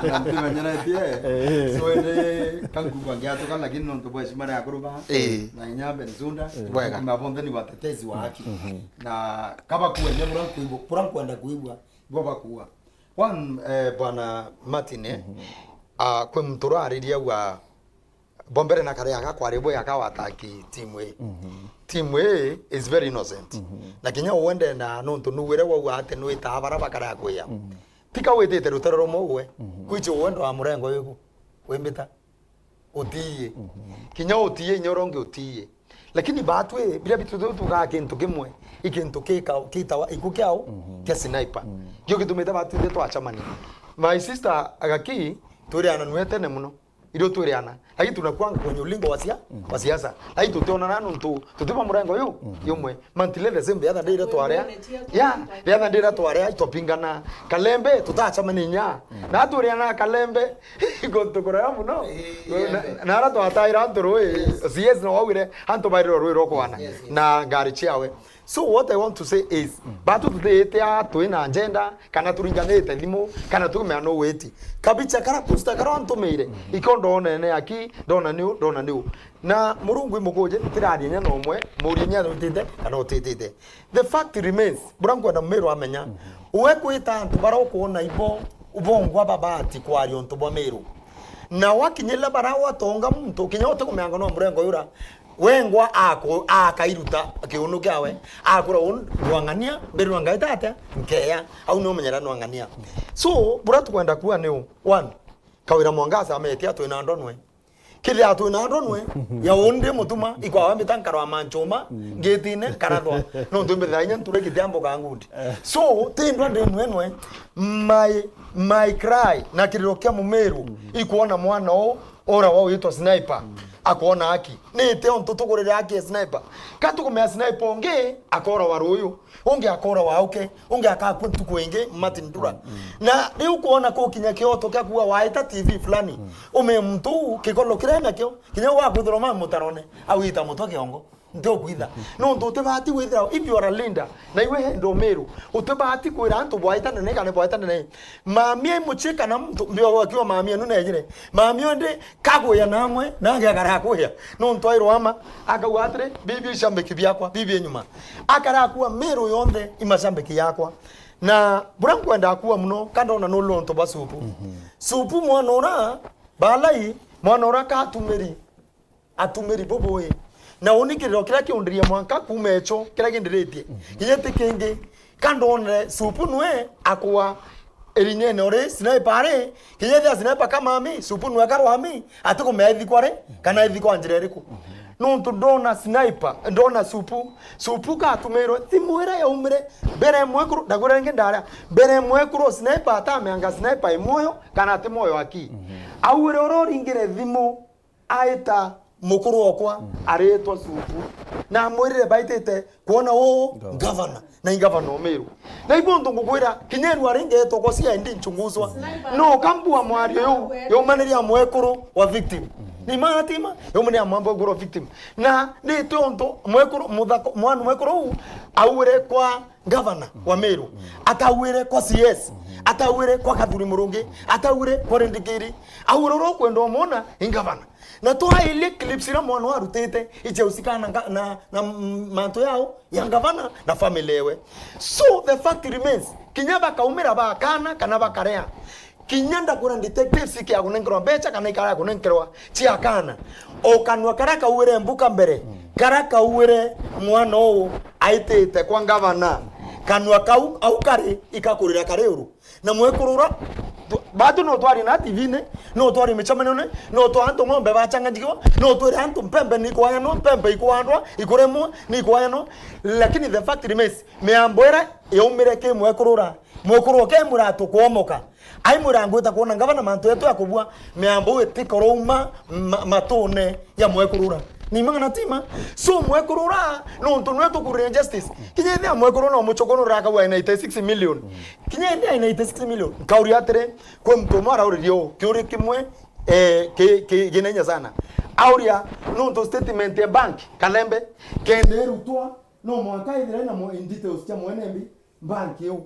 Na mpimenyeretie. Eh. So, ende kankuga ngiatuka, lakini nontu bwa heshima ya kuruba. Eh. Na inya Bensunda. Eh. Bwega. Kuma bonthe ni watetezi wa haki. Mhm. Na kaba kuwa, nya bura nkuigua, bura nkwenda kuigua, bo bakuwa. One, eh, Bwana Martin, eh, mhm, ah, kwi muntu urariria wa, bo mbere na kare aga kwari bwe aga wataki timu ii. Mhm. Timu ii is very innocent. Mhm. Na kinya uwe ndenda nontu nuwire wauga ati nwitaa bara bakara kwia. Mhm. Tika witite rutero rumwe uwe. Mhm. Kwichi uwe ndo wa murengo wiku. Wimbita. Utiie. Mhm. Kinya utiie, inya uria ungi utiie. Lakini batwi, biria bitu tu tugaa kintu kimwe, i kintu kika-, kitawa, iku kiao, mhm, kia sniper. Mhm. Kio gitumite batwi ithe twacamania. My sister Agaki, twiriana nwe tene muno. Irio twiriana. Lakini tunakuanga kwenye ulingo wa sia-, mhm, wa siasa. Lakini tutionana nontu, tutiba murengo yu, mhm, yumwe. Mantile the same, the other day ira twarea. Yeah, the other day ira twarea, itwapingana. Kalembe, tutacamania inya. Mm. Na turiana na Kalembe, iko ntukura ya muno. Eh, na, yeah, na ara twataira antu rui, yes, C S no waugire, antu bairiro rui rwa kwana. Yes, yes. Na ngari ciawe. So what I want to say is, mm, batu tuthiite a twina agenda, kana turinganite thimu, kana tumea no witi. Kabicha kara poster kara ntumire, mm, iko ndonene aki, ndona niu, ndona niu. Na Murungu i mukunje, ntiraria inya na umwe, muria inya utite, kana utitite. The fact remains, bura nkwenda Mumiru amenya, mhm, uwe kwita antu bara ukwona ibo, bongwa babati kwaria untu bwa Miru. Na wakinyirira bara watonga muntu, kinya utikumeanga no murengo yura, wengwa aku-, akairuta kiunu kiawe, akura un-, nwang'ania, mbere nwangaita atia, nkeya, au ni umenyera nwang'ania. So, bura tukwenda kuwa ni u, one, Kawira Mwangaza ametia twina ndonwe. Kethira twina ndonwe ya undi mutuma, ikwawa mita nkarwa manchuma, ngitine nkarathwa. Nontu mbithira inya nture kitiambo ka ngundi. So, tindwa ndinwenwe, my, my cry, na kiriro kia Mumiru, ikwona mwana u, ora wa witwa Sniper, akwona haki. Nite ontu tukurire haki ya Sniper. Ka tukumea Sniper ungi, akora wa ruyu. Ungi akora wa uke, ungi akakua ntuku ingi, Martin Ndura. Na riu kwona kukinya kioto kia kuuga waita T V fulani, ume muntu uu kikolo kiria nakio, kinya gwakwithirwa ma mutarone, awita mutwe kiongo, nti ukwitha. Nontu utibati withira, if you are a leader, na iwe hendo Miru, utibati kwira antu bwaitane nei kana bwaitane nei. Mamia imuchie kana muntu, mbio akiwa mamia nu nejire. Mamia ndi, kagwia namwe, nage akarakwia. Nontu airwa ama, akauga atiri, "Bibi ishambiki biakwa, bibi nyuma." Akarakua Miru yonthe, imashambiki yakwa. Na bura nkwenda kuwa muno, ka ndona nulu untu bwa Supu. Supu mwana ura, balai, mwana ura katumiri, atumiri bubui. Na uni kiriro kiria kiundirie mwanka kuuma echo, kiria kindiritie. Kinya ti kingi, ka ndonere Supu nwe akwa irinyene uri, Sniper ari, kinya ethia Sniper ka mami, Supu nwe karwami, atikumea ithikwa ri, kana ithikwa njira iriku. Nontu ndona Sniper, ndona Supu, Supu katumirwe thimu iria yaumire mbere mwekuru, ndagwira ringi ndaria, mbere mwekuru Sniper atameanga Sniper i mwoyo, kana ati mwoyo aki. Au uri ura uringire thimu, aita mukuru okwa aritwa Supu, na amwirire baitite kwona uu ngavana, na i ngavana o Miru. Na ibu untu ngukwira, kinya irua ringi etwa kwa C I D nchunguzwa. No kambua mwario yu yaumaniria mwekuru wa victim. Ni matima, yaumaniria mwamba mwekuru wa victim. Na ni ti untu mwekuru, muthako, mwana mwekuru uu aure kwa ngavana wa Miru, atauire kwa C S, atauire kwa Kathuri Murungi, atauire kwa Rindikiri, aure uria ukwenda umwona i ngavana. Na twairie clips iria mwana arutite, icheusikana na nga-, na, na m-, mantu yao ya ngavana na family ewe. So the fact remains, kinya bakaumira bakana kana bakarea, kinya ndakura detectives ikiakunenkerwa mbecha kana ikara kunenkerwa cia kana. O kanua karia kauire mbuka mbere, karia kauire mwana uu aitite kwa ngavana, kanua kau au kari ikakurira kari uru. Na mwekuru ura, tu-, batu no twarie na T V-ini, no twarie micemanio-ini, no twa antu ng'ombe bachanganyikiwa, no twire antu mpembe ni ikwayanwa, mpembe ikwandwa, ikuremwa, ni ikwayanwa. Lakini the fact remains, miambo ira yaumire ki mwekuru ura, mwekuru uke muratu kuomoka. Aimwira ngwita kwona ngavana mantu yetu ya kubua, miambo itikorouma ma-, matune ya mwekuru ura. Ni mang'ana tima. So mwekuru ura, nontu nwe tukurire justice. Kinya ithia mwekuru no muchoko no raka wa ninety-six million. Kinya ithia ninety-six million. Nkauria atiri, kwi muntu umwe arauririe uu, kiuria kimwe, eh, ki-, ki-, kinene sana. Auria, nontu statement ya bank, Kalembe, kenda irutwa, no mwanka ithire na mo-, in details cia mwene mbi, bank iu.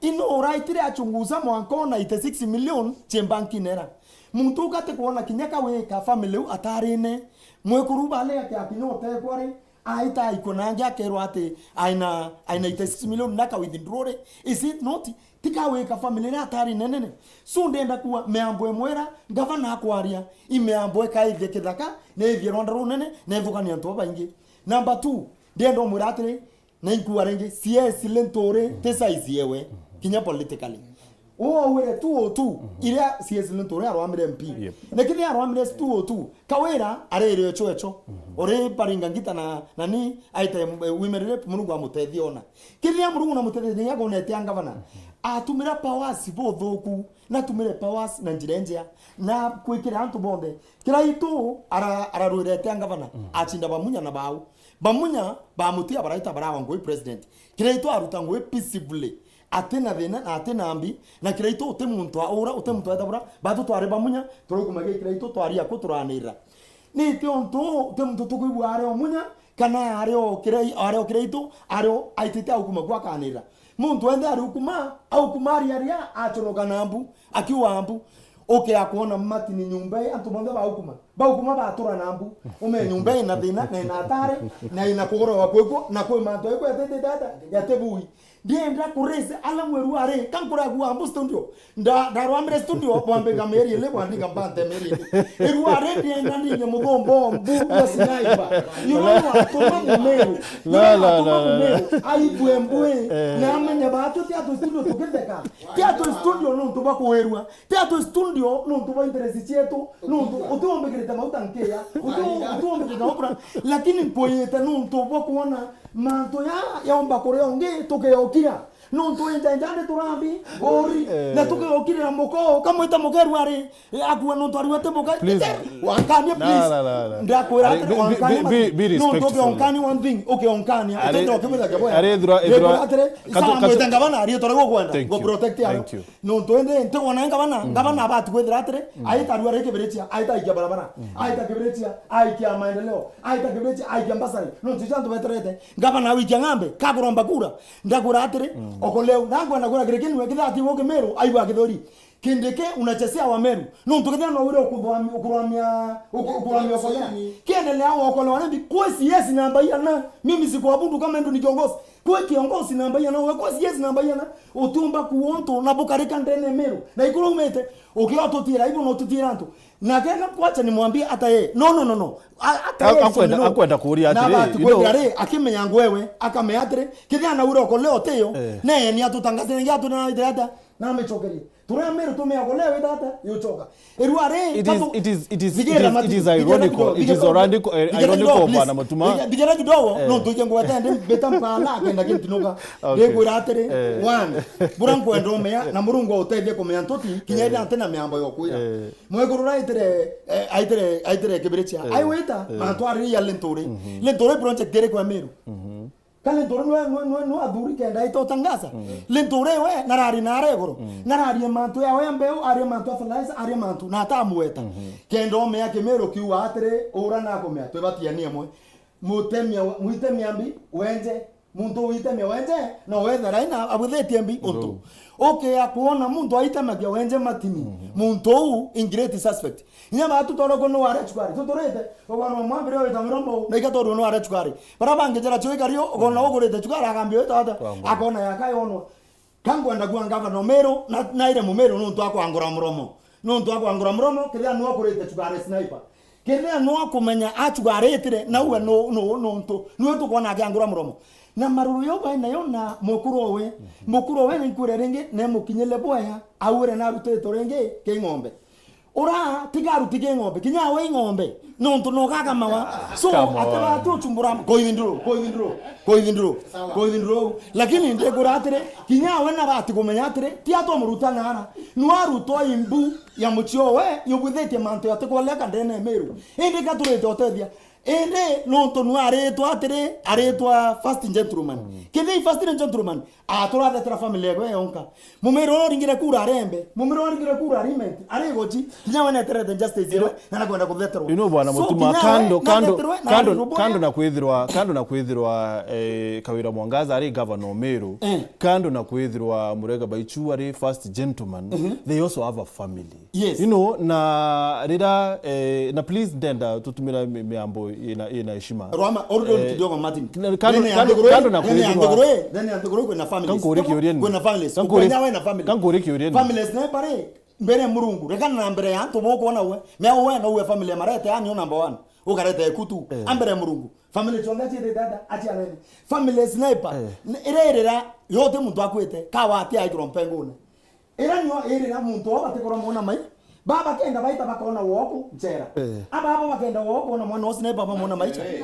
Ino uraitire achunguza mwanka ona eighty-six million cie bank inera. Muntu ugate kuona kinya kawika family u atarine. Mwekuru bale yake akinya utekwa ri, aita aikuna angi akerwa ati aina, aina eighty-six million na ka withdraw ri. Is it not? Tika wika family ira atari nenene. So ndenda kuwa miambo imwera, ngavana akwaria, i miambo ikaithia kithaka, na ithia rwanda runene, na ithukania antu babaingi. Number two, ndenda umwira atiri, na inkuwa ringi, C S Linturi, ti size yewe, kinya politically. Uu augire two oh two, iria C S Linturi arwamire M P. Yep. Na kinya arwamire two oh two, Kawira ariri echo echo. Uri Baringa Ngita na, na ni aite, eh, women rep, Murungu amutethie ona. Kiria Murungu na mutethie ni agonete a ngavana. Atumira powers buthuku, na atumire powers na njira njea, na kwikira antu bonthe. Kiraitu ara-, ararwirete a ngavana, achinda Bamunya na bau. Bamunya bamutia baraita barawa ngui president. Kiraitu aruta ngui peacefully. Ati na thina na ati na mbi, na Kiraitu uti muntu aura, uti muntu aita bura. Batu twari Bamunya, turaukuma gi Kiraitu, twari aku turanira. Ni ti untu uti muntu tukwigua ari o Munya, kana ari o Kirai-, ari o Kiraitu, ari o aitite aukuma ku akanira. Muntu wenthe ari ukuma, aukuma ari aria, achonoka na mbu, akiuga mbu. Uke akwona Martin nyumba ii, antu bonthe baukuma. Baukuma batura na mbu. Ume nyumba ina thina, na ina atari, na ina kugoroa kwikwo, na kwi mantu aikwo yatete data, yatebui. Ndienda ku raise ala mweru ari, ka nkuragua mbu studio. Nda-, ndarwamire studio, bwambe nga meri ile, bwandika mbante meri ile. Irua ari ndienda ninye muthombo mbu ya sniper. Yuro watuma mumeru. Yuro watuma mumeru. Aibwe mbwe. Na amenya batu ti atu studio tukitheka. Ti atu studio nuntu bwa kuirua. Ti atu studio nuntu bwa interest cietu. Nuntu utiumbikirite mauta nkia. Uti-, utiumbikirite mauta. Lakini nkwiyite nuntu bwa kuona mantu ya yaumba kuria ungi tukeyokira. Nuntu inja inja ndi turambi uri. Na tukeyokirira muko kamwita mukeru ari. Akua nuntu ariwa ti muka. Please. Wankania, please. Ndakwira atiri wankania. Nuntu ukionkania one thing, ukionkania. Atete ukimwira keboya. Ari thura, thura. Atiri, samwite ngavana ari tore gukwenda. Go protect aro. Nuntu indi ntikwona ngavana, ngavana abati kwithira atiri, aita arua ari kibirichia, aita aikia barabara, aita kibirichia, aikia maendeleo, aita kibirichia, aikia mbasari. Nuntu icio antu beterete. Ngavana wikia ng'ambe, kaguromba kura. Ndakwira atiri, okoleu, na nkwenda kwira kiri kinwe kithati wo kimiru, aigua kithori. Kindiki unachezea wa Meru. Nuntu kithira no wire ukuthwami-, ukurwamia, uku-, ukurwamia okolea. Kiendelea okolea warendi, kwesi yes namba iana. Mimi sikuabudu kama ndo ni kiongozi. Kwe kiongozi namba iana, we kwesi yes namba iana. Utiumba kuonto na bukarika ndene Meru. Na ikuru umite, ukiotutira ibo no tutira antu. Na kega kwacha nimwambie ata ye. No, no, no, no. A-, ata ye. Akwenda, akwenda kuria atiri, na bati kwenda ri, akimenya ngwewe, akamenya atiri, kithia na uro ko leo teyo, ne ni atutangaze ngi atu na ite ata, na amechokerie. Turia Meru tumea ko leo ite ata, yuchoka. Irua ri, it is, it is, it is, it is, it is ironical. It is ironical, ironical bwana Mutuma. Thigera kidogo, no tuike ngwete ndi mbeta mpala, kenda kintinuka. Ndikwira atiri, one, bura nkwenda umea, na Murungu utethie kumea ntuti, kinya ithia ntina miambo yokuya. Mwekuru aitire, eh, aitire, aitire kibirichia. Aiwita, mantu ariria Linturi. Linturi project iriku ya Meru? Ka Linturi nwe, nwe, nwe, nwe athuri kenda aita utangaza. Linturi we, narari na areguru. Narari mantu ya we mbeu, ari mantu ya fertilizer, ari mantu, na atamweta. Kenda omea Kimiru kiuga atiri, ura na kumea, twibatianie mwe. Mutemia, muitemia mbi, wenje. Muntu uitemia wenje, no wethera ina abuthitie mbi untu. Ukea kuona muntu aitemagia wenje matini. Muntu uu in great suspect. Inya batu toro kuno ware chukari. Tuturite, ugona mwambire wita miromo, na ika toro no ware chukari. Bara bangi jera chwe kario, ugona ugurite chukari, akambia wita ata. Akona yaka yono. Ka nkwenda kuua ngavana Umiru, na, naire Mumiru nuntu akwangura muromo. Nuntu akwangura muromo, kethira nwe ukurite chugare sniper. Kethira nwe ukumenya achugaritire, na uwe nu, nu, nuntu, nwe tukwona akiangura muromo. Na maruru yo bai nayo na mukuru owe. Mukuru owe ni nkwire ringi, ne mukinyile bwea, aure na arutite ringi ki ng'ombe. Ura tiga aruti ki ng'ombe, kinya we ng'ombe, nontu no gagamawa. So, ate batu uchumbura, go withdraw, go withdraw, go withdraw, go withdraw. Lakini ndikura atiri, kinya we na bati kumenya atiri, ti atwa muruta nara. Nwa arutwa imbu ya muchio we, yubwithitie mantu ya tikwaleka ndene Meru. Indi ka turite utethia. Indi nontu nwa aritwa atiri, aritwa first gentleman. Kithi first gentleman, aturathethera family yake yonka. Mumiru uria uringire kura arembe, mumiru uria uringire kura ariment, ari gochi, kinya we neterete justice iwe, na nakwenda kuthetherwa. You know, bwana Mutuma, kinya we kando, kando, nathetherwe, na kando, arirwe boya. Kando na kwithirwa, kando na kwithirwa, eh, Kawira Mwangaza ari governor Umiru, kando na kwithirwa Murega Baichu ari first gentleman, they also have a family. Yes. You know, na rira, eh, na please ndenda tutumira mi-, miambo ina, ina heshima. Rwama, hold on kidogo, Martin. Kando, kando, kando na kwithirwa. Then ya nthiguru, eh, then ya nthiguru kwina families. Kankuri kiuria ni. Kwina families. Kankuri, ukwenya we na family. Kankuri kiuria ni. Families ne pare, mbere Murungu. Reka na mbere ya antu bokuona we. Mea we na uwe family marete, yani o number one. Ukarete ekutu. Eh. Ambere Murungu. Family chonga chite dada, achiarene. Families ne pa. Eh. Irerera, yote muntu akwite. Kawa ati aikirwa mpengune. Ira nio irira muntu o batikora mwana mai. Baba kenda baita bakona woku nchera. Eh. Aba abo bakenda woku ona mwana osi ne baba mwana maicha. Eh.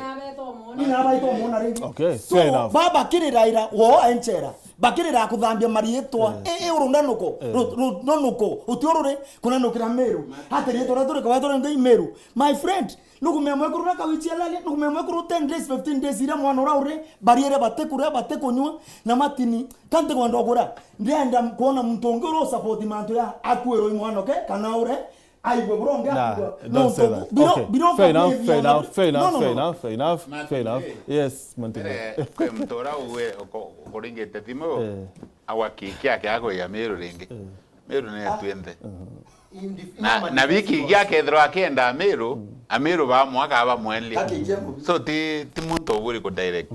Ina abaita omwona ringi. Okay, so, fair enough. Baba kirira ira wo enchera. Bakirira kuthambia marietwa. Eh. E, e, urundanuko. Eh. Ru-, ru-, runuko. Utiorure kunanukira Meru. Hati rietwa ria turi kawa turi ngai Meru. My friend, nukumenya mwekuru na kawichi alalia, nukumenya mwekuru ten days, fifteen days ira mwana ura uri, bariere batikuria, batikunywa, na matini. Kanti kwenda kugura, ndienda kuona muntu ungi uru support mantu ya akuirwe mwana ke, kana ure, aigwe buronge. Nah, akua. Don't say that. Okay. Fair enough, fair enough, fair enough, fair enough, fair enough, fair enough. Yes, Martin. Eh, kwi muntu ura uwe uko-, ukuringite thimu, eh, agwa kiki ake agwiya Meru ringi. Eh. Meru ni twinthe. Na, na wiki ingi akethirwa akienda Amiru, Amiru bamwaka bamwendia. So ti, ti muntu uburi ku direct.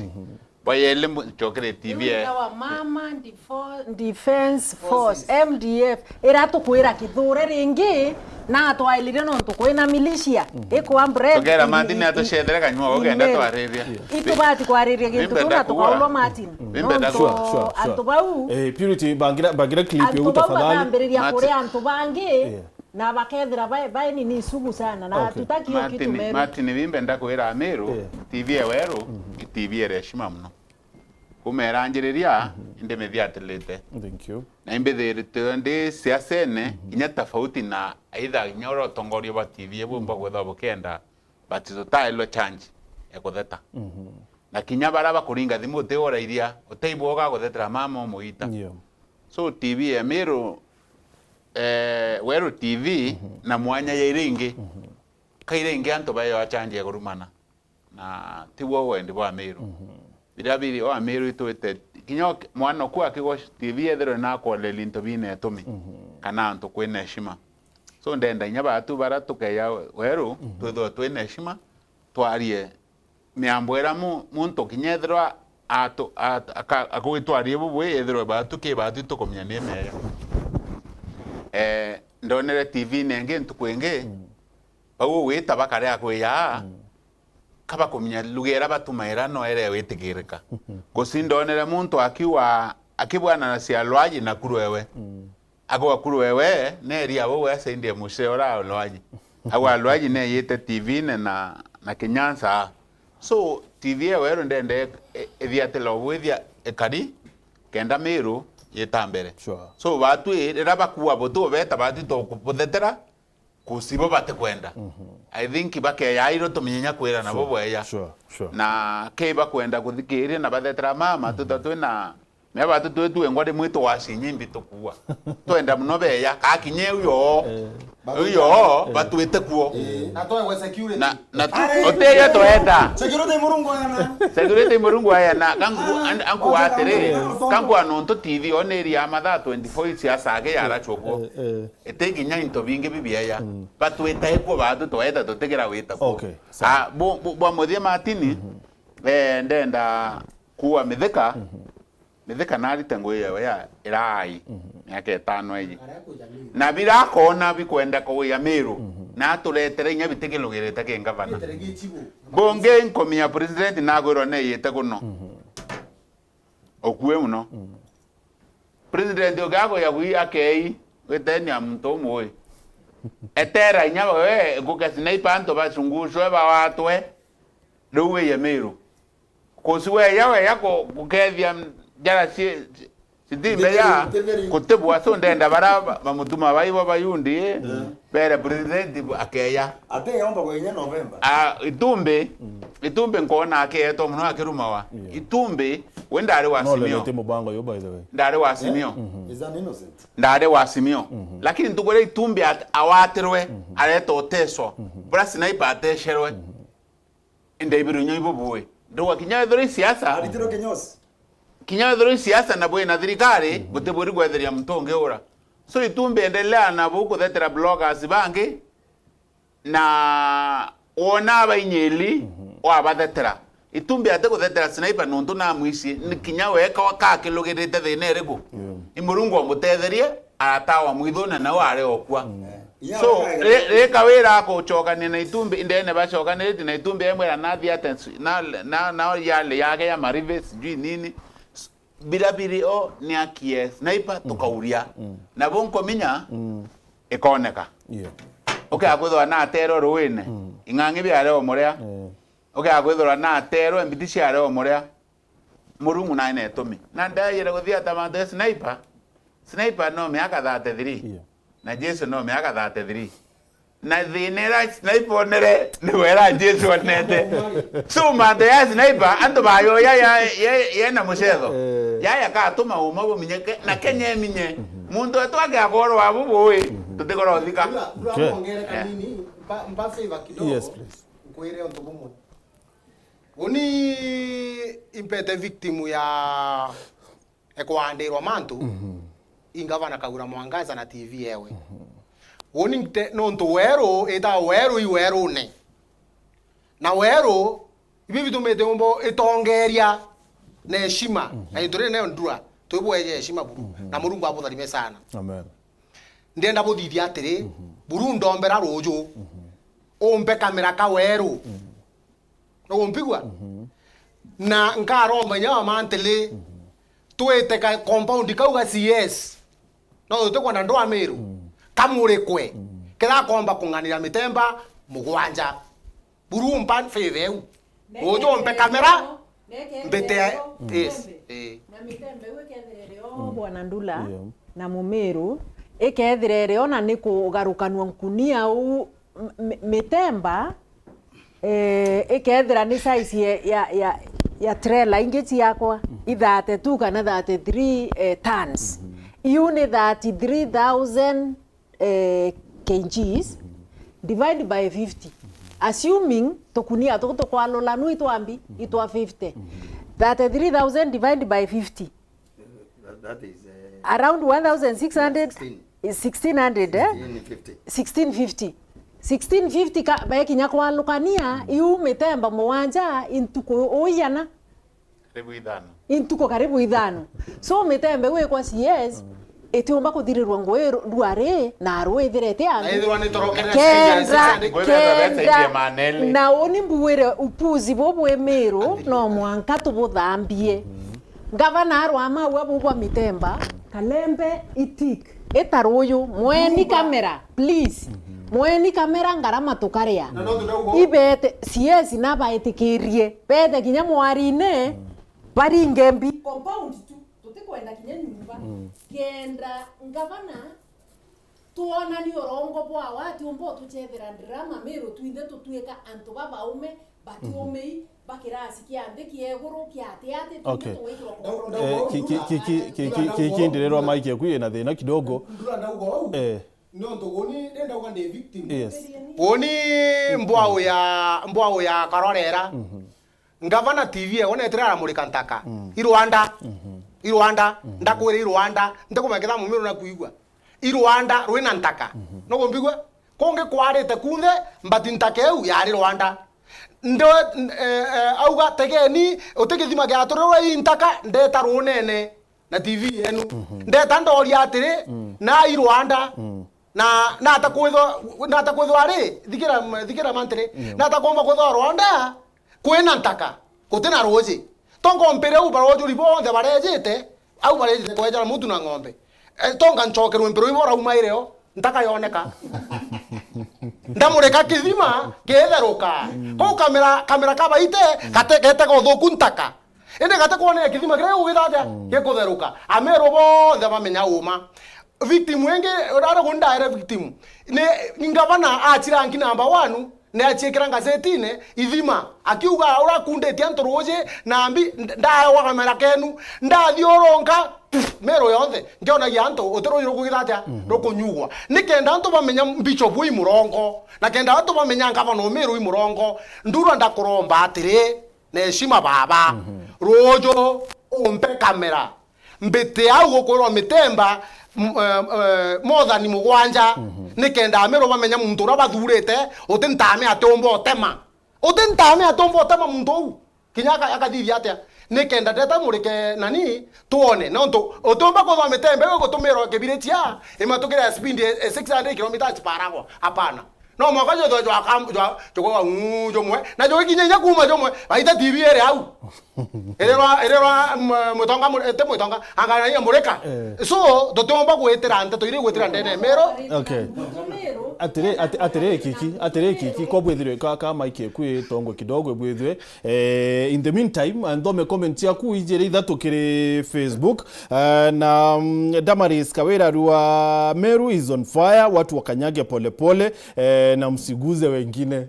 Bayele mu-, chokere T V, eh. Ikawa Mama Defo-, Defense Force, M D F, ira tukwira kithure ringi, na twailire nontu kwina militia, ikwa bread. Tugera i-, Martin i-, atucethere kanyua, i-, ugenda email. Twariria. Itubati kwariria gintu kiu na tukaulwa Martin. Nontu sure, sure, sure. Antu bau, eh, Purity, bangira, bangira clip antu bau tafadhali. Bakambiriria kuria antu bangi, na bakethira ba-, baeni ni sugu sana, na tutaki hiyo kitu Meru. Martin, Martin, bimbe ndakwira Meru, T V ya Weru, i T V ere heshima muno. Kuma iranjiriria, indi mithiatirite. Thank you. Na imbithirite ndi siasene, kinya tofauti na either kinya uria utongoria bwa T V bumba kwithirwa bukienda, but tutaelwe chance ya kutheta. Na kinya baria bakuringa thimu uti urairia, utaibwa ugaguthetera mama umuita. Yeah. So T V ya Meru, eh, Weru T V na mwanya ya iria ingi, ka iria ingi antu baewa chance ya kurumana. Na tigwo wendi bwa Meru. Biria biri o Ameru itwite, kinya o-, mwana oku akigwa T V ethirwe na akwoleli into bine itumi, kana antu kwina heshima. So ndenda inya batu bara tukeya Weru, twithirwe twina heshima, twarie miambo ira mu-, muntu kinya ethirwa atu-, at-, aka-, akugitwaria bubui, ethirwe batu ki batu tukumenya ni meya. Eh, ndonere T V nengi ntuku ingi, bau ugwita bakarea kwiya, ka bakumenya lugha iria batumaira no iria witikirika. Gusi ndonere muntu akiwa, akibwana na cia Lwaji na Kuruewe. Agwa Kuruewe, neria abo we asaidie mucee uria Lwaji. Agwa Lwaji neyite T V-ne na, na Kinyansa. So, T V ya Weru ndende i-, ithiatira obwithia ikari, kenda Meru yita mbere. Sure. So, batwi, riria bakua butu beta batwi tukubuthetera, kusibo batikwenda. I think bakeyairwo tumenye nya kwira nabo bweya. Sure, sure. Na ke bakwenda kuthikiria na bathetera mama, tuta twina, me batu twitue ngwa rimwe twacinye imbi tukua. Twenda muno beya, kakinye uyo. Uyo, batwite kuo. Na twegwe security. Na, na tu, oteya twenda. Security Murungu ayana. Security Murungu ayana. Kangu, an-, anku atiri, kangu anonto T V, oneria mathaa twenty-four cia sage yara chokwo. Iti kinya into bingi bibieya. Batwita ikuo batu tweta tutigira wita kuo. Okay, sawa. Ah, bu-, bu-, bwa muthia Martin, eh, ndenda kuwa Mithika, Mithika narite ngui yawe ya irai, miaka itano iji. Na bira akona bikwenda kuya Miru, na aturetere inya bitigilugirite ki ngavana. Bungi nkomia president nagwirwa neyite kuno. Okue muno. President ugago ya gwi akei, gwitenia muntu umwe. Etera inya we, nguke sniper antu bacungucwe bawatwe, riu wiye Miru. Kusi weya, weya ku-, gukethia njara ci-, ci-, citimbe ya kutibwa, so ndenda bara ba-, bamutuma baibo bayundi, bere president akeya. Ateya omba kwinya November. Ah, Itumbi, Itumbi nkona aketwa muno akirumawa. Yeah. Itumbi, we ndari wa Simio. Ti mubango yo, by the way. Ndari wa Simio. Is an innocent. Ndari wa Simio. Lakini ntuku iria Itumbi at-, awatirwe, areta uteswa. Bura sniper atecerwe. Ndaibirwe inya ibo bui. Ndauga kinya wethirwa i siasa. Aritirwe kinyosi. Kinya wethirwa i siasa na bwina thirikari, butibwiri gwetheria muntu ungi ura. So Itumbi endelea na buu kuthetera bloggers bangi, na wona abainyiri, wabathetera. Itumbi ati guthetera sniper nontu namwici, ni kinya we ka-, kakilugirite thina iriku? I Murungu amutetherie, aratawa mwithune nau ari okua. So, ri-, rika wira akucokania na Itumbi, ndene bacokanirite na Itumbi emwira nathi ate nsu-, na, na, na yale yake ya marive, sijui nini. S-, bira biri o ni akie sniper, tukauria. Nabo nkominya, ikoneka. Yeah. Ukea kwithwa na atero ruine, ing'ang'i biare o muria. Ukea kwithwa na atero mbiti ciare o muria. Murungu nae netumi. Na ndaiyire guthiata mantu ya sniper. Sniper no miaka thirty-three. Yeah. Na Jesu no miaka thirty-three. Na thina ira sniper onere, ni wera Jesu onete. So mantu ya sniper, antu bayoya ya, ya, ya na mucetho. Eh. Yaya katuma uma buminyeke, na Kenya iminye. Muntu wetu ake akorwa abu bui, tutikora uthika. Bura, bura mwongere kanini, mpa, mpa favor kidogo. Yes, please. Nkwire untu bumwe. Uni impete victim ya ekwandirwa mantu, i Ngavana Kawira Mwangaza na T V ewe. Uni nte-, nontu weru, ita weru i werune. Na weru, ibi bitumite umbo itongeria na heshima, na into riri nayo ndura, twibweje heshima buru, na Murungu abutharime sana. Amen. Ndienda buthithia atiri, buru ndombera ruju, umpe kamera ka weru. Nugumpigua? Na nkaromba inya wa mantili, twite ka compound kau ga C S. No tutikwenda ndwa Miru. Kamurikwe. Kethira akomba kung'anira mitemba mugwanja. Buru mpa favor eu. Uju umpe kamera, mbite. Yes. Eh. Na mitemba iu ikethira iri o Bwana Ndula, yeah, na Mumiru, ikethira iri o na ni kugarukanua nkunia uu, m-, m-, mitemba, eh, ikethira ni size ya, ya, ya, ya trailer ingi ciakwa, i thirty-two kana thirty-three, eh, tons. Iu ni thirty-three thousand eh, K Gs, divide by fifty. Assuming tukunia tuku tukwalula nu itwambi, itwa fifty. Thirty-three thousand divide by fifty. That, that is, uh, around one thousand six hundred, sixteen. Is sixteen hundred, eh? Sixteen fifty. Sixteen fifty. Sixteen fifty ka, bekinya kwalukania, iu mitemba mugwanja, intuku uiana? Karibu ithano. Intuku karibu ithano. So, mitembe gwikwa C S, itiumba kuthirirwa ngui ru-, ruari, na rwithirete antu. Na ithirwa ni torokere kenda, six hundred. Ngwithirwa kenda, besaidie maneli. Na uni mbwire upuzi bu bwi Miru, no mwanka tubuthambie. Ngavana arwa mau abu bwa mitemba, Kalembe itik. Ita ruyu, mweni kamera, please. Mweni kamera, ngarama tukaria. Na no ndauga. Ibete, C S na baitikirie. Bete kinya mwarine, baringe mbi. Compound tu, tutikwenda kinya nyumba. Kenda ngavana, twonani urongo bwawe, atiumba utuchethera drama, Miru twinthe tutuika antu babaume, batiumei, ba kirasi kia nthi kia iguru, kia ati ati, twinthe tugwikirwa compound. Eh, ki-, ki-, ki-, ki-, ki-, ki-, ki-, ki-, ndirerwa mic yaku ina thina kidogo. Ndura ndauga uu. Eh. Nontu uni ndenda uga ndi victim. Yes. Uni mbwau ya, mbwau ya karorera. Ngavana T V e, wonetire aramurika ntaka. I Rwanda. I Rwanda. Ndakwira i Rwanda. Ntikumenya ketha Mumiru na kuigua. I Rwanda rwina ntaka. No kumbigua? Kungi kwarite kunthe, but ntaka iu yari Rwanda. Ndo, eh, eh, auga, "Tegeni, uti githima gia turiro i ntaka, ndeta runene." Na T V yenu. Ndeta ndoria atiri, na i Rwanda, na, na ata kwithwa, na ata kwithwa ri, thikira, thikira mantiri, na ata kumba kwithwa Rwanda, kwina ntaka, gutina ruuji. Tonga mpire au barojuri bonthe barejite, au barejite kwejera mutu na ng'ombe. E, tonga ncokerwe mpiro ibo raumaire o, ntaka yoneka. Ndamurika kithima, kitheruka. Kou kamera, kamera kabaite, gate-, getega uthuku ntaka. Indi gati kwoneka kithima kiria gigwita atia? Gikutheruka. Ameru bonthe bamenya uma. Victim ingi, uria gundaere victim. Ni, ni ngavana achiranki number one, ni achiikira ngazetine, ithima. Akiuga, "Urakunditie antu ruuji, na mbi, nd-, ndaewa kamera kenu. Ndathiurunka, pff, Meru yonthe, nkionagia antu, uti ruuji rukugita atia? Rukunyugwa." Nikenda antu bamenya Bishop wi murongo, na kenda antu bamenya ngavana o Meru wi murongo, ndura ndakuromba atiri, na heshima baba. Ruuju, umpe kamera. Mbite au gukwirwa mitemba, m-, eh, eh, mothani mugwanja, nikenda Ameru bamenya muntu uria bathurite, uti ntame atiumba utema. Uti ntame atiumba utema muntu uu. Kinya aka-, akathithia atia? Nikenda ndeta murike nani, twone. Nontu utiumba kwithwa mitemba iu igutumirwa kibirichia, imatukire ya speed e, e six hundred kilometers per hour. Hapana. No mwaka jwethwe jwa kam-, jwa, jwa, jwa, ng'uu jumwe. Na jwikinya inya kuuma jumwe, baita T V iri au. Irirwa, irirwa, m-, mutonga mu-, ti mutonga, anganaia murika. Eh. So, tutiumba gwitira nteto iria igwitira ndene ya Meru. Okay. Atiri, ati-, atiri kiki, atiri kiki, kwa bwithirwe ka, ka mic eku itongwe kidogo, bwithwe. Eh, in the meantime, ah, nthome comment ciaku ijiri ithatu kiri Facebook. Ah, na, mm, Damaris Kawira arua, "Meru is on fire, watu wakanyage polepole, eh, na msiguze wengine."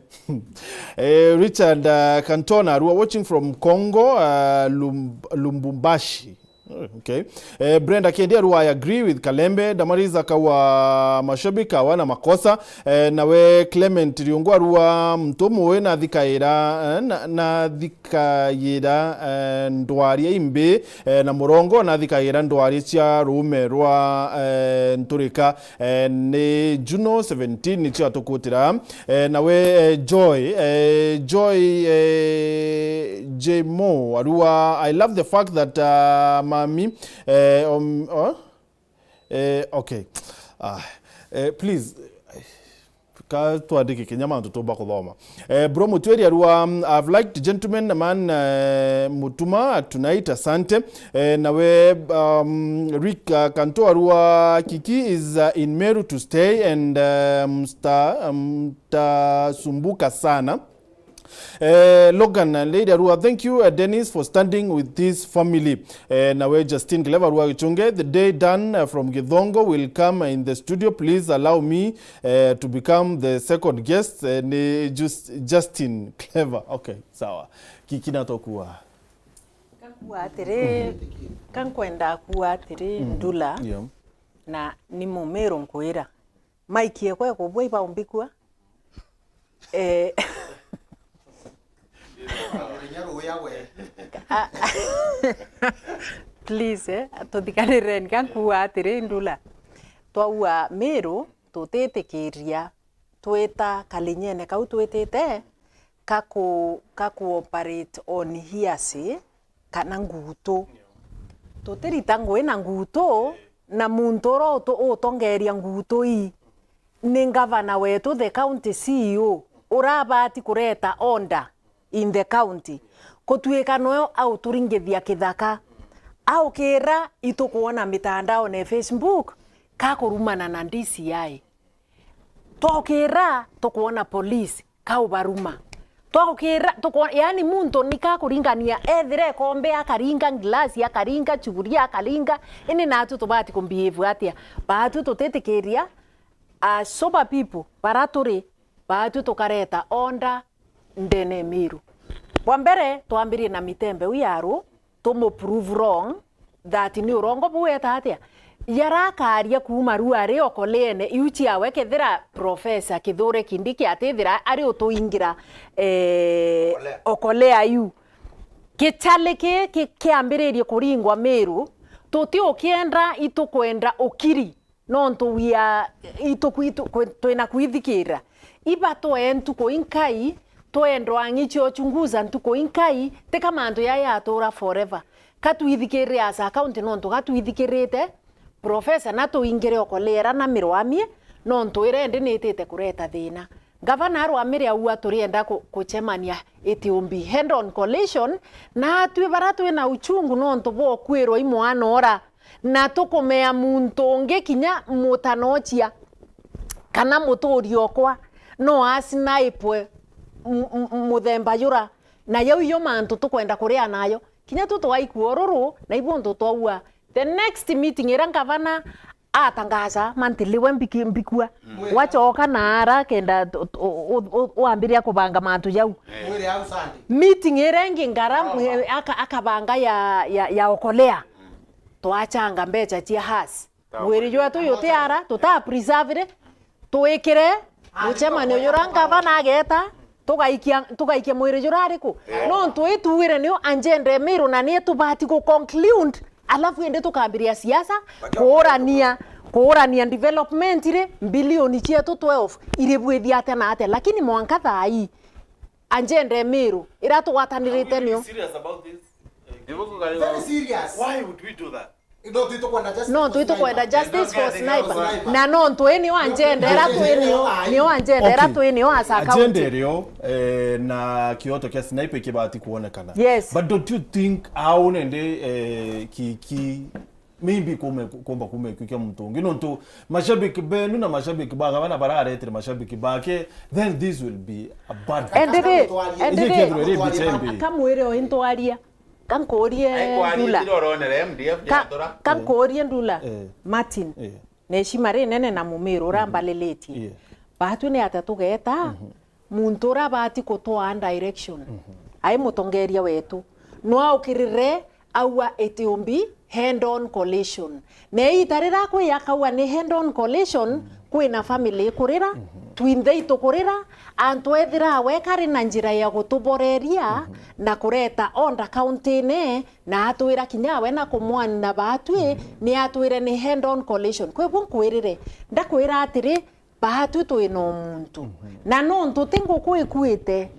Eh, Richard, ah, Cantona arua, "Watching from Congo, ah, Lum-, Lubumbashi." Oh, okay. Eh, Brenda Kendi arua, "I agree with Kalembe." Damaris akaua, "Mashabiki hawana makosa." Eh, nawe Clement Riungu arua, "Mtu muwi nathikaira, eh, na, nathikaira, eh, ndwaria imbi, eh, na murongo nathikaira ndwaria cia ruume rwa, eh, nturika." Eh, ni Juno seventeen nicio atukutira. Eh, nawe, eh, Joy, eh, Joy, eh, J Mo arua, "I love the fact that, uh, mami, eh, um, oh? Eh, okay. Ah, eh, please, ka twandike kinya mantu tumba kuthoma." Eh, bro Mutweri arua, um, "I've liked Gentleman Man, eh, Mutuma tonight, asante." Eh, nawe, um, Rick, uh, Kanto arua, "Kiki is, uh, in Meru to stay and, uh, msta-, mtasumbuka sana." Eh, Logan Lady arua, "Thank you, uh, Dennis, for standing with this family." Eh, nawe Justin Clever arua, "Gichunge, the day done, uh, from Githongo will come in the studio. Please allow me, uh, to become the second guest." Eh, ni Jus-, Justin Clever. Okay, sawa. Kiki natokua. Kakuwa atiri, kankwenda kuwa atiri, Ndula, yeah, na ni Mumiru nkwira. Maiki ekwe kubwa ibaumbikua. Eh. A-, please, eh, tuthikanireni, ka nkuuga atiri, Ndula. Twaua Miru, tutitikiria twita kalinyene kau twitite ka ku-, ka ku operate on hearsay kana nguutu. Tutirita ngui na nguutu, na muntu uria utu-, utongeria nguutu ii ni ngavana wetu, the county C E O, urabati kureta order in the county, kutuika noyo auturingithia kithaka. Aukira itukwona mitandaone, Facebook, kakurumana na D C I. Twaukira tukwona police, kaubaruma. Twaukira tukwo-, yaani muntu ni kakuringania, ethira ikombe akaringa, ngilasi akaringa, chuburia akaringa, indi naatu tubati kumbehave atia? Baatu tutitikiria, a sober people, bara turi, baatu tukareta order ndene Miru. Bwa mbere, twambirie na Mitembe uu ya Aru, tumu prove wrong that ni urongo buu eta atia. Yarakaria kuuma ru ari okoleene iu ciawe, kethira Professor Kithure Kindiki atithira ari utuingira, eh, okolea iu. Kichali ki, ki, kiambiririe kuringwa Miru, tutiukienda, itukwenda ukiri. Nontu we are, itu-, itu-, kwi-, twina kwithikirira. Iba twee ntuku inkai, twendwa ng'i cio chunguza ntuku inkai, tika mantu jaa jatura forever. Ka twithikirire as a county, nontu ga twithikirite, Professor na tuingire okolera na mirwamie, nontu irendi nitite kureta thina. Ngavana arwamire aua turienda ku-, kuchemania, it will be head on collision, na atwi bara twina uchungu nontu bwa ukwirwa i mwana ura. Na tukumea muntu ungi kinya mutanochia kana muturi okwa no asnaipwe m-, m-, muthemba jura, na jau ijo mantu tukwenda kuria nayo. Kinya tu twaikua ururu, na ibu ntu twaua. The next meeting iria ngavana atangaza, mantiliwe mbiki-, mbikua. Mm. Wachoka na ara kenda tu-, tu-, u-, u-, u-, wambiria kubanga mantu jau. Eh. Mwire au Sunday. Meeting iria ingi ngara, mwe-, aka-, akabanga ya, ya, ya okolea. Twachanga mbecha cia hasi. Mwiri jwetu juti ara, tuta preserve ri, twikire muchemanio jura ngavana ageta, tugaikia, tugaikia mwiri jura ariku? Eh. Nontu ituire nio agenda e Miru na ni tubati gu conclude, alafu indi tukambiria siasa, kuurania, kuurania development ri, mbilioni cietu twelve iribwithia atia na atia, lakini mwanka thaa ii, agenda e Miru, ira tugwatanirite nio. Very serious. No, twi tukwenda justice for sniper. Na nontu ii nio agenda ira twi nio, nio agenda ira twi nio as a county. Agenda irio, eh, na kioto kia sniper ikibati kuonekana. Yes. But don't you think au nende, eh, ki, ki, maybe kume, kumba kume kukia muntu ungi? Nontu mashabiki benu na mashabiki ba gavana bararetire mashabiki bake, then this will be a bad thing. Endere, endere. Iji kethirwa iri mbicha imbi. Akamwire o intwaria. Ka nkuurie Ndula. Ka, ka nkuurie Ndula. Eh. Martin. Eh. Na heshima rinene na Mumiru uria mbalilitie. Yeah. Baatu ni atia tugeta muntu uria abati kutwaa direction? Ai mutongeria wetu. No aukirire, aua it will be head on collision. Na iita riria kwi akauga ni head on collision, kwina family ikurira, twinthe itukurira, antu ethira we kari na njira ya gutuboreria na kureta order county-ini, na atwira kinya we na kumwani na baatwi, ni atwire ni head on collision. Kwi bu nkwirire, ndakwira atiri, baatwi twina umuntu. Na nontu ti nguku ikuite,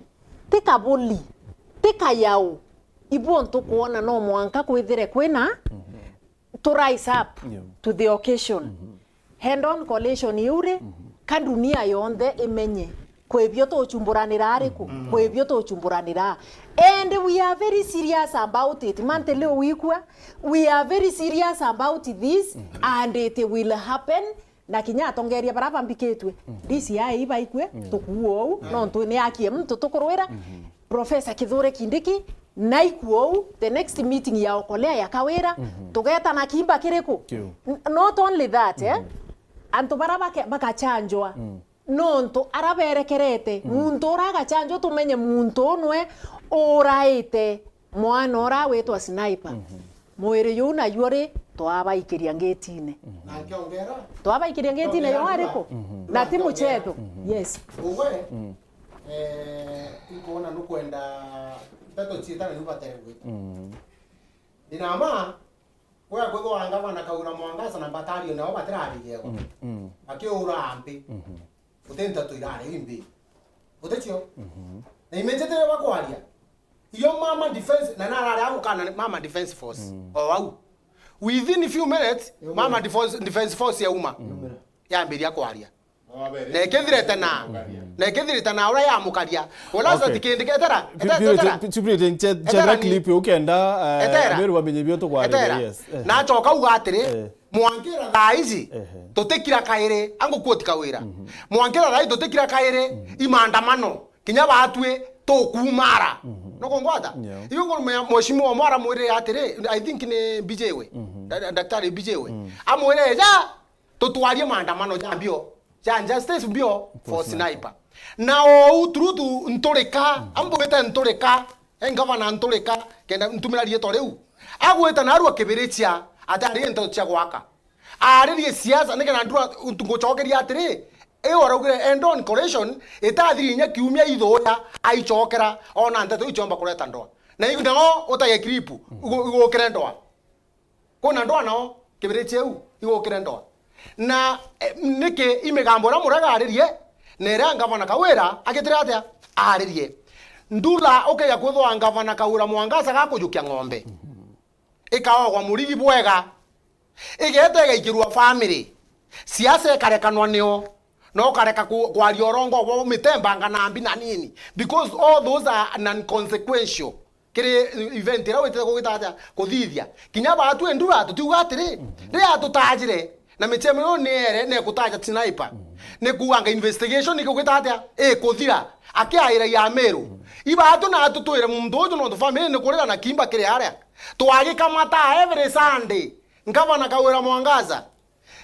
ti kabuli, ti kayau, ibu ntukwona no mwanka kwithire kwina to rise up to the occasion. Head on collision iu ri, ka dunia yonthe imenye kwibio tuchumburanira ariku, kwibio tuchumburanira. And we are very serious about it. Manthe leo wikua, we are very serious about this, and it will happen. Na kinya atongeria bara bambikitue, D C I baikue, tukuua uu, nontu ni akie muntu tukurwira. Professor Kithure Kindiki, naikue uu, the next meeting ya Okolea ya Kawira, tugetana kimba kiriku? Kiu. N-, not only that, eh, antu bara bake-, bakachanjwa, nontu ara berekerete, muntu ura agachanjwa, tumenye muntu unwe uraite mwana ura witwa Sniper. Mwiri juu najuo ri, twabaikiria ngitine. Na nkiongera, twabaikiria ngitine yo ariku? Na ti mucheto. Yes. Ugwe, eh, ikwona nukwenda nteto ciitana niu batere gwita. Ni nama, kwea kwithwa ngavana Kaura Mwangaza na Battalion nao batirarigiagwa. Bakiura mbi. Guti nteto irari imbi. Guticio. Na imenjete bakwaria. Iyo Mama Defense, na narari au kana Mama Defense Force. O au. Within few minutes, Mama Defense, Defense Force yauma. Yambiria kwaria. Na ikithirite na, na ikithirite na uria yamukaria. Wala okay. Tikindiketera. Etera. Chebra clip ukenda, eh, etera. Ameru bamenye bio tukwaria. Etera. Yes. Eh. Na acoka uga atiri, eh. Mwankira thaa ici, ehe, tutikira kairi, angu quote Kawira. Mwankira thaa ici tutikira kairi, i maandamano. Kinya baatwi tukumara. No kungwata? Yeah. Iyo nguru mwe-, mheshimiwa Omwara mwirire atiri, I think ni B J we. Da-, da-, Daktari B J we. Amwire, "Ja, tutwarie maandamano ja mbio, ja justice mbio for Sniper." Na ou through tu Nturika, ambugite Nturika, e ngavana Nturika, kenda ntumira rietwa riu. Agwita narua kibirichia, atari into cia gwaka. Aririe siasa, nikenda ndua untu ngucokeria atiri, iyo araugire head on collision, itathiri inya kiumia ithuya, aicokera, ona nteto iu ciomba kureta ndoa. Na iu nao utage clip, igu-, igukire ndoa. Kuna ndoa nao, kibirichia iu, igukire ndoa. Na, eh, niki imigambo iria Murega aririe, na iria ngavana Kawira agitire atia? Aririe. Ndula ukeja kwithwa ngavana Kawira Mwangaza gakujukia ng'ombe. Ikaogwa murigi bwega. Igeta igaikirua family. Siasa ikarekanwa nio. Na ukareka ku-, kwaria urongo bwa mitembanga na mbi na nini. Because all those are non-consequential. Kiri event iria witite kugita atia kuthithia. Kinya baatwi ndura tutiuga atiri, riria tutajire, na michemo yo ni ere, ni kutaja Sniper. Ni kuuga anga investigation ikugita atia? Ikuthira. Akiaira ya Meru. Ibaatu na atutwire muntu uju nontu family ni kurira na kimba kiri aria. Twagikamata every Sunday. Ngavana Kawira Mwangaza.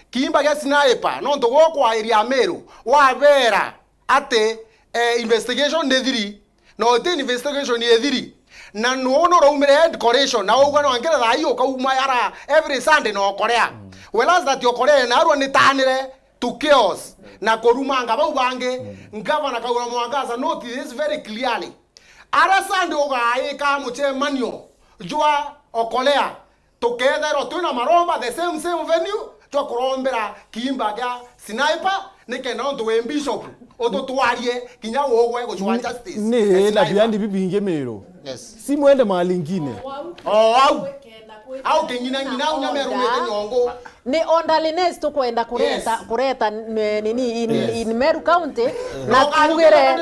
Kiimba gia Sniper, nontu gwe ukwairia Meru, wabera ati, eh, investigation ni thiri, na uti investigation ni thiri. Na nuu nuraumire head collision, na uga no ngire thaa hii ukauma yara every Sunday na ukorea. Whereas that ukorea narua ni tanire to chaos, na kurumanga bau bangi. Ngavana Kawira Mwangaza noted this very clearly. Ara Sunday ugaika muchemanio jwa Okolea, tuketherwa twina maromba the same, same venue, twa kurombera kiimba gia Sniper, nikenda nontu wi bishop, ututwarie kinya ugwe gucwa justice. Ni na biandi bibingi Meru. Yes. Si mwende mahali ingine. O au. Au king'ina ng'ina au nyameru mete nyongo. Ni orderliness tukwenda kureta, yes, kureta, eh, nini in, yes, in Meru County. Na tugire,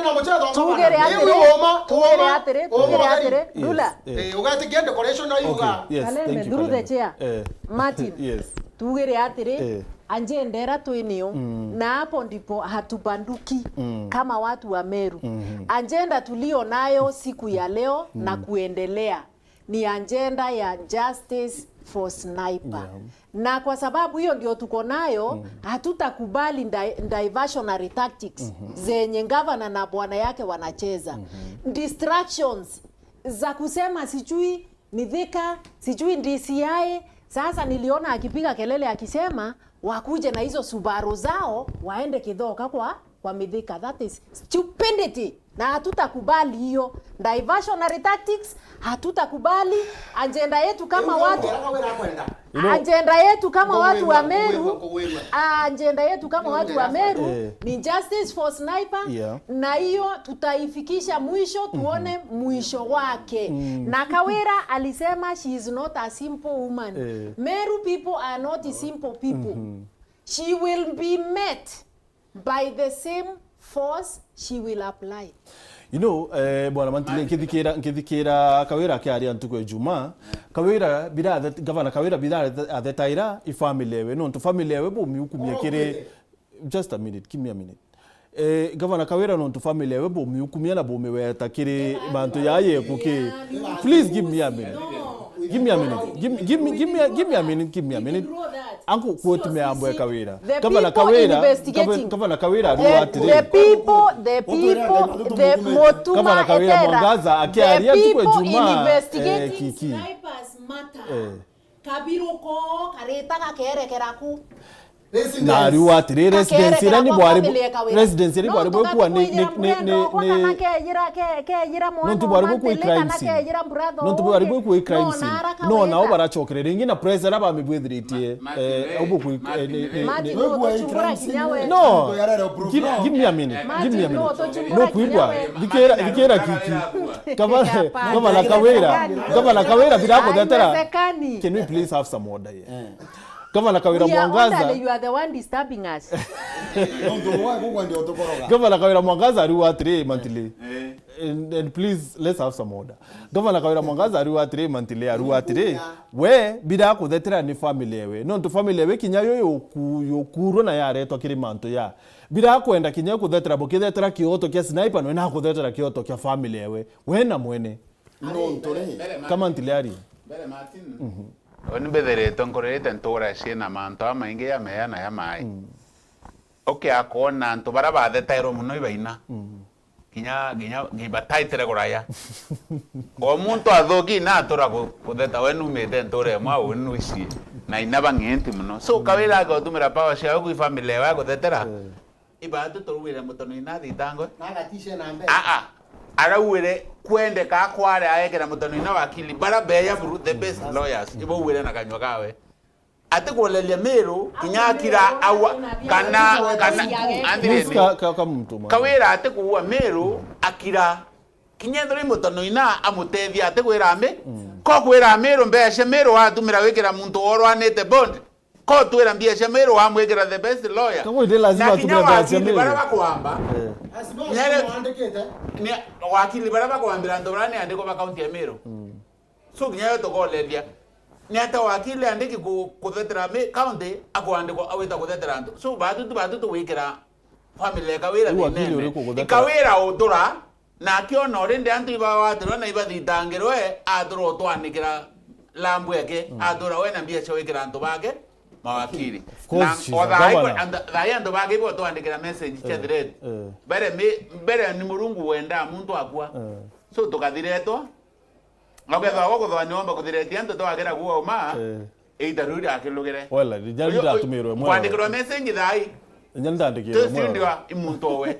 tugire atiri, tugire atiri, tugire atiri, Dula. Eh, ugatikia decoration na yuga. Okay, yes, Kaleme, thank you, through the chair. Eh. Martin, yes, tugire atiri, eh, agenda ira twinio, mm, na hapo ndipo hatubanduki, mm, kama watu wa Meru. Mm-hmm. Agenda tulio nayo siku ya leo na, mm, kuendelea ni agenda ya justice for Sniper. Yeah. Na kwa sababu hiyo ndio tuko nayo, mm, hatutakubali di-, diversionary tactics, mm-hmm, zenye gavana na bwana yake wanacheza. Mm-hmm. Distractions za kusema sijui Mithika, sijui D C I. Sasa niliona akipiga kelele akisema wakuje na hizo Subaru zao waende Kithoka kwa, kwa Mithika. That is stupidity. Na hatutakubali hiyo. Diversionary tactics, hatutakubali. Agenda yetu kama watu, agenda yetu kama watu wa Meru, agenda yetu kama watu wa Meru, eh, ni justice for Sniper, yeah, na hiyo tutaifikisha mwisho, tuone mwisho wake. Mm. Na Kawira alisema she is not a simple woman. Eh. Meru people are not simple people. Mm-hmm. She will be met by the same force she will apply. You know, eh, bwana Mantile, nkithikira, nkithikira Kawira akiaria ntuku ya Ijumaa, Kawira bira athet-, Gavana Kawira bira athe-, athetaira i family ewe, nontu family ewe bumiukumia kiri, just a minute, give me a minute. Eh, Gavana Kawira nontu family ewe bumiukumia na bumiweta kiri mantu ya yeku ki. Please give me a minute. Give me a minute. Give, give me, give me a, give me a minute. Give me a minute. Anku quote me ambo e Kawira. Gavana Kawira, Gavana Kawira ariuga atiri. The people, the people, the Mutuma, Gavana Kawira Mwangaza akiaria ntuku ya Ijumaa, eh, Kiki. Eh. Kabiruko karita gakerekera ku. Na ariuga atiri, residence iria ni bwari bu-, residence iria bwari bwikua ni, ni, ni, ni, kana keyira, ke-, keyira mwana nontu bwari bwikua i crime scene. Nontu bwari bwikua i crime scene. No, nao baracokere ringi na pressure iria bamibwithiritie, eh, au bwikua, eh, ni, ni, ni. No, give, give me a minute, give me a minute. No kwigua, thikira, thikira Kiki. Gavana, Gavana Kawira, Gavana Kawira bira kuthetera. Can we please have some order here? Gavana Kawira Mwangaza. Only you are the one disturbing us. Nontu bwa gukwa ndio tukoroga. Gavana Kawira Mwangaza ariuga atiri, Mantile. Eh. And, and please, let's have some order. Gavana Kawira Mwangaza ariuga atiri, Mantile, ariuga atiri, we, bira kuthetera ni family ewe. Nontu family ewe kinya yo yoku-, yokurwa na yaretwa kiri mantu ya. Bira kwenda kinya kuthetera, bukithetera kioto kia Sniper, nwe nakuthetera kioto kia family ewe. We na mwene. Nontu ri? Kama Mantile ari. Mbere Martin. Mhm. Uni mbithiritwe nkuririte ntura ciina mantu jamaingi ja meya na ja mai. Mm. Ukiakwona antu baria bathetairwe mono ibaina. Mm. Kinya, kinya, kinya bataitire kuraya. O muntu athuki na atura ku-, kutheta, we numite ntura imwe au nuici. Na ina bang'enti mono. So, Kawira agotumira power ciawe kwi family yawe guthetera. Eh. Ibaatu turugwire mutono ina thitangwe. Na agatishe na mbere. Aa. Arauire kwendeka kware aekera mutono ina wakili. Bara beya buru, the best lawyers. Ibaugwire na kanywa kawe. Atikuureria Miru, kinya akira aua, kana, kana, Please, ka, ka, ka muntu mwana. Kawira atikuua Miru, akira. Kinya ethirwa i mutono ina amutethia atikuira ami. Mm. Ko kwira Miru mbeca Miru watumira wikira muntu worwanite bond. Ko twira mbia cia Miru wamwikira the best lawyer. Kagwe ndi lazima atumire mbeca cia Miru. Na kinya wakili bara bakwamba. Eh. Nyere-, ni wakili bara bakwambira antu bara ni andiko ba kaunti ya Miru. Mm. So kinya yo tukoleria. Ni ata wakili andiki ku-, kuthetera mi-, county akwandikwa awita kuthetera antu. So batu tu, batu tu gwikira family ya Kawira thinene. Wakili uriku guthetera? Ikawira utura, na akiona urindi antu ibawatirwe na ibathitangirwe, atura utwanikira lambu yake, mm, atura we na mbia cia gwikira antu bake mawakili. Of course, she's a governor. Na o thaa ii antu, thaa ii antu bake ibo twandikira message cia threat. Eh. Mbere mi-, mbere ni Murungu wenda muntu akua. Eh. So tukathiretwa, na ukethagwa guthwa nyomba kuthiretie antu twakira kuuma, eh, iita riu riakilugire. Well, rinya riu ndatumirwe mwe. Kwandikirwa message thaa ii. Rinya ndandikirwe mwe. Tucio ndio i muntu owe.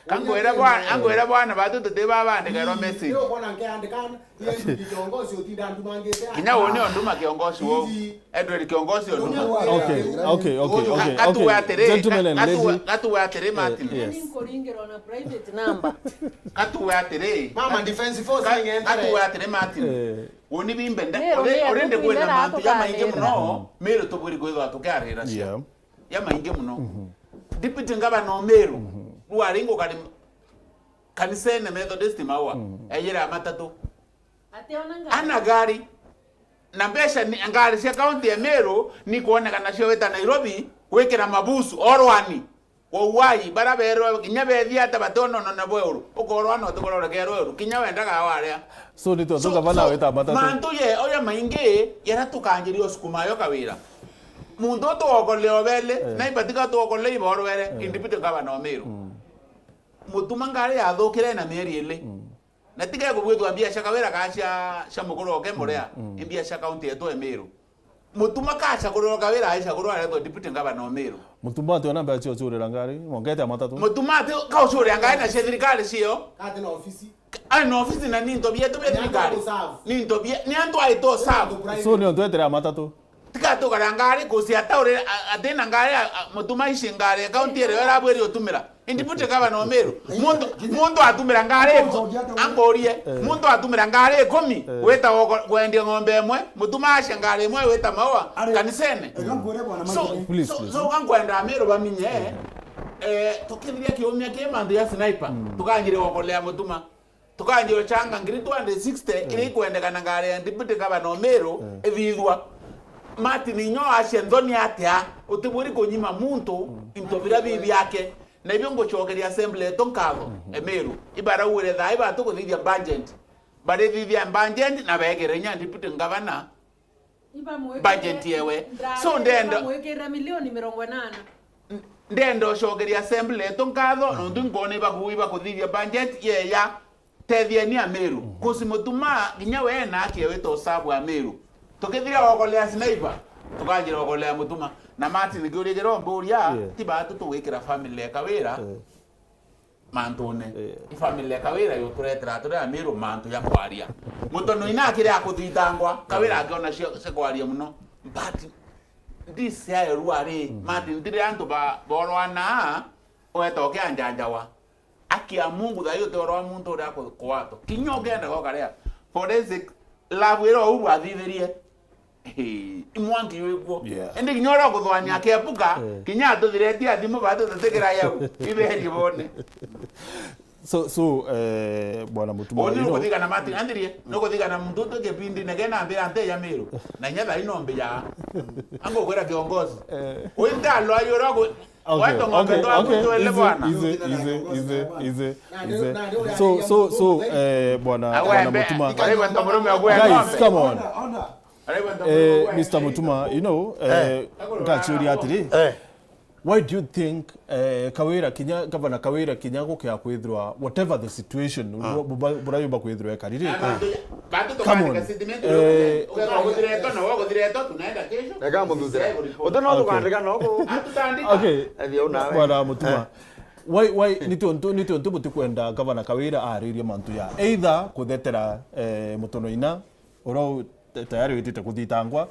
Kangwira bwa-, angwira bwana batu tuti ba bandikirwa message. Ndio kuona nkiandika, ni Edward Kiongosi utinda ndumangite. Kinya uyu ni onduma Kiongosi wo. Iji. Edward Kiongosi onduma. Okay, okay, okay, okay. Gatuwe atiri, gatuwe atiri, Martin. Eh, yes. Nkuringirwa na private number. Gatuwe atiri. Mama defense force. Gatuwe atiri, Martin. Eh. Uni bimbe nda, uri, uri ndi kwina mantu jamaingi muno, Miru tubwiri kwithwa tukiarira cio. Yeah. Jamaingi muno. Mhm. Deputy Governor o Miru, mhm, riu ari ngukari kanisene Methodist Maua, mhm, ejire a matatu. Ationa ngari. Ana ngari. Na mbeca ni, ngari cia kaunti ya Miru ni kuonekana cio wita Nairobi, gwikira mabusu, orwani. Wauai, bara berwe, kinya bethia ata batononone bweru. Ukorwa no tukorore kerwe uru. Kinya wendaga waria. So, ni tu, so, gavana so, weta matatu. Mantu ye, oya maingi, yara tukanjiria usukuma yo Kawira. Muntu tuokole obele, eh, na ibatika tuokole iborwere, eh, in deputy governor o Miru. Mm. Mutuma ngari yathukire na mieri ili. Mm. Na tiga kubwithwa mbia cia Kawira kaa cia, cia mukuru oke Murea, mm, imbia cia kaunti yetu ya Meru. Mutuma kacagurwa Kawira aicagurwa aretwa deputy governor o Meru. Mutuma ati ona mbea cio ciurira ngari, mongete ya matatu. Mutuma ati kaucurira ngari na cia thirikari cio. Kati na ofisi. Ari na ofisi na ni into bietu bia thirikari. Ni into bia, ni antu aitu serve. So ni ontu etere ya matatu. Tiga tukara ngari kucia tauri, a-, atina ngari, a-, a-, mutuma ici ngari, kaunti iri yo irabwiri utumira. Indi buti gavana o Meru. Muntu, muntu atumira ngari iko, ankurie, muntu atumira ngari ikumi, wita goko-, kwendia ng'ombe imwe, mutuma acia ngari imwe, wita maua, kanisene. So, so, so, kankwenda Ameru baminye, eh, tukithiria kiumia ki mantu ya sniper, tukanjire gokolea mutuma. Tukanjia uchanga ngiri two hundred sixty, iria ikwendekana ngari ya deputy governor o Meru ithithwa. Martin inyo acia nthoni atia, utibwiri kunyima muntu into biria bi biake. Na ibio ngucokeria assembly yetu nkatho, e Meru. Ibarauire thaa iba tukuthithia budget. Barithithia budget na begera inya deputy governor. Ibamwikirire budget yewe. So, ndenda ibamwikirire milioni mirongo inana. N-, ndenda ucokeria assembly yetu nkatho, nontu nkwona ibaku-, ibakuthithia budget yeya. Tethieni Ameru. Kusi mutuma, kinya we ena aki ewe to serve Ameru. Tukithiria gokolea sniper, tukanjira gokolea mutuma. Na Martin kiuria kiria umburia, ti batu tugwikira family ya Kawira. Mantune. I family ya Kawira yuturetera turi Ameru mantu ya kwaria. Mutono ina akiri akuthitangwa, Kawira akiona cia, cia kwaria muno. But this ya erua ri, Martin, ndire antu ba, borwana, weta ukianjanjawa. Aki ya Mungu, thaa iyo uti oro wa muntu uria aku-, kuwatwa. Kinya ukienda gokaria forensic lab iria uu bwathithirie. Hey, imwanki ywi kuo. Yeah. Indi kinya uria ukuthwania akebuka, kinya atuthiretie athimu batu tutikira yau. Iberie bone. So, so, eh, Bwana Mutuma, uni you know, ukuthigana Martin, andirie, nukuthigana muntu utu kipindi nege na mbira nte ya Meru. Na inya thaa ino mbiya. Angukwira kiongozi. Ui ndalwa yura ku-, okay, ng'ombe okay, twa okay. Easy, bwana. Easy, easy, easy, easy, easy. So, so, so, eh, bwana, bwana Mutuma. Guys, come on. Eh, Mister Mutuma, you know, eh, ngachuria atiri. Eh. Why do you think, eh, Kawira kinya, Governor Kawira kinya gukia kwithirwa, whatever the situation, bu-, bu-, buria yumba kwithirwa ekariri? Come on. Eh, ega muthuthira. Uti no tukandika no ku. Okay. Ethi au nawe. Bwana Mutuma. Why, why, ni tiontu, ni tiontu butikwenda Governor Kawira aririe mantu ya either kuthetera, eh, Mutono ina, uria u-, te-, tayari witite kuthitangwa.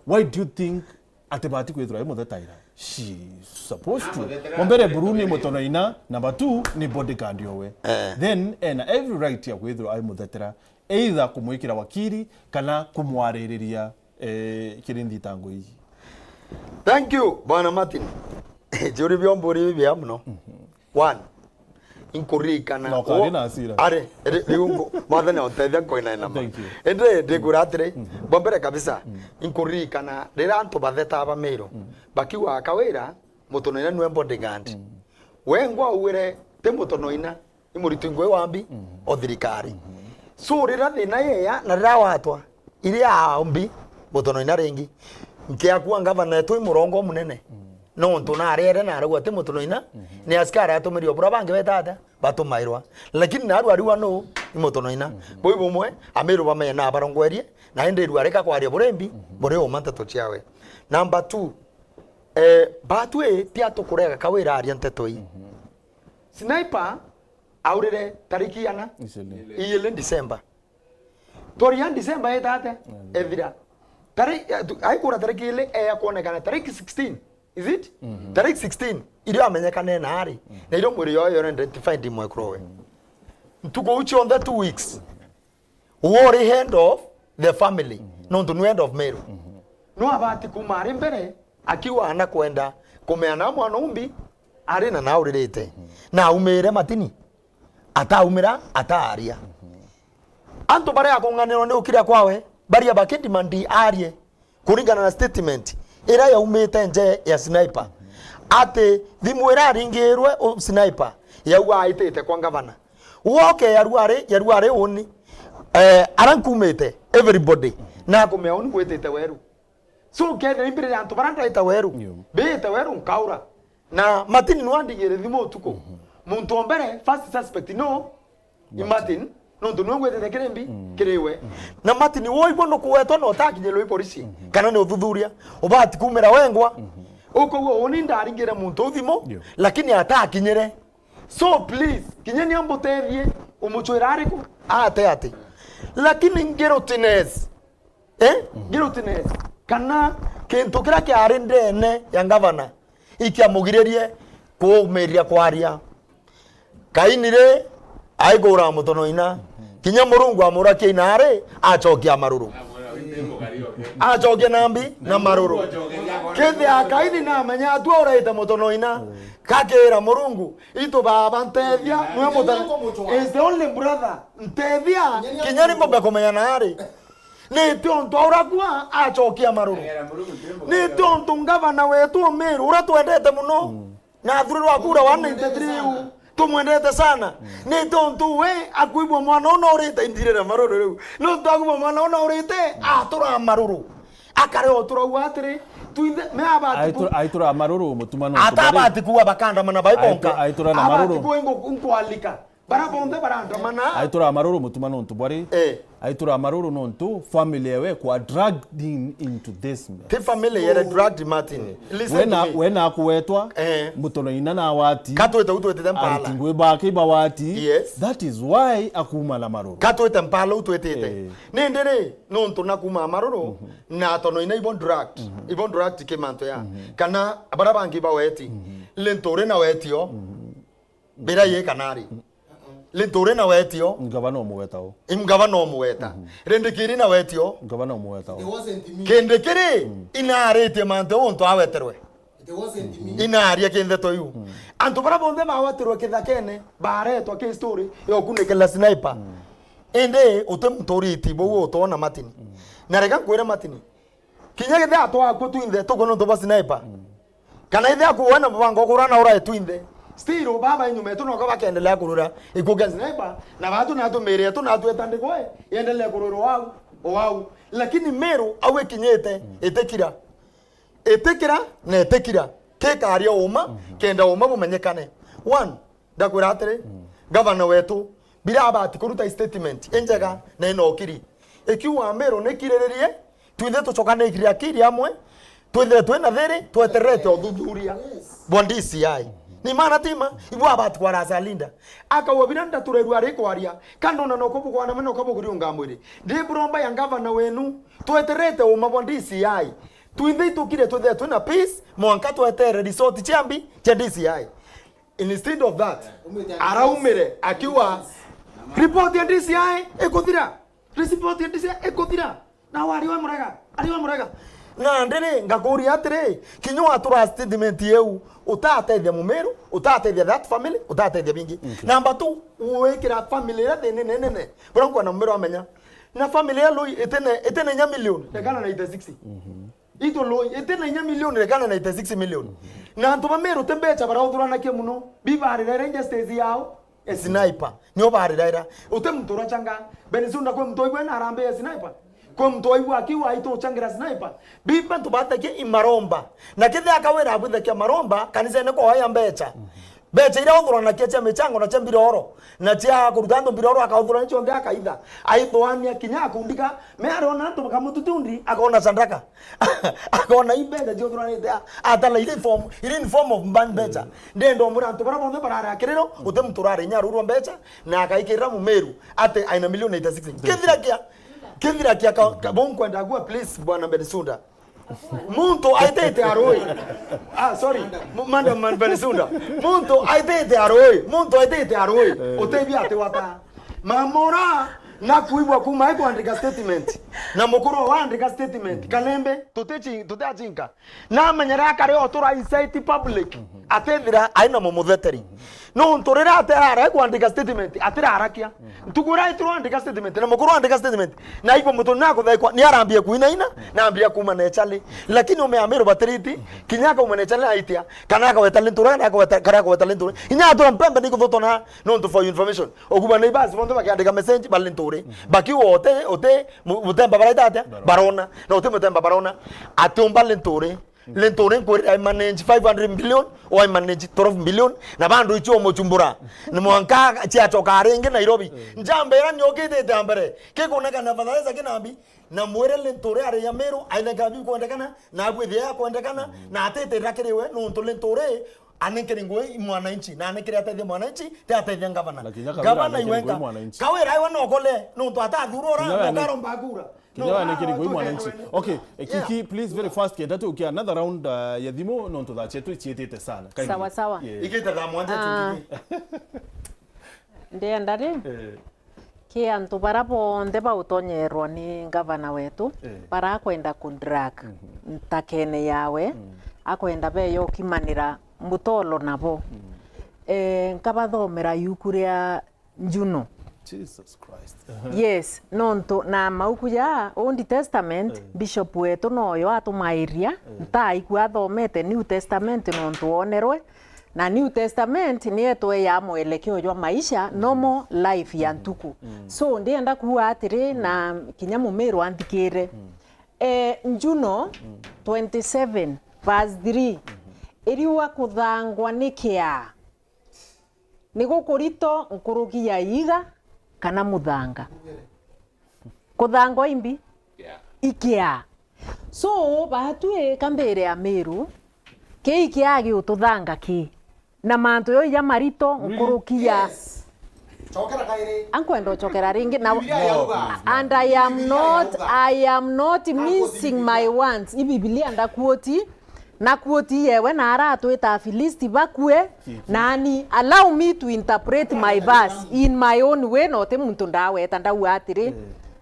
Why do you think atibati kwithirwa imuthetaira? She is supposed to. Wa mbere, Buru ni Mutono ina, number two, ni bodyguard yowe. Eh. Then, ena every right ya kwithirwa aimutheteria, either kumwikira wakiri kana kumwaririria, eh, kiri nthitango iji. Thank you, Bwana Martin. Juri biomburi bibia muno. One, inkuririkana. Na ukari na hasira. Ari, ri-, riu ngu-, mwathani ontethia nkoina inama. Thank you. Indi ndikwira atiri, bwa mbere kabisa, inkuririkana riria antu batheta ba Meru, bakiuga Kawira, Mutono ina niwe bodyguard. We ngwa ugwire ti Mutono ina, ni muriti ngui wa mbi, o thirikari. So, riria thina yeya, na riria watwa, iria mbi, Mutono ina ringi. Nkiakua ngavana etu i murongo munene. Nontu nariere na arauga ti Mutono ina, ni askari atumiri o buria bangi beta atia, batumairwa. Lakini naru ariwa nu, ni Mutono ina. Bui bumwe, Ameru bamenya na barongwerie, na indi irua rika kwaria buri mbi, buri uma nteto ciawe. Number two, eh, batwi ti atukurega Kawira aria nteto ii. Sniper aurire tariki ana? Ijiri. Ijiri December. Twaria December itate? Ethira. Tari-, eh, tu-, aikura tariki ili eya kuonekana tariki sixteen. Is it? Tariki sixteen, irio amenyekane na ari. Na irio mwiri yoyo yore identified imwekrowe. Ntuku u cionthe two weeks. Uwe uri head of the family. Nontu ni head of Meru. No abati kuma ari mbere, akiuga ana kwenda kumea na mwana umbi, ari na nauririte. Na aumire Matini. Ataumira, ataaria. Antu baria akung'anirwa ni ukiria kwawe, baria bakidimandi arie, kuringana na statement iria yaumite nje ya Sniper, ati thimu iria aringirwe u Sniper, yauga aitite kwa ngavana. Woke yarua ari, yarua ari uni, eh, ara nkumite, everybody, na akumea uni gwitite weru. So, kethira imbirire antu baria ndaita weru, biite weru nkaura. Na Martin nwandigire thimu utuku. Muntu o mbere, first suspect no, ni Martin. Martin. Nontu niwe ngwetete kiri mbi, mm, kiri we. Mm. Na Martin, woigua nukuwetwa na utakinyirwe i polisi, mm-hmm, kana ni uthuthuria, ubati kumira wengwa. Mm-hmm. Ukaigua uni ndaringire muntu uthimu, yo, lakini atakinyire. So please, kinya ni ambutethie, umuchwira ariku? Ate ati. Lakini guiltiness, eh? Mm-hmm. Guiltiness, kana kintu kiria kiari ndene ya ngavana, ikiamugiririe kuumiria kwaria. Kaini ri, aikuraga mutonoina. Kinya Murungu amurakia inari, acokia maruru. Acokia nambi na maruru. Kethia Kaini namenya atua uraite mutonoina, gakira Murungu, "Itu baba, ntethia, nwe muta-, is the only brother, ntethia, kinya ni mbombe kumenya nari." Ni tiontu aurakua acokia maruru. Ni tiontu ngavana wetu Umiru, uria twendete muno, na athurirwa akura one ninety-three u, tumwendete sana. Mm. Ni tontu we akwigua mwana una urite, indirire maruru riu. Nontu akwigua mwana una urite, atura maruru. Akare otura u atiri, twinthe, me abati ku-, aitura maruru, mutuma nontu bari. Atabati kuwa bakandamana bai bonka. Aitu-, aitura na maruru. Abati kuwa ingu-, inkwalika. Bara bonthe barandamana. Aitura maruru, mutuma nontu bwari. Eh. Aitura maruru nontu family ewe kwa dragged in into this mess. Ti family yere dragged Martin. Listen to me. Wena, wena akuwetwa, eh, mutonoina na wati. Katwite u twitite mpala. Ariti ngui bake ibawati. Yes. That is why akuma na maruru. Katwite mpala u twitite. Eh. Nindi ri, nontu na kuma maruru, mhm, na tonoina ibo dragged. Mhm. Ibo dragged ki mantu ya. Mhm. Kana bara bangi baweti. Mhm. Linturi na wetio. Mhm. Mbira yi kana ri? Linturi na wetio. Ngavana umuweta u. Imgavana umuweta. Mhm. Rindikiri na wetio. Ngavana umuweta u. It wasn't me. Kindikiri, mm, inaritie mantu untu aweterwe. It wasn't me. Inaria kintheto iu. Mm. Antu bara bonthe baweterwe kithakene, baretwa ki story ya ukunikirira sniper. Mm. Indi uti muntu uriti bou utona Martin. Mm. Na reka nkwire Martin, kinya githia atwakua twinthe tukwona untu bwa sniper. Mm. Kana ithe aku we na mubango ukurana ura twinthe. Still, baba inyuma yetu noka bakendelea kurura ikuo kia sniper, na batu natu miri yetu natu etandikwe, yendelee kurura wau, wau. Lakini Meru au ikinyite, mm, itikira. Itikira na itikira. Kikaria uma, mhm, kenda uma bumenyekane. One, ndakwira atiri, mm, gavana wetu, bira abati kuruta statement injega na inokiri. Ikiuga Meru nikiriririe, twinthe tucokaniririe akiri amwe, twithire twina thiri, twetererete uthuthuria, yes, bwa D C I. Ni maana tima, ibu abati kwara Salinda. Akauga bira ndaturerua ari kwaria, kando na noko bukwana mena ukabuguria ungamwiri. Ndi buromba ya gavana wenu, twetererete uma bwa D C I. Twinthe itukire twithire twina peace, mwanka tweterere resort cia mbi cia D C I. Instead of that, araumire akiuga, "Report ya D C I ikuthira. Report ya D C I ikuthira." Na wari we murega, ari we murega. Na ndiri, ngakuria atiri, kinya watura statement yeu, utatethia Mumiru, utatethia that family, utatethia bingi. Okay. Number two, wikira family iria thini nene nene. Bura nkona Mumiru amenya. Na family ya Lui itene, itene nya million, rekana na eighty-six. Mhm. Itu Lui, iti na inya milioni, rekana na eighty-six million. Na antu ba Meru ti mbecha barauthuranakia muno, bibariraira injustice yao, e sniper. Nio bariraira. Uti muntu urachanga. Benisunda kwi muntu aigua na arambe ya sniper. Kwi muntu aigua akiuga aituchangira sniper. Biba antu bathakia imaromba. Na kethia akawira abwithakia maromba, kanisene kwa oya mbecha. Mbecha iria authuranakia cia michango na cia mbiroro, na cia kuruta antu mbiroro akauthurania cionthe akaitha. Aithwania kinya akundika, me arona antu bakamututundi, akona chandaka. Akona i mbecha ciothuranite a-, atala iri form, iri in form of mban mbecha. Mm. Ndenda umwira antu bara bonthe barare akiriro, uti muntu urare inya arurwa mbecha, na akaikirira Mumiru, ati aina milioni eighty-six. Kethira kia, kethira kia ka, ka, bo nkwenda gua, please, Bwana Benisunda. Muntu aitite arui. Ah, sorry. M-, Madam Benisunda. Muntu aitite arui. Muntu aitite arui. Eh. Utebi ati wata. Mamora na kuigua kuma ai kwandika statement. Na mukuru wa andika statement. Kalembe, tutichi-, tutiachinka. Na amenyera akare otura incite public. Atethira aina mumutheteri. Nontu riria aterara kwandika statement, atirarakia. Ntuku iria aitirwo andika statement, na mukuru andika statement, na aigua mutu ni akuthaikwa, ni arambia kuinaina, na ambia kuuma na echali. Lakini umeambiru batiriti, kinya akauma na echali aitia, kana akaweta lintura, kana akaweta, kana akaweta lintura. Inya atura mpembe ni kuthotona, nontu for your information. Oguba ni basi bonthe bakiandika message, bali nturi. Bakiuga uti, uti, mu-, mutemba baraita atia? Barona. Na uti mutemba barona. Ati umba linturi. Linturi nkwirira I manage five hundred billion, o I manage twelve billion, na bandu icio umuchumbura. Ni mwanka ciachoka ringi Nairobi. Njamba ira niokitite ya mbere, kikuneka na fertilizer kinambi, na mwire Linturi ari ya Meru, aitheka bikwendekana, na agwithia ya kwendekana, na atitira kiri we, nontu Linturi anenkeri ngui mwananchi, na anenkeri atethia mwananchi, ti atethia ngavana. Lakini Kawira Gavana anekeri ngui iwenka. Mwananchi. Kawira iwe nokole, nontu atathurura, Kinya we ane- nokaromba kura. Kinya we anekeri ngui mwananchi. Okay, eh, Kiki, please, very fast, kenda tukia another round, uh, ya thimu, nontu thaa cietu iciitite sana. Kindly. Sawa, sawa. Yeah. Ikite thaa mwanja Ah. tu, Kiki. Ndienda ri, Eh. ki antu bara bonthe bautonyerwa ni ngavana wetu, Eh. bara akwenda kudrag Mhm. ntakene yawe, Mm. akwenda beyo kimanira mbutolo nabo. Mm. Eh, nkabathomera yuku ria Njuno. Jesus Christ. Yes, nontu na mauku ja Old Testament, Eh. Bishop wetu noyo atumairia, Eh. ntaiku athomete New Testament nontu onerwe, na New Testament ni etwe ya mwelekeo jwa maisha, normal life ya ntuku. Mm. So, ndienda kuuga atiri, na kinya mumiru anthikire. Mm. Eh, Njuno Mm. twenty-seven verse three, Mm-hmm. iriuga kuthangwa ni kiaa. Ni gukurito nkuruki ya iiga kana muthanga. Kuthangwa imbi? Yeah. Ikia. So, batwi kambire ya Meru, ki ikia giututhanga ki? Na mantu yo ija marito nkuruki ya Yes. Chokera kairi. Ankwenda uchokera ringi na Biblia yauga. And I am Biblia not, yauga. I am not Nakuti missing Biblia. My words. I Biblia ndakuoti, na kuoti yewe na aratwita Afilisti bakue, Kiki. Nani, allow me to interpret my verse in my own way, na uti muntu ndaweta ndauga atiri, Eh.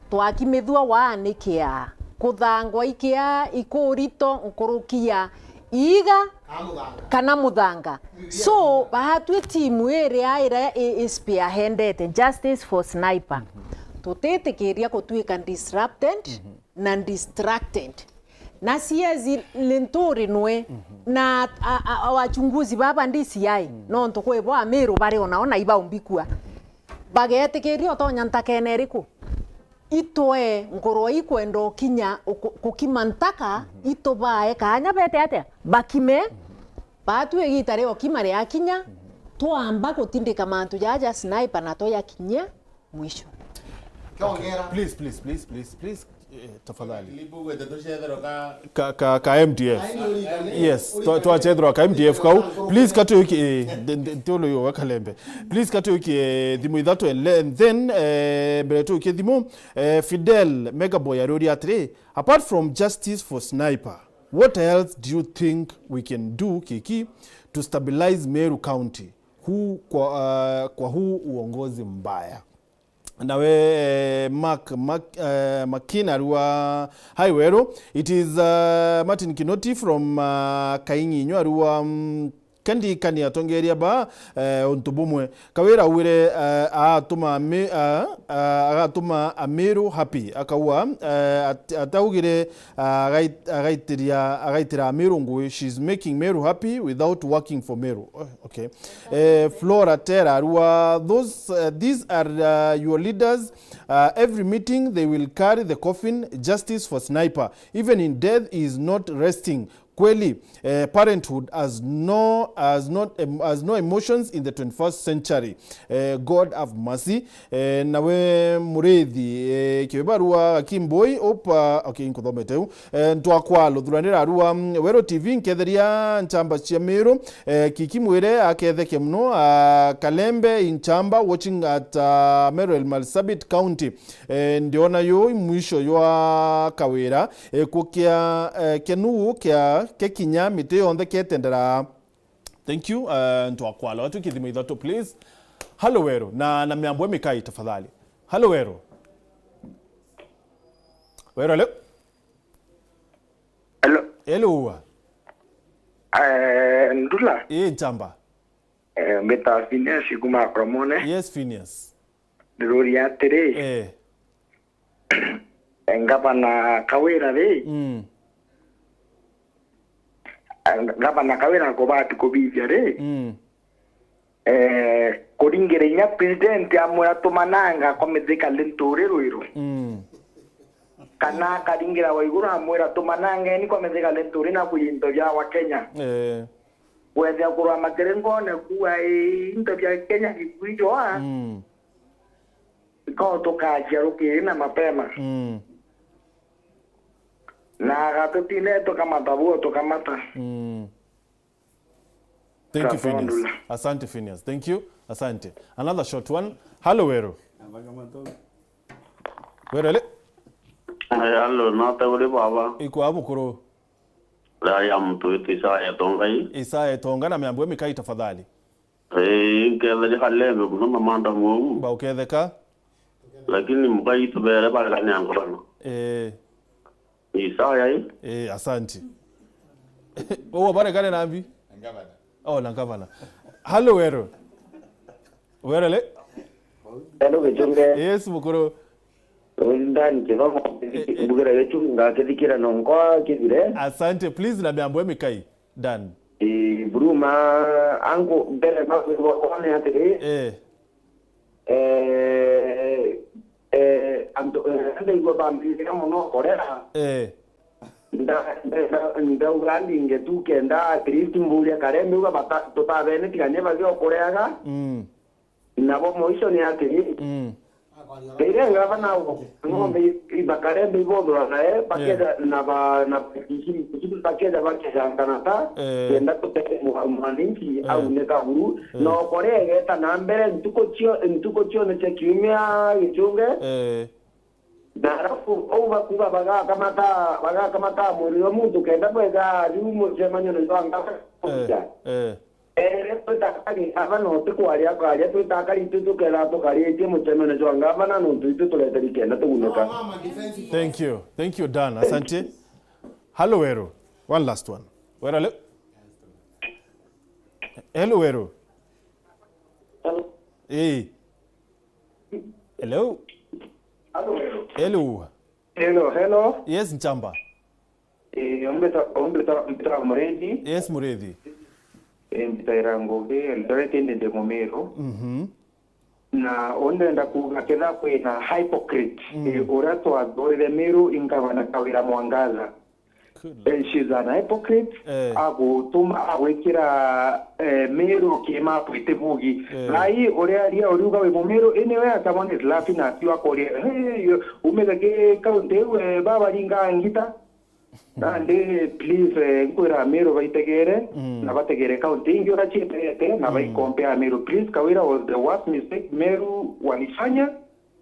Twakimithua waa ni kiaa, kuthangwa ikiaa ikurito nkuruki ya iiga Kana muthanga. Kana muthanga. So, baatwi timu iria iria i, i spearheadete Justice for Sniper. Tutitikiria kutwika disrupted. Mhm. Na distracted. Na C S Linturi nwe, mhm, na a, a, a wachunguzi baba D C I, mm, nontu kwi bo Amiru bari ona ona ibaumbikua. Bagetikiria utonya ntakene iriku? Itwe ngurwa ikwenda ukinya uku-, kukima ntaka, mhm, itubae kaanya bete atia? Bakime. Mhm. Batu igita ria ukima riakinya, mhm, twamba gutindika mantu jaja Sniper na tuyakinyia mwisho. Kiongera. Please, please, please, please, please, eh, tafadhali. Clip ugwete tucetherwa ka Ka, ka, ka M D F. Ai, ni urikane. Yes, urikane. Twa, twacetherwa ka M D F kau. Please, katu iki, eh, de, de, tolo yo wakalembe. Please, katu iki, eh, thimu ithatu, and le-, and then, eh, mbere tu iki thimu, eh, Fidel Megaboy aruria atiri, apart from justice for Sniper, what else do you think we can do, Kiki, to stabilize Meru County? Huu kwa, uh, kwa huu uongozi mbaya. Nawe, eh, Mark, Mark, eh, Makina arua, "Hi Weru, it is, uh, Martin Kinoti from, uh, Kaing'inyo," arua, mm, "Kendi kani atongeria ba, eh, untu bumwe. Kawira augire, eh, aatuma ami-, ah, ah, agatuma Amiru happy. Akaua, eh, at-, ataugire, agait-, agaitiria, agaitira Meru ngui. She's making Meru happy without working for Meru." Oh, okay. Eh, Flora Tera arua, "Those, uh, these are, uh, your leaders. Uh, every meeting they will carry the coffin. Justice for Sniper. Even in death, he is not resting. Kweli, eh, parenthood has no, has not, em-, has no emotions in the twenty-first century. Eh, God have mercy." Eh, nawe Murithi, eh, Kibarua Kimboi, opa, okay, nkuthomete u. Eh, Ntwakwa Luthuranira arua, mm, Weru T V, nketheria nchamba cia Meru, eh, Kiki mwire aketheke muno, ah, Kalembe in Chamba, watching at, ah, Meru El Marsabit County. Eh, ndiona yu mwisho jwa Kawira, eh, kukia, eh, kenugu kia kekinya miti yonthe ketendera. Thank you, eh, Ntwakwala. Watu kithimo ithatu, please. Halo Weru, na, na miambo mikai tafadhali. Halo Weru. Weru, hello? Hello. Hello, ua. Eh, Ndula. Ii, nchamba. Eh, mbita Phineas kuma Koromone. Yes, Phineas. Ndiruria atiri. Eh. Eh, Ngavana Kawira ri. Mm. Eh, Ngavana Kawira kubati kubithia ri. Mm. Eh, kuringira inya president amwira tumananga komithika Linturi Ruiru. Mm. Kana akaringira wa iguru amwira, "Tumanangeni kwa Methiga Linturi na kuinto bia wa Kenya." Eh. Wethia kurwa makiringone kuwa, "Ii, into bia Kenya bikuijwa." Mm. Ko tukajia rukiri na mapema. Mm. Na agatutinde tukamata buo tukamata. Mm. Thank you, Phineas. Asante, Phineas. Thank you. Asante. Another short one. Hello, Weru. Weru, ele? Eh, hello, nate uri baba? Iko abu kuru. Raya mtu wetu Isaya Tongai. Isaya Tonga na miambo mikai tafadhali. Eh, nketheria Kalembe kuno na manda mwogu. Ba uketheka. Lakini mukai tubere baregania ngorano. Eh. Isaya, eh? Eh, asante. Uwe baregane nambi? Na ngavana. Oh, na ngavana. Hello, Weru. Weru, ele? Hello, Gichunge. Yes, mukuru. Ndani kidogo, mbugire Gichunge, ngakithikira nonko kithire. Asante, please, na miambo mikai. Dan. Eh, Bruma, angu, mbere no kwigwa kone atiri. Eh. Eh, eh, antu, eh, ndaigua bambirira muno kurera. Eh. Nda-, nda-, nda-, ndauga ndinge tu kenda at least mburia Kalembe uga bata-, tutabene tigania bagio kureaga. Mm. Nabo mwisho ni atiri, Mm. riria ngavana o, ng'ombe i-, ibakare mbe ibothwa nae, baketha na ba-, na baketha bakethangana ta, Eh. kenda tutete mwa-, mwananchi Eh. aune kaburu, Eh. na okore egeta na mbere ntuku cio, ntuku cione cia kiumia Gichunge. Eh. Na arafu, ou bakuga bagakamata, bagakamata mwiri wa muntu kenda bwega riu mucemanio ni jwa ngavana. Eh, eh. Ere twita akari ngavana uti kwaria akaria, twita akari itu tuketha tukaritie mucemanio jwa ngavana nontu itu tureteri kenda tuguneka. Thank you. Thank you, Dan. Asante. Hello, Weru. One last one. Weru, hello? Hello, Weru. Hello. Eh. Hello? Hello. Hello, hello. Yes, Nchamba. Eh, ombeta, ombeta, ombeta Murithi. Yes, Murithi. Eh, mbitaira Ngugi, Eldoret, indi ndi Mumiru. Mhm. Na undenda kuuga ketha kwina hypocrite, Mm. eh, uria twathurire Miru i ngavana Kawira Mwangaza. Good Lord. Eh, she's an hypocrite. Eh. Agutuma, agwikira, eh, Miru kimapu itibugi. Eh. Thaa ii uria aria uriuga wi Mumiru, anywhere someone is laughing at you, akoria, "Hey, you, umite ki county iu, eh, baba ringa ngita?" Nandi, please, eh, nkwira Miru baitegere, Mm. na bategere county ingi uria cietete, na Mm. baikompea Miru. Please, Kawira was the worst mistake Meru walifanya.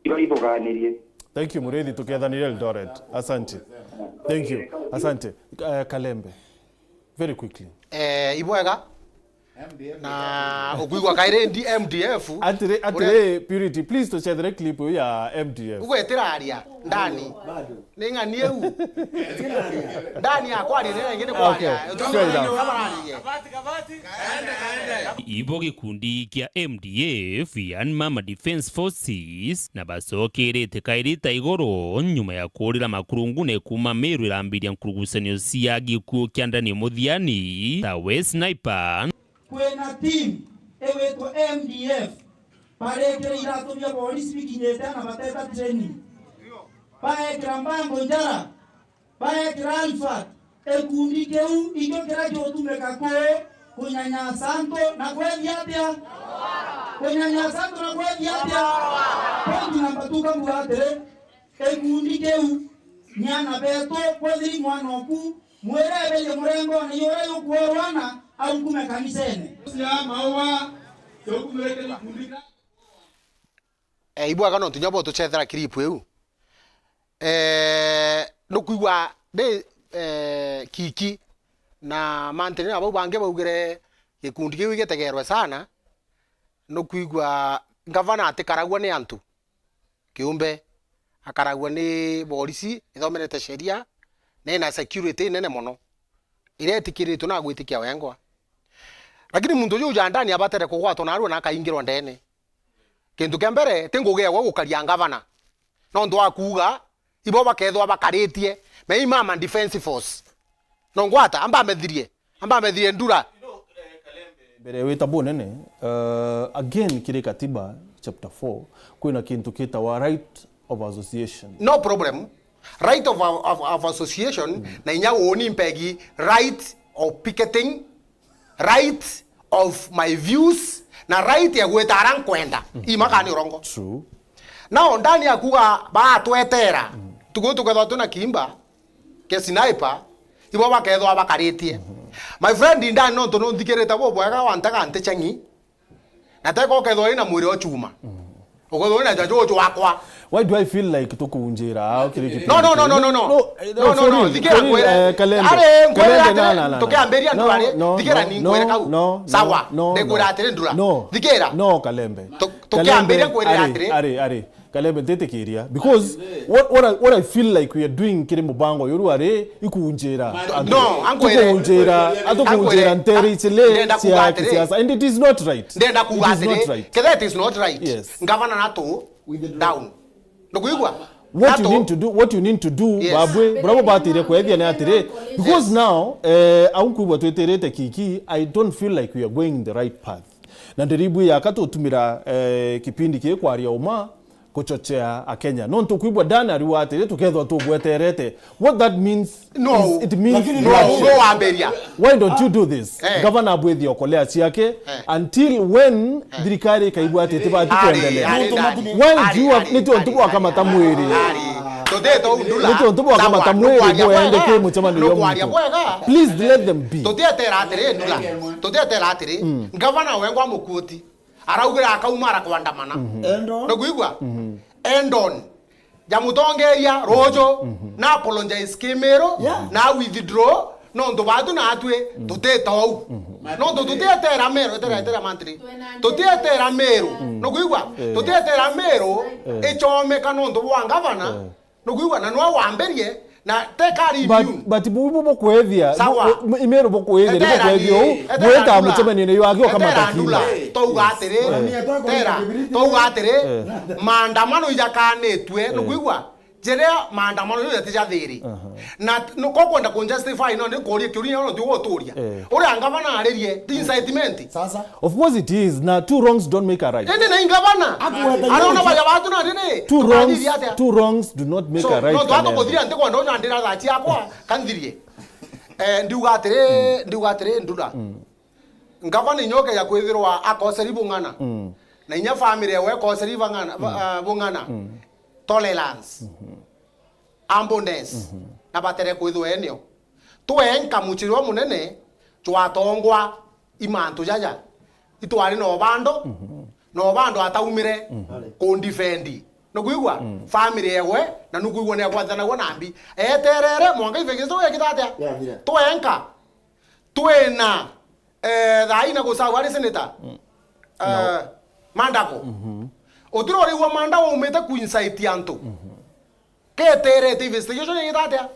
Ibaithuganirie. Thank you, Murithi, tukethanire Eldoret. Asante. Thank you. Asante. Eh, Kalembe. Very quickly. Eh, ibwega. Na ukwigua kairi ndi M D F. Atiri, atiri, Purity, please tucethere clip iu ya M D F. Ugwetira aria, ndani. Ni ng'ani iu? Ndani yakwa aria, ni ingi ni kwaria. Okay, fair enough. Ibo gikundi kia M D F, yani Mama Defence Forces, na bacokerete kairi ta igoro nyuma ya kurira makurungune kuuma Meru irambiria nkurugucanio cia gikuo kia Daniel Muthiani ta we sniper. Kwina team igwitwa M D F, barekire iratu bia borisi bikinyite na bateta training. Baekira mbango njara, baekira Alfred, gikundi kiu ikio kiria giutumika kuu kunyanyasa antu na kwethia atia? Kunyanyasa antu na kwethia atia? Point number two, kambuga atiri, gikundi kiu ni ana betu, kwethiri mwana oku, mwire eberie murengone juria jukuorwa na au nkume kanisene. Cia maua, tukumureke gikundi kia Eh, ibwega nontu kinya bo tucethera clip iu. Eh, nukwigua ndi, eh, Kiki na Mantini na bau bangi baugire gikundi kiu gitegerwe sana. Nukwigua ngavana atikaragua ni antu kiumbe, akaragua ni borisi ithomerete sheria na ina security nene mono iria itikiritwe na gwitikia wengwa. Lakini muntu uju ja ndani abatere kugwatwa narua na akaingirwa ndene. Kintu kia mbere, ti ngugi ewe gukaria ngavana. Nontu wa kuuga, ibo bakethwa bakaritie, me i Mama Defence Force. No ngwata, amba amethirie, amba amethirie ndura. Mbere wita bunene, uh, again, kiri katiba, chapter four, kwina kintu kitawa right of association. No problem. Right of, of, of association, na inya uuni mpegi right of picketing, right of my views, na right ya gwita ara nkwenda. Ima kana ni urongo? True. Nao ndani ya kuga batwetera, tugu tukethwa twina kimba kia sniper, ibo bakethwa bakaritie. My friend, ndani nontu nunthikirite bubwega, wantaga nti chang'i. Na teka ukethwa ina mwiri o chuma. Ukethwa ina jajuju wakwa. Why do I feel like tukunjira? Ah, kiri kipindi. No, no, no, no, no, no. No, eh, no, no, for no, real, thikira for real, nkwire. Eh, Kalembe. Ari, nkwire Kalembe, atiri, na, na, na. Tukiambiria Ndura ri, no, no, thikira ni no, nkwire kau. No, sawa, no, ndekwira no. Atiri Ndura. No. Thikira. No, Kalembe. Tu-, tukiambiria Kalembe, nkwire ari, atiri. Ari, ari. Kalembe, ntitikiria. Because what, what I, what I feel like we are doing kiri mubango yuru ari ikunjira. No, ankwire. Tukunjira, atukunjira ntere ichile cia kisiasa. And it is not right. Ndenda kuga atiri. It is not right. Ketha it is not right. Yes. Ngavana natu down. Ndukwigua? What you need to do, what you need to do, yes, Babwe, buria bubatire kwethia ni atiri, because now, eh, au nkwigua twitirite kiki, I don't feel like we are going the right path. Na ndiribwi yaka tutumira, eh, kipindi kii kwaria uma, kuchochea Akenya. Nontu kwigua Dan ariuga atiri, tukethwa tugweterete. What that means No. Is, it means no, no wambiria. Why don't you do this? Eh. Gavana abwithia okolea ciake, eh, until when, eh, thirikari ikaigua ati tibati ari, kuendelea. Ari, ari, why do you have, ari, ni tontu ari, bwakamata ari, mwiri? Ari. Tutite undula. Ni tontu bwakamata mwiri bwende ki mucemanio yo muntu. Please let them be. Tutietera atiri, ndula. Tutietera atiri. Gavana wengwa mukuoti. Araugira akauma ara kwandamana. Endon. Nukwigua? Endon. Jamutongeria ruju, na apologize Kimiru, yeah, na withdraw, nontu batu natwi tutite ou. Nontu tutietera Meru, etera, etera mantri. Tutietera Meru. Nukwigua? Eh. Tutietera Meru, eh, icomeka nontu bwa ngavana. Eh. Nukwigua? Na nwa wambirie, na tekari immune. But, but bu, bu bukwethia, sawa, bu, bu, Imeru bukwethia, ni bukwethia uu, etera gwita ndula, mucemanio-ini yake ukamata ndula. Twauga atiri, tera, twauga atiri, eh, maandamano ijakanitue, eh, nukwigua? Jeria maandamano yo yatijathiri. Aha. Na t-, nuko kwenda kunjustify, no, ni kuria kiuria, no, ndio guturia. Eh. Uria ngavana aririe, ti incitement. Sasa. Of course it is. Na two wrongs don't make a right. Indi na ingavana. Akwete arona baria batu na ndini. Two wrongs, two wrongs do not make a right. So, no, twako kuthira nti kwenda unyandira thaa ciakwa, kanthirie. Eh, ndiuga atiri, ndiuga atiri, ndura. Ngavana inyoke ya kwithirwa akoseri bung'ana. Na inya family ewe ekoseri bang'ana, ba-, ah, bung'ana. Tolerance. Humbleness. Na batere kwithwa enio. Twenka muchiri wa munene, twatongwa i mantu jaja. Itwari na Obando, na Obando ataumire kundifendi. Nukwigua? Family ewe, na nukwigua ni akwathanagua na mbi. Eterere, mwanka ifegiso gekita atia? Twenka. Twina, eh, thaai na gusau ari senator. Eh, Mandako. Utirorigua Manda waumite ku incite antu. Keterete investigation igita atia?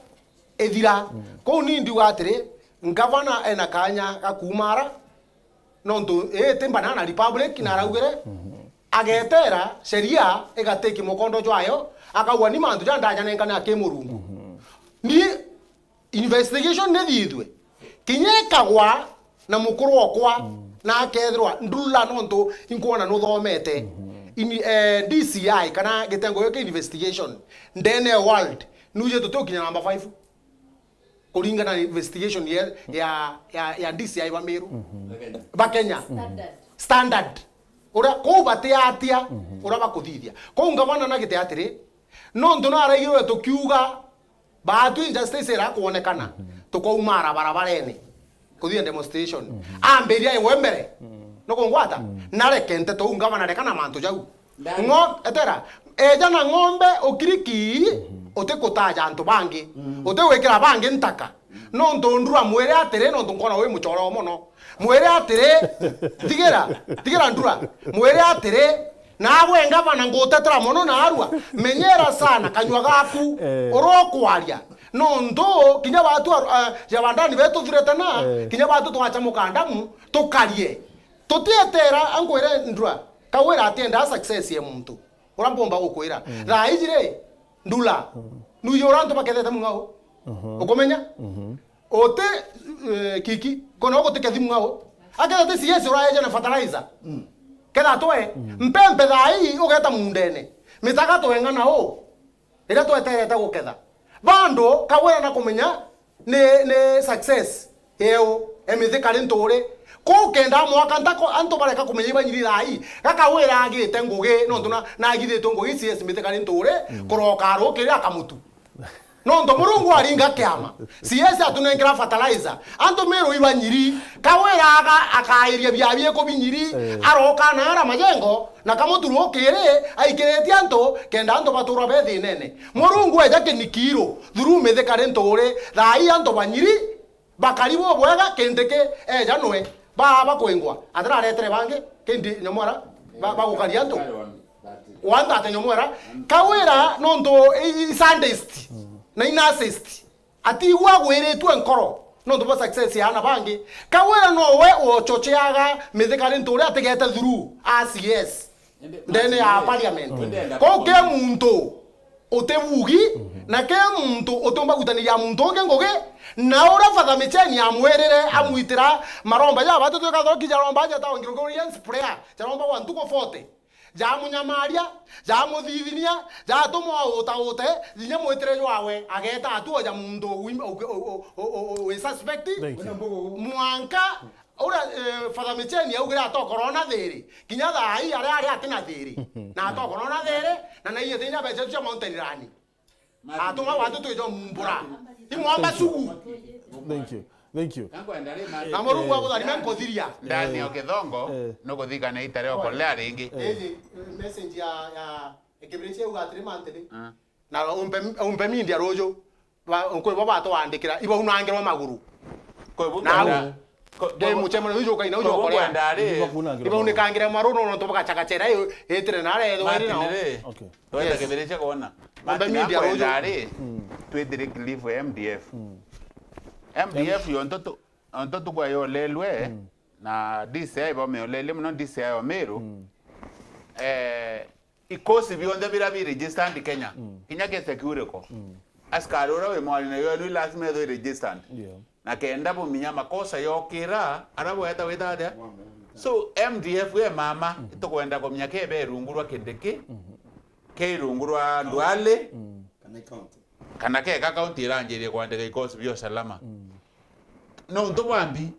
Ithira. Kou ni ndiuga atiri, ngavana ena kanya ga kuuma ara, nontu ii ti banana republic, na araugire, agetera sheria igateki mukondo jwayo, akauga ni mantu ja ndaja nenkane aki Murungu. Ni investigation nithithwe. Kinya ikagwa na mukuru okwa, na akethirwa ndula nontu inkwona nuthomete. Ini, eh, D C I kana gitengo giki investigation ndene ya world, nuje tuti ukinya namba five. Kuringana na investigation ya, ya, ya, ya D C I ba Meru. Ba Kenya. Standard. Standard. Uria kuu batiatia, uria bakuthithia. Kuu ngavana na gite atiri, nontu naraigirwe tukiuga, baatu injustice irakwonekana, tukaumara barabarene kuthia demonstration. Ambiria iwe mbere, nukungwata? Nareke nteto uu ngavana, reka na mantu jau. Ngo-, etera, eja na ng'ombe ukiriki, utikutaja antu bangi, utiwikira bangi ntaka. Nontu ndura mwire atiri, nontu nkona wi muchoroo mono. Mwire atiri, tigira, tigira ndura. Mwire atiri, naagwe ngavana ngutetera mono naarua, menyera sana kanyua gaku, eh, uria ukwaria. Nontu kinya batu aru-, eh, ja bandani betu thurete na, eh, kinya batu twacha mukandamu, tukarie. Tutietera, ankwire ndura, kawira atiendaa success ya muntu. Uria mpomba gukwira. Mm. Thaa iji ri, ndula. Mm. Nuiji uria antu bakethete mung'ao. Mhm. Ukumenya? Mhm. Uti, eh, kiki, kono gutikethi mung'ao. Akethete C S uraeje na fertilizer. Mm. Ketha twe, mm, mpempe thaa ii ugeta mundene. Mitaka tweng'ana u. Riria tweterete guketha. Bando Kawira na kumenya ni, ni success yeu e Mithika Linturi. Kuu kenda mwaka ntako antu bareka kumenya iba nyiri thaa ii. Ga Kawira agite ngugi, nontu na, na agithitwe ngugi C S Mithika Linturi, kuroka arukire akamutu. Nontu Murungu aringa kiama. C S atunenkera fertilizer. Antu Meru iba nyiri. Kawira aga-, akairia biabi ikubi nyiri. Eh. Aroka na ara majengo, na kamutu rukiri, aikiritie antu, kenda antu batura be thinene. Murungu eja kinikiru, through Mithika Linturi, thaa ii antu banyiri, bakari bubwega, Kindiki eja nwe, ba-, bakwingwa. Atiraretere bangi, kindi nyomwera, ba-, bagukaria antu. One thirty nyomwera, Kawira nontu i, i Sundayist, na i narcissist. Atigua agwiritue nkoro nontu bwa success ya ana bangi. Kawira nowe wochocheaga Mithika Linturi atigete through A C S ndene ya parliament. Kou ke muntu utibugi, na ke muntu utiumba gwitaniria muntu ungi ngugi, na uria Father Micheni amwirire amwitira maromba ja batatu ikathoki jaromba aja tawa ngirungi uriens prayer, jaromba gwa ntuku forty. Jamunyamaria, jamuthithinia, jatuma uta ute, inya mwitire jwawe, ageta atua ja muntu wi, u, u, wi suspect. Thank you. Mwanka, uria, eh, Father Micheni augire atokorwo na thiri, kinya thaa ii aria ari atina thiri, na atokorwo na thiri, na naiyite inya mbeca cia Mount Irani. Atuma wantu twija mumbura. Imwamba sugu. Thank you. Thank you. Kankwenda ri, na Murungu agutharime nkuthiria. Daniel Githongo, eh, nukuthikana ita ria ukolea ringi. Eh. Iji, eh, message ya, ya, ekibiri cia uga atiri mantiri. Ah. Na umpe, umpe mindia ruju. Ba, kwi bo batwandikira, ibaunangirwa maguru. Kwi bo na kwenda, au. Ko-, nde ko-, muchemano uju ukaina uju ko-, okorea. Kwenda ri. Ibaunangirwa maguru. Ibaunikangire maru no, no, tubagachagachera, i-, itire na re, ri nao. Martin ri. Okay. Twenda, yes, kibiriche kuona. Ng'ombe Martin mindia ruju. Akwenda ri, mm, twitire cliff ya M D F. Mm. M D F yo ntoto, ntoto kwa yo lelwe, mm, na D C I ba me lelwe muno D C I wa Meru. Mm. Eh, ikosi bionthe bira bi registered Kenya, mm, kinya ke security ko. Mm. Askari uria wi mwari na yo ni lazima ethwe registered. Yeah. Na kenda buminya makosa yokira, ara bweta wita atia? So, M D F e mama, mm, itukwenda kumenya ke be rungu rwa Kindiki, mm, ke rungu rwa Duale, mm, kana county, kana keka county iranjirie kwandika ikosi bia usalama. Mm. Nontu bwambi,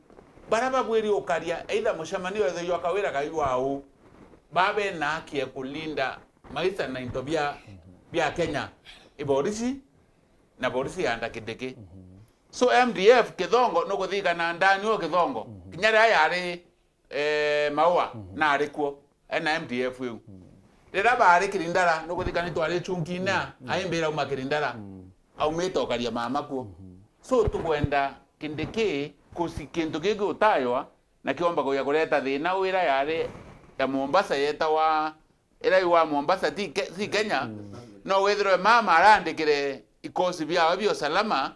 bara babwiri ukaria, either mucemanio ethirwa Kawira kai wau, babe na haki ya kulinda maisha na into bia, bia Kenya, iborisi, na borisi ya Kindiki. Mhm. So M D F Kithongo, nukuthikana ndani o Kithongo, mhm, kinya riria yari eh, Maua, mhm, na ari kuo, ena M D F iu. Mhm. Riria baari Kirindara, nukuthikana twari chunki ina, mhm, aimbira auma Kirindara, mhm, aumite ukaria mama kuo. Mhm. So, tukwenda Kindiki kusi kintu giki utaywa, na kiomba kuja kureta thina wira yari ya Mombasa yetawa, ira yu wa Mombasa ti Ke-, ti Kenya, mhm, no withirwe mama arandikire ikosi biawe bia usalama,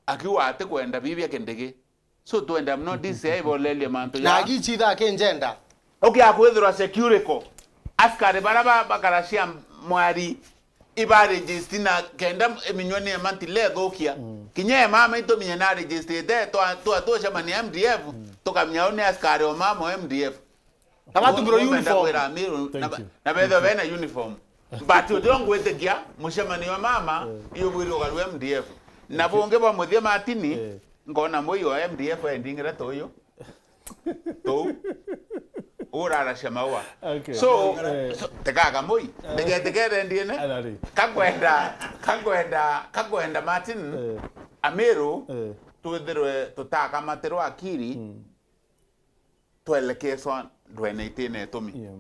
akiuga ati kwenda bibia Kindiki. So, twenda muno D C I ibolerie mantu na ja gichi ithaa kinjenda. Ukia kwithirwa security ko. Askari bara ba, bakaracia mwari iba register na kenda iminywa ni mantile thukia. Mm. Kinya e mama ituminye na register ite, twa, twa, tucemania M D F, mm, tukamenya u ni askari o mama o M D F. Na batumirwe uniform. Kwira Amiru, na ba-, na betho bena uniform. But utio ngwitikia mucemanio wa mama, eh, iyo bwiri ugaru M D F. Na bungi bwa muthia Martin, eh, nkona mui wa M D F endingira tuyu. Tu. Uraracia Maua. Okay. So, eh, so, tekaga mui. Eh. Ndege, ndege rendiene. Anari. Kakwenda, kakwenda, kakwenda Martin, eh, Amiru, eh, twithirwe tutakamatirwa akiri. Mm. Twelekeswa ndwene itine itumi. Yeah.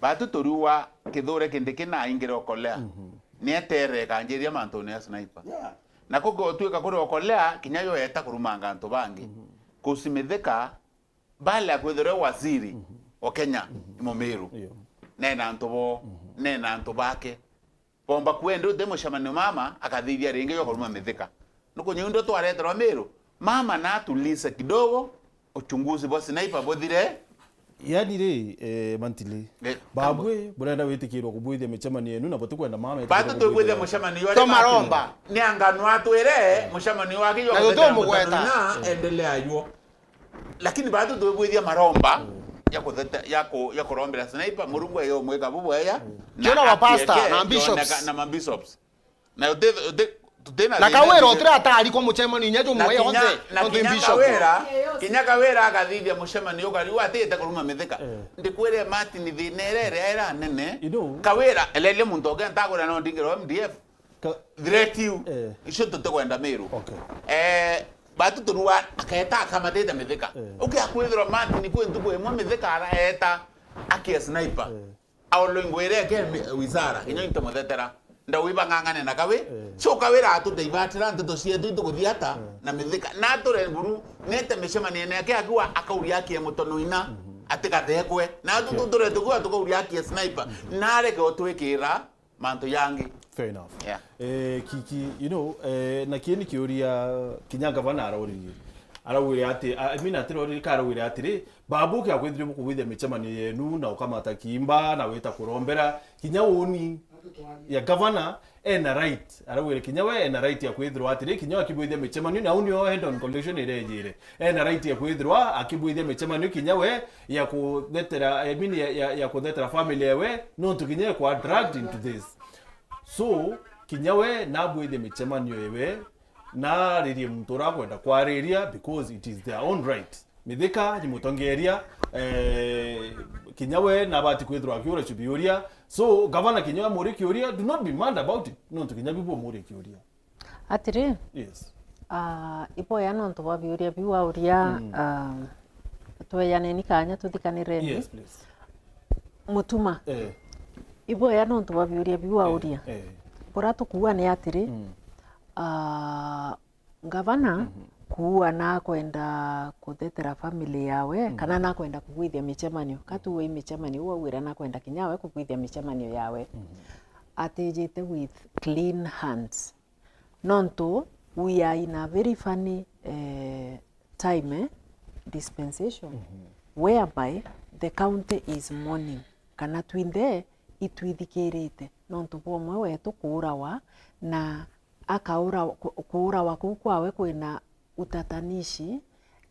Batu turiua Kithure Kindiki na aingire ukolea. Mhm. Nietere kanjiria mantune ya sniper. Yeah. Na kugo tuika kuri ukolea, kinya yo eta kurumanga antu bangi. Mhm. Kusimithika, bale akwithirwe waziri, mhm, wa Kenya, mhm, Mumiru. Yeah. Nena antu bo, mhm, nena antu bake. Bomba kwenda uthi mucemanio mama, akathithia ringi yo kuruma Mithika. Nukunye undo twareterwa Miru. Mama na atulize kidogo, uchunguzi bwa sniper buthire. Yani ri, eh, Mantili. Eh, babwe, burenda witikirwa kubwithia micemanio yenu, na butikwenda mama batu twibwithia mucemanio. Tomaromba. Ni angano atwire, eh, mucemanio wake yo na kutheta tutomugweta. Na endelea yuo. Lakini batu twibwithia maromba, mm, ya kutheta, ya ku-, ya kurombera sniper, Murungu ayo mweka bubwega, mm, na kiona wa pastor, akieke, na bishops. Kioneka, na ma bishops. Na uti, uti, Tutina Na thina Kawira ringi. Utira atari kwa mucemanio inya jumwe Na kinya, yonthe, na nontu kinya imbishop. Kawira, kinya Kawira akathithia mucemanio ukariu atite kuruma Mithika. Eh. Ndikwire Martin thina iria iria ira nene. You know. Kawira, elelia muntu oke ntagura no ndingirwa M D F. Ka- Threat you. Eh. Icio tutikwenda Miru. Okay. Eh, batu turua aketa akamatite Mithika. Eh. Uke akwithirwa Martin kwi ntuku imwe Mithika araeta akia sniper. Eh. Aolo ingwire ke mi-, wizara, kinya into muthetera. Ndawi bang'ang'ane na Kawi. Eh. So Kawira atu ndaibatira nteto cietu itukuthia ata Eh. na Mithika. Na ature buru, nete micemanio yake akiwa akauria akie mutono ina, Mhm. ati gathekwe. Na atu Okay. tuture tukiwa tukauria akie sniper. Mhm. Na areke utwikira mantu yangi. Fair enough. Yeah. Eh, ki, ki, you know, eh, na kii ni kiuria kinya gavana arauririe. Araugire ati, I mean, atirauririe ka araugire atiri, babu kia kwithirwe bukugwithia micemanio yenu na ukamata kiimba na wita kurombera, kinya uni ya gavana ena right. Araugire kinya we ena right ya kwithirwa atiri, kinya we akibwithia micemanio na uni yo head on collection irejire. Ena right ya kwithirwa akibwithia micemanio kinya we ya kuthetera, I mean, ya, ya, ya kuthetera family ewe, nontu kinya ekwa dragged into this. So, kinya we nabwithie micemanio ewe, naririe muntu uria akwenda kwariria because it is their own right. Mithika ni mutongeria, eh, kinya we nabati kwithirwa akiura cibiuria. So, gavana kinya we amurie kiuria, do not be mad about it. Nontu kinya bibu umurie kiuria. Atiri, Yes. ah, iboya nontu bwa biuria biu auria, Mm. ah, tweyaneni kanya tuthikanireni. Yes, please. Mutuma. Eh. Iboya nontu bwa biuria biu Eh, auria. eh. Buria tukuuga ni atiri, Mm. ah, gavana Mhm. kuuga nakwenda kuthetera family yawe, Mhm. kana nakwenda kugwithia micemanio. Katuwe i micemanio, uu augire nakwenda kinya we kugwithia micemanio yawe. Mhm. Atijite with clean hands. Nontu we are in a very funny, eh, time, eh, dispensation, Mhm. whereby the county is mourning, kana twinthe itwithikirite nontu bwa umwe wetu kuurawa, na akaura-, ku-, kuurawa kuu kwawe kwina utatanishi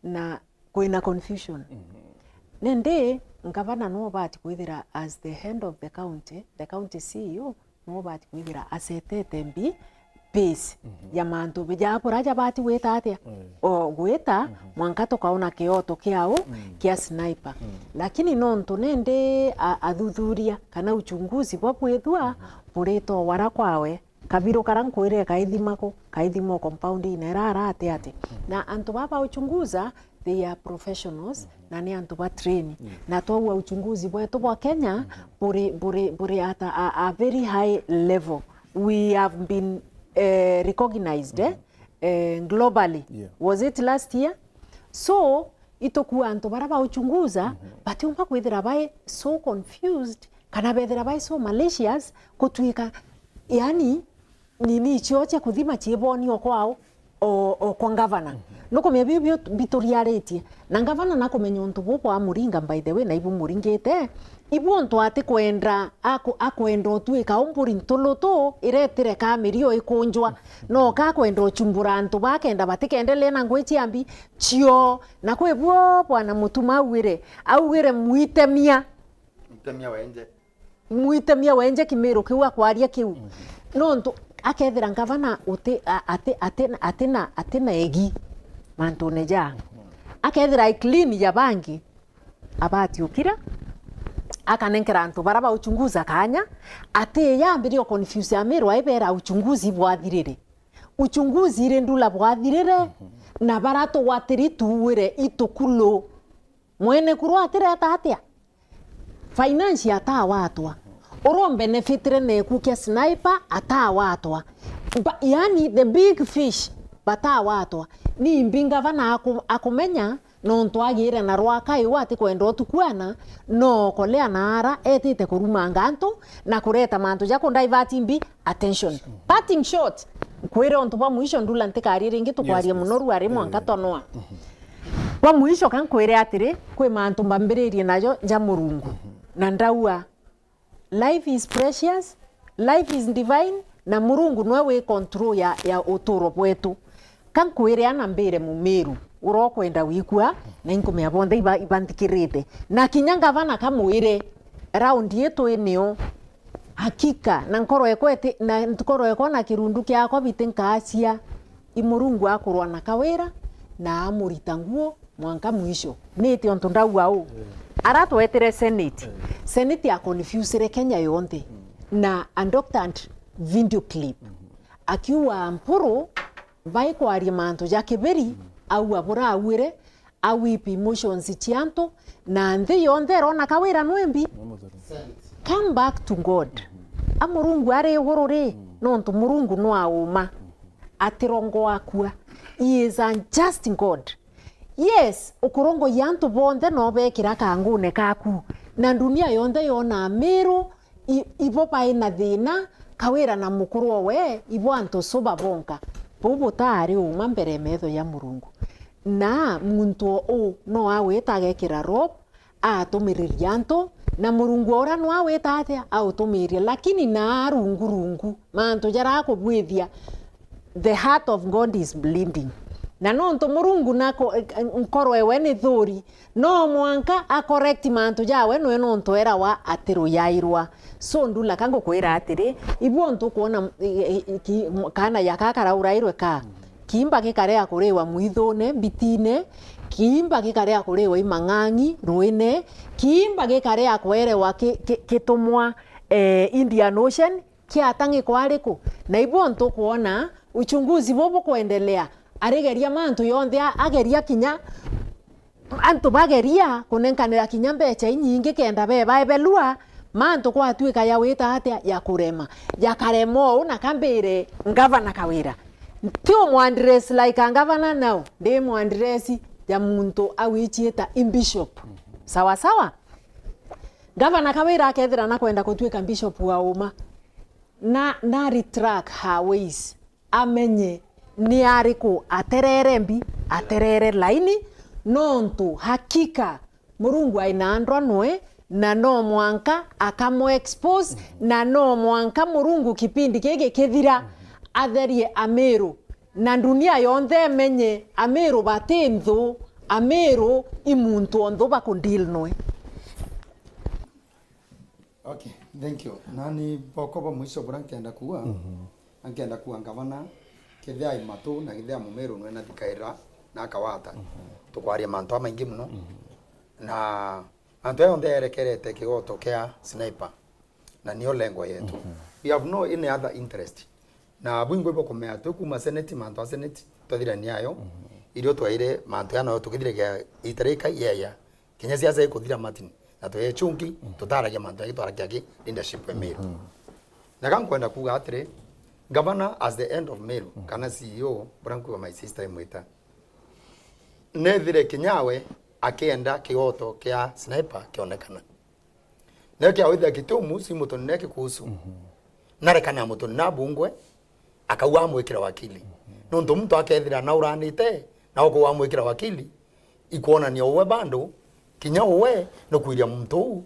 na kwina confusion. Mhm. Nindi, ngavana no ubati kwithira as the hand of the county, the county C E O, no ubati kwithira asetete mbi pace Mhm. ya mantu ja buria jabati gwita atia? Mm. O gwita, Mhm. mwanka tukaona kioto kiau Mm. kia sniper. Mm. Lakini nontu nindi a-, athuthuria kana uchunguzi bwa bwithua Mhm. burito wara kwawe, kabiru karia nkwire kaithima ku, kaithima o compound ina ira ara ati ati. Mm. Na antu baba uchunguza, they are professionals, Mhm. na ni antu ba train. Mm. Na twaua uchunguzi bwetu bwa Kenya, Mhm. buri, buri, buri at a, a, a very high level. We have been, eh, recognized, eh, Mhm. eh, globally. Yeah. Was it last year? So, itukua antu baria ba uchunguza, Mhm. batiumba kwithira bai so confused, kana bethira bai so malicious, kutwika, yani, nini icio cia kuthima ciiboni o kwao, o, o kwa ngavana. Mhm. Nukumenya biu bio bituriaritie. Na ngavana nakumenya untu buu bwa muringa, by the way, na ibu muringite, ibu untu atikwenda, aku-, akwenda utwika umburi ntulutu iretire kamiri o ikunjwa. No kakwenda uchumbura antu bakenda batikaendelee na ngui cia mbi cio. Na kwi buo bwana Mutuma augire, augire mwitemia. Mwitemia wenje. Mwitemia wenje kimiru kiu akwaria kiu. Mhm. Nontu akethira ngavana uti, a-, ati, ati, ati na, ati na egi mantune ja. Mhm. Akethira i clean ya bangi, abati ukira, akanenkera antu bara ba uchunguza kanya, ati yambiria o confuse Amiru aibera uchunguzi bwathirire. Uchunguzi iri ndula bwathirire, Mhm. na bara tugwatiri tuwire itukulu. Mwene kuru atireta atia? Finance atawatwa. Uria umbenefitire neku kia sniper atawatwa. Ba-, yani the big fish batawatwa. Ni imbi ngavana aku-, akumenya nontu agire na rwaka iu atikwenda utukuana, no kolea na ara etite kurumanga antu na kureta mantu ja ku divert mbi attention. Parting shot, nkwire untu bwa mwisho ndula ntikarie ringi, tukwarie Yes, please. muno ruari mwanka Eh. tonoa. Mhm. Bwa mwisho ka nkwire atiri, kwi mantu mbambiririe najo ja Murungu. Mhm. Na ndaua, life is precious, life is divine, na Murungu nwe wi control ya, ya uturo bwetu. Ka nkwire ana mbire Mumiru, uria ukwenda wikua, na inkumenya bonthe iba-, ibanthikirite. Na kinya ngavana kamwire, round ii twi nio. Hakika, na nkoro ekwa iti-, na nkoro ekwa na kirundu kiakwa biti nkaacia, i Murungu akurwa na Kawira, na amurita nguo mwanka mwisho. Niti untu ndauga uu? Aratwetire Senate. Senate aconfusire Kenya yonthe na a doctored video clip. Akiuga Mpuru bai kwaria mantu ja kibiri, auga burauire, a whip emotions cia antu, na nthi yonthe irona Kawira nwe mbi. Come back to God. A Murungu ari iguru ri, nontu Murungu nwa uma. Atirongoa akua. He is a just God. Yes, ukurongoia antu bonthe no bekira kangune kaku. Na ndunia yonthe yona Amiru, i-, ibo bai na thina, Kawira na mukuru owe, ibo antu suba bonka. Buu butaari uma mbere ya metho ya Murungu. Na muntu uu no agwita agekira robe, atumiriria antu, na Murungu uria no agwita atia? Autumiria. Lakini na rungu rungu, mantu jaria akubwithia, the heart of God is bleeding. Na nontu Murungu nako-, nkoro ewe ni thuri, no mwanka a correct mantu jawe nwe nontu erawa ati ruyairwa. So ndula ka ngukwira atiri, ibu ontu kwona, i-, i-, i-, ki-, kana yaka karaurairwe ka, kiimba gikarea kuriwa mwithune, mbitine, kiimba gikarea kuriwa i mang'ang'i, ruine, kiimba gikarea kwerewa ki-, ki-, kitumwa, eh, Indian Ocean, kiatang'ikwa ariku? Na ibu ontu kwona uchunguzi bubu kwendelea, arigeria mantu yonthe, a-, ageria kinya antu bageria kunenkanira kinya mbecha inyingi kenda beba ebelua, mantu kwatuika ya wita atia? Ya kurema. Yakarema uu, na kambire ngavana Kawira. Ti umwaddress like a ngavana now, ndi mwaddress ya muntu awichiita i bishop. Sawa sawa? Ngavana Kawira akethira nakwenda kutuika bishop wa uma, na, na retract her ways. Amenye ni ariku aterere mbi, aterere laini, nontu hakika Murungu aina andwa nwe, na no mwanka akamo expose, na no mwanka Murungu kipindi giki kithira atherie Amiru, na ndunia yonthe imenye Amiru bati nthu, Amiru i muntu o nthu baku deal nwe. Okay, thank you. Nani boko bwa mwisho buria nkenda kuuga, mhm, nkenda kuuga ngavana, kethia i matu na kethia Mumiru nwe nathikaira na akawata. Mhm. Tukwaria mantu amaingi muno. Mhm. Na mantu aya onthe yerekerete kigoto kia Sniper. Na nio lengo yetu. Mhm. We have no any other interest. Na bwingwa ibo kumea twi kuma Senate, mantu a Senate, twathirania ayo. Mhm. Irio twaire mantu ya nayo tukithiragia itarika yeya. Kinya siasa ikuthira, Martin, na tuye chunki, mm, tutaragia mantu ya gitwara kia ki leadership ya Meru. Mm. Na ka nkwenda kuuga atiri, governor as the end of Meru, mm, kana C E O, buria nkuuga my sister imwita, nethire kinya we akienda kigoto kia Sniper kionekana. Nayo kia withia kitumu si mutu nene kikuhusu. Mm-hmm. Narekana mutu nene abungwe, akauga amwikire wakili. Nontu muntu akethira nauranite, na ukauga amwikire wakili, ikwonania uwe bado, kinya uwe nukwiria muntu uu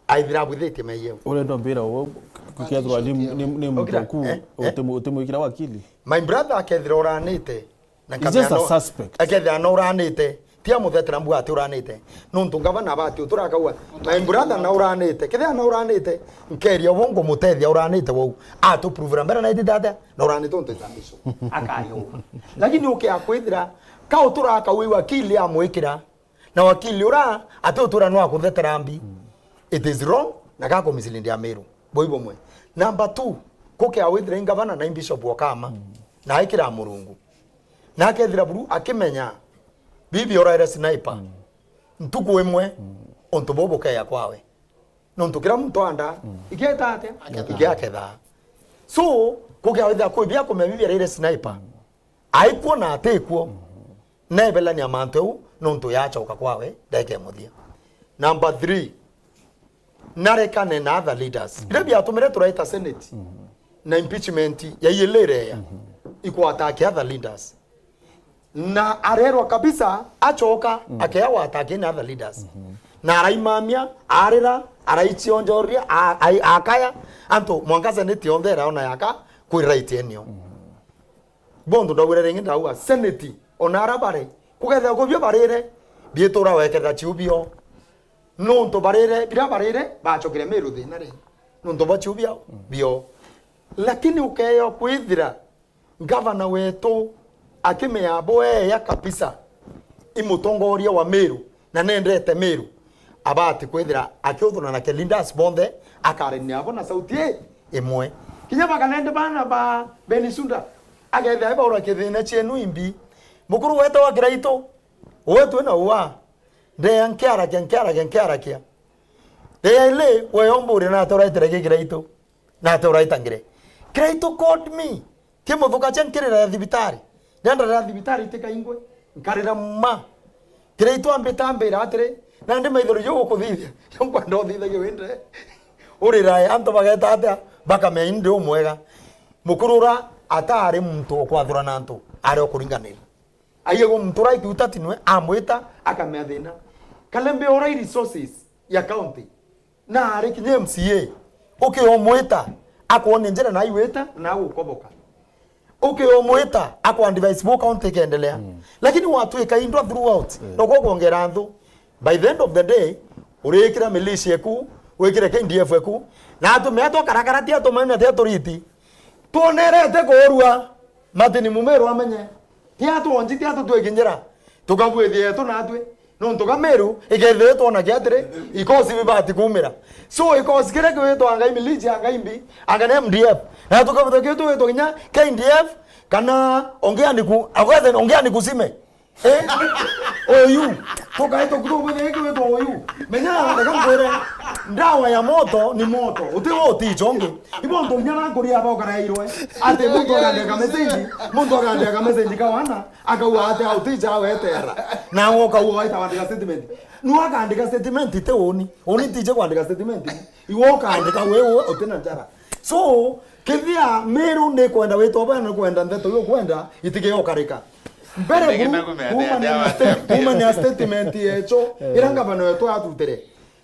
aithira abwithitie meeyia. Urenda mbira uwe kukethirwa ni, ni, ni muntu uku, eh, eh, utimwikira wakili? My brother akethira uranite, Na it's just a suspect. Akethira nauranite, ti amuthetera mbuga ati uranite. Nontu ngavana abati uturakauga, my brother nauranite. Kethira nauranite, nkeria ubu ngumutethia uranite wau. Atupruvira mbere na itite atia? Nauranite untu itambicu. Akaria ugu. Lakini ukia kwithira, ka uturakauga wakili amwikira. Na wakili ura ati utura no akuthetera mbi. It is wrong, na gakumislindia Meru. Boi bumwe. Number two, kukia withira i ngavana na i bishop okama. Na aikira Murungu. Na akethira buru akimenya bibi oraire Sniper, mm, ntuku imwe, mm, untu bubu bukeya kwawe. Nontu kira muntu anda, mm, igieta atia? Aketha. Igiaketha. So, kugia withira kwi bia kumenya bibi araire Sniper. Mm. Aikwona atikw'o. Mm. Nebelania mantu eu nontu yachoka kwawe ndeke muthia. Number three, narekane na other leaders. Biria biatumire turaita Senate na impeachment ya iilire ya ikwatake other leaders. Na arerwa kabisa achoka akeawa atake na other leaders. Na araimamia, arira, araichionjoria, a- a- akaya, antu mwanka Senate yonthe iraona yaka kwi right enio. Bonthe ndauga ringi ndauga Senate, ona ara bare, kukethira kubio barire, bietura wekethira chiu bio. Nontu barire, biria barire, bachokire Meru thina ri. Nontu bwa ciu biao, mm, bio. Lakini ukeewa kwithira ngavana wetu akimea bweya kabisa, i mutongoria wa Meru, na nendete Meru, abati kwithira akiuthurana na Kelindas bonthe, akarania abo na sauti i imwe. Kinya bakanende bana ba Benisuda, akethira baura kithina cienu imbi. Mukuru wetu wa Kiraitu, wetu na uwa, ndeya nkiarakia, nkiarakia, nkiarakia. Ndeya ili, we omburia nate uraitire gi Kiraitu. Nate uraitangire. Kiraitu called me. Kimuthukacia nkirira ya thibitari. Nenda ya thibitari itikaingwe. Nkarira ma. Kiraitu ambita ambira atiri, nandi maithori jo gukuthithia. Jo nkwenda uthithagie winde. Urira antu bageta atia, bakamenya indi umwega. Mukuru ura atari muntu ukwathurana antu, ari okuringanira. Aiye gumtura ituta tinwe, amwita, akamea thina. Kalembe ora i resources ya county. Na ari kinya M C A, ukiomwita, akwone njira na aiwita, na agukoboka. Ukiomwita, akwa advice bo county ikendelea. Mm. Lakini watwika indwa throughout, mm, nokwo kwongera nthu. By the end of the day, urikira militia eku, wikire K D F eku, na atumia twakarakara ti atumia na ti aturiti. Twonerete kurua, Martin Mumeru amenye. Ti atwonji, ti atutwiki njira. Tukabwithia yetu natwi. Nontu ka Meru, ikethirwa twonage atiri, ikosi bibati kumira. So, ikosi kiria kiwitwa anga i militia, anga imbi, anga ni M D F. Na tukabwithia kiu twitwa kinya K D F, kana ongeani ku, akwete ongeani kusime. Eh? Oyu, tukaitwa kutubuthia kiwitwa oyu. Menya, reka nkwire, ndawa ya moto ni moto. Uti wo uti ichonge. Ibo ntu inya na kuria aba ukarairwe. Ati muntu akandika message, muntu akandika message kawana. Akauga ati au tija wetera. Na ukauga waita wandika statement. Nu akandika statement ti uni. Uni tije kwandika statement. Iwe ukandika wewe utina njara. So, kithia Meru ni kwenda witwa bana ni kwenda ndeto yo kwenda itige ukarika. Mbere Ndege buru, nakumenya kuma ni ati a sta-, kuma ni a statement yecho. Ira ngavana wetu atutire.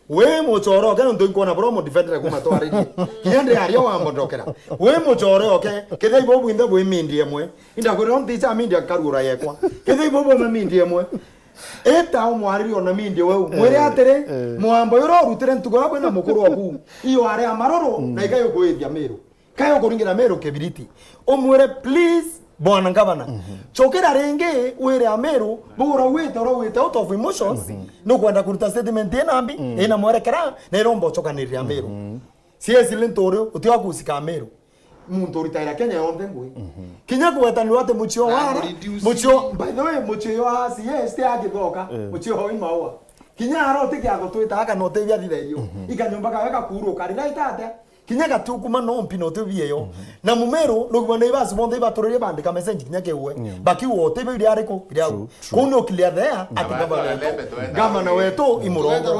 Wi muchore oke, nontu inkwona bro mudifendere kuma twaririe. Kinya ndi aria wambondokera. Wi muchore oke, kethia ibo bwinthe bwi mindi imwe. Indakwira nticha mindi akarura yekwa. Kethia ibo bwome mindi imwe. Eta umwariri ona mindi weu. Mwire atiri, eh, mwambo yura urutire ntugo ya bwina mukuru oku. Iyo aria amaruru, na ikai ukwithia Meru. Kayo kuringira Meru kibiriti. Umwire, "Please, bwana ngavana, mhm, chokera ringi wire Ameru, bugura wite, oro wite out of emotions, mhm, nukwenda kuruta statement ina mbi, mhm, ina mwerekera, na iromba uchokanirira Ameru." Mhm. Siesi lintu uri, uti wa kusika Ameru. Muntu uritaira Kenya yonthe ngui. Mhm. Kinya kugwetanirwa ati muchio wara, muchio, by the way, muchio yo a C S ti agithoka, eh, muchio ho imaua. Kinya ara uti kiatho twitaga kana uti bia thirerio. Mhm. Ikanyumba kawe kakuru, karira itate. Kinya gatu kuma no mpino uti bieyo. Mhm. Na Mumeru, nugwa ni basu bonthe ibaturirie bandika message kinya kiwe. Yeah. Bakiwa uti bia iria ariku, iria. True, true. Kuu ni ukilia there, ati ngavana wetu. Ngavana wetu, imurongo.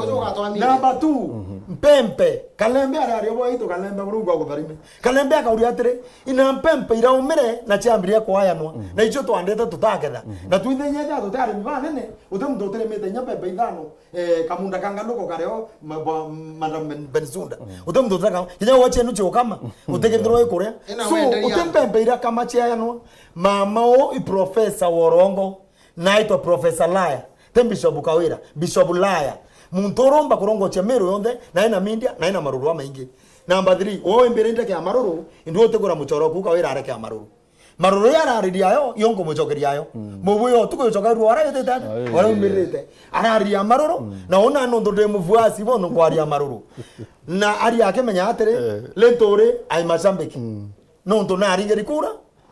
Number two, mhm, Mpempe. Kalembe ari ari obo itu Kalembe, Murungu agutharime. Kalembe akauria atiri, ina Mpempe iraumire na ciambirie kwayanwa. Mhm. Na icio twandite tutaketha. Mhm. Na twithe inya ithatu ti arimi banene, uti muntu utirimite inya Mpempe ithano. Eh, kamunda ka nganduko kareo, ma-, ba-, Madam Ben-, Bensouda. Mm. Uti muntu utaka, kinya wa cienu ciukama, utikithirwa ikuria. Ina so, wenderi uti yako. Mpempe iria kama ciayanwa, mama u i professor wa urongo, na aitwa Professor Laya. Ti Bishop Kawira, Bishop Laya. Muntu uromba kurongochia Meru yonthe, na ena media, na ena maruru amaingi. Number three, wo imbire ndeke ya maruru, indwe utigura muchoro ku Kawira areke ya maruru. Maruru ya arariria ayo, yo nkumucokeria ayo. Mm. Mubui yo tukucoka rwara yutite ati? Aye. Wara umirite. Arariria maruru, mm, na ona nontu ndi muvuasi, bono nkwaria maruru. Na ari akimenya atiri, eh, Linturi ai mashabiki. Mm. Nontu naringiri kura,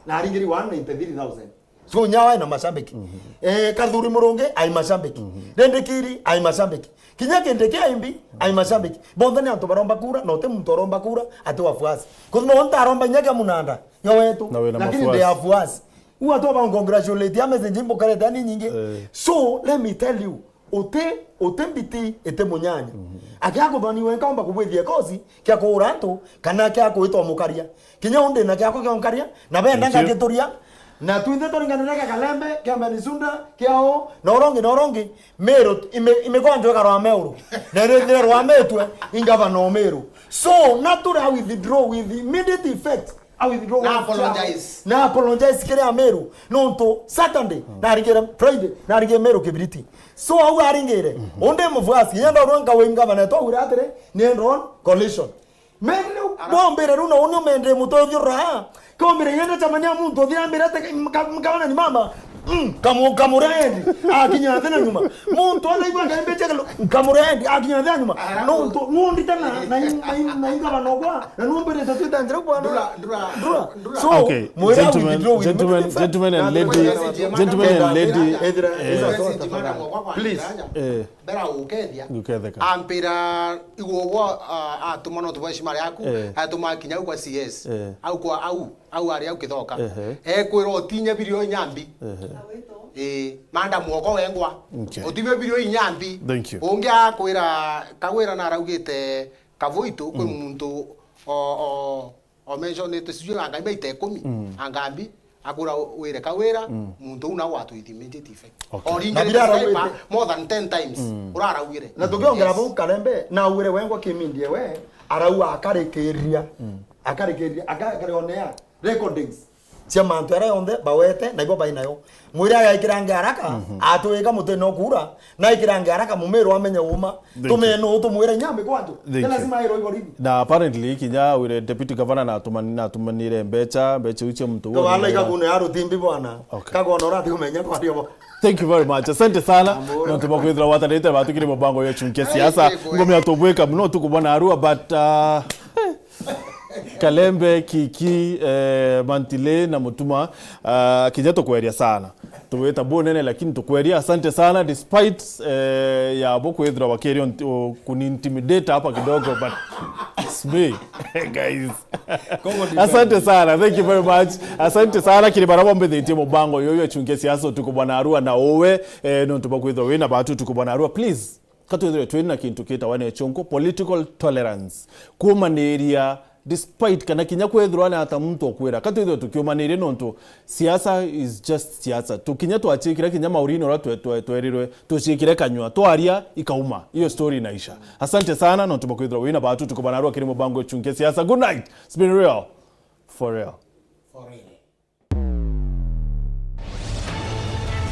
naringiri one ninety-three thousand. So nyawa ina mashabiki. Mhm. Eh, Kathuri Murungi ai mashabiki. Mhm. Rindikiri ai mashabiki. Kinya Kindiki aimbi ai mashabiki. Bonthe ni antu baromba kura, na uti muntu uromba kura ati wafuasi. Kuthima onta aromba inya kia munanda. Yo wetu. Na wina mafuasi. Lakini they have worse. Huwa tu ba congratulate ya message mbokarete ni nyingi. Eh. So, let me tell you, uti, uti mbiti, iti munyanya. Mhm. Akia kuthoni wenka omba kubwithia kosi kia kuura antu, kana kia kuitwa mukaria. Kinya undi na kiakwa kia unkaria, na benda ngagituria. Na twinthe turinganire kia Kalembe, kia Manisunda, kia o, na urongi, na urongi, Meru, ime-, imigonjo ikarwa Meru. Na iri, iri rwa Metwe, ingavana o Meru. So, na turi a withdraw with immediate effect. A withdraw na apologize. Na apologize kiri Ameru. Nontu Saturday, mm, narigire Friday, narigire Meru kibiriti. So, au aringire. Mhm. Undi mufuasi, yenda uronka we ngavana, twawira atiri, ni end on collision. Mende riu, bombire riu na uni umende mutethio ra. Kombire yenda chamania muntu uthira mbira te mkabana ni mama. Mm, kamu kamurendi. Akinya thina nyuma. Muntu ana igwa kaimbe chekelo. Kamurendi. Akinya thina nyuma. No to nundi tena na na na ingabana kwa. Na numbire tatu tanjira bwana. Ndura, ndura, ndura. So, okay, mwira gentlemen, gentlemen, gentlemen and lady, gentlemen and lady. Please. Eh. Mbere ya gukethia, nguketheka. Ampira igwo gwo, ah, atuma no tubwa heshima yaku, eh, atuma kinya au kwa C S. Eh. Au kwa au, au ari au kithoka. Ehe. Ekwira utinye birio inyambi. Ehe. Eh, manda mwoko wengwa. Okay. Utinye birio inyambi. Thank you. Ungi akwira, kagwira na araugite Kavuitu, kwi muntu o, o, o mentionite sijui angambi maita ikumi, mm, angambi, akura wire kawira, mm, muntu uu nawe watwithimite effect. Okay. Or na bira sniper araugite more than ten times, mm, uraraugire. Na tukiongera, yes, bau Kalembe, na augire wengwa kimindie we, arau akarikiria, mm, akarikiria, akareonea recordings cia mantu aria yonthe bawete, na ibo bai nayo. Mwire agaikirange haraka, mhm, atwika muti no kuura, na ikirange haraka mumiro amenye uma. Thank you. Tumeno tumwire nyambi kwantu. Thank you. Lazima iro ibo ribi. Na apparently kinya wire deputy governor na atuma-, na atumanire mbecha, mbecha iu cia muntu. Ndo wala ikakune ya rutimbi bwana. Okay. Kagona urati kumenya kwa rio. Thank you very much. Asante sana. Amore. No tuba kwithira watanite batukire mubango ya chunkia siasa. Ngomea tubwika muno tukubona arua, but, uh, Kalembe, Kiki, eh, Mantile na Mutuma, ah, kinya tukweria sana. Tuwita bunene, lakini tukweria asante sana despite, eh, ya bo kwithirwa bakiri kuni intimidate hapa kidogo, but it's me, guys. Asante sana. Thank you very much. Asante sana kiri bara bombithitie mubango uyu ya chunkia siasa utuku bwa narua na uwe, eh, nontu bwa kwithirwa wina batu utuku bwa narua. Please, ka twithirwe twina kintu kitawa necho nko political tolerance. Kuumaniria despite kana kinya kwithirwa ni ata muntu okwira. Ka twithirwe tukiumaniria nontu siasa is just siasa. Tukinya twachikire kinya maurini uria twe-, twe-, twerirwe, tuchikire kanyua, twaria ikauma. Hiyo story inaisha. Asante sana, nontu bwa kwithirwa wina batu tukubana arua kiri mubango chunke siasa. Good night. It's been real. For real. For real.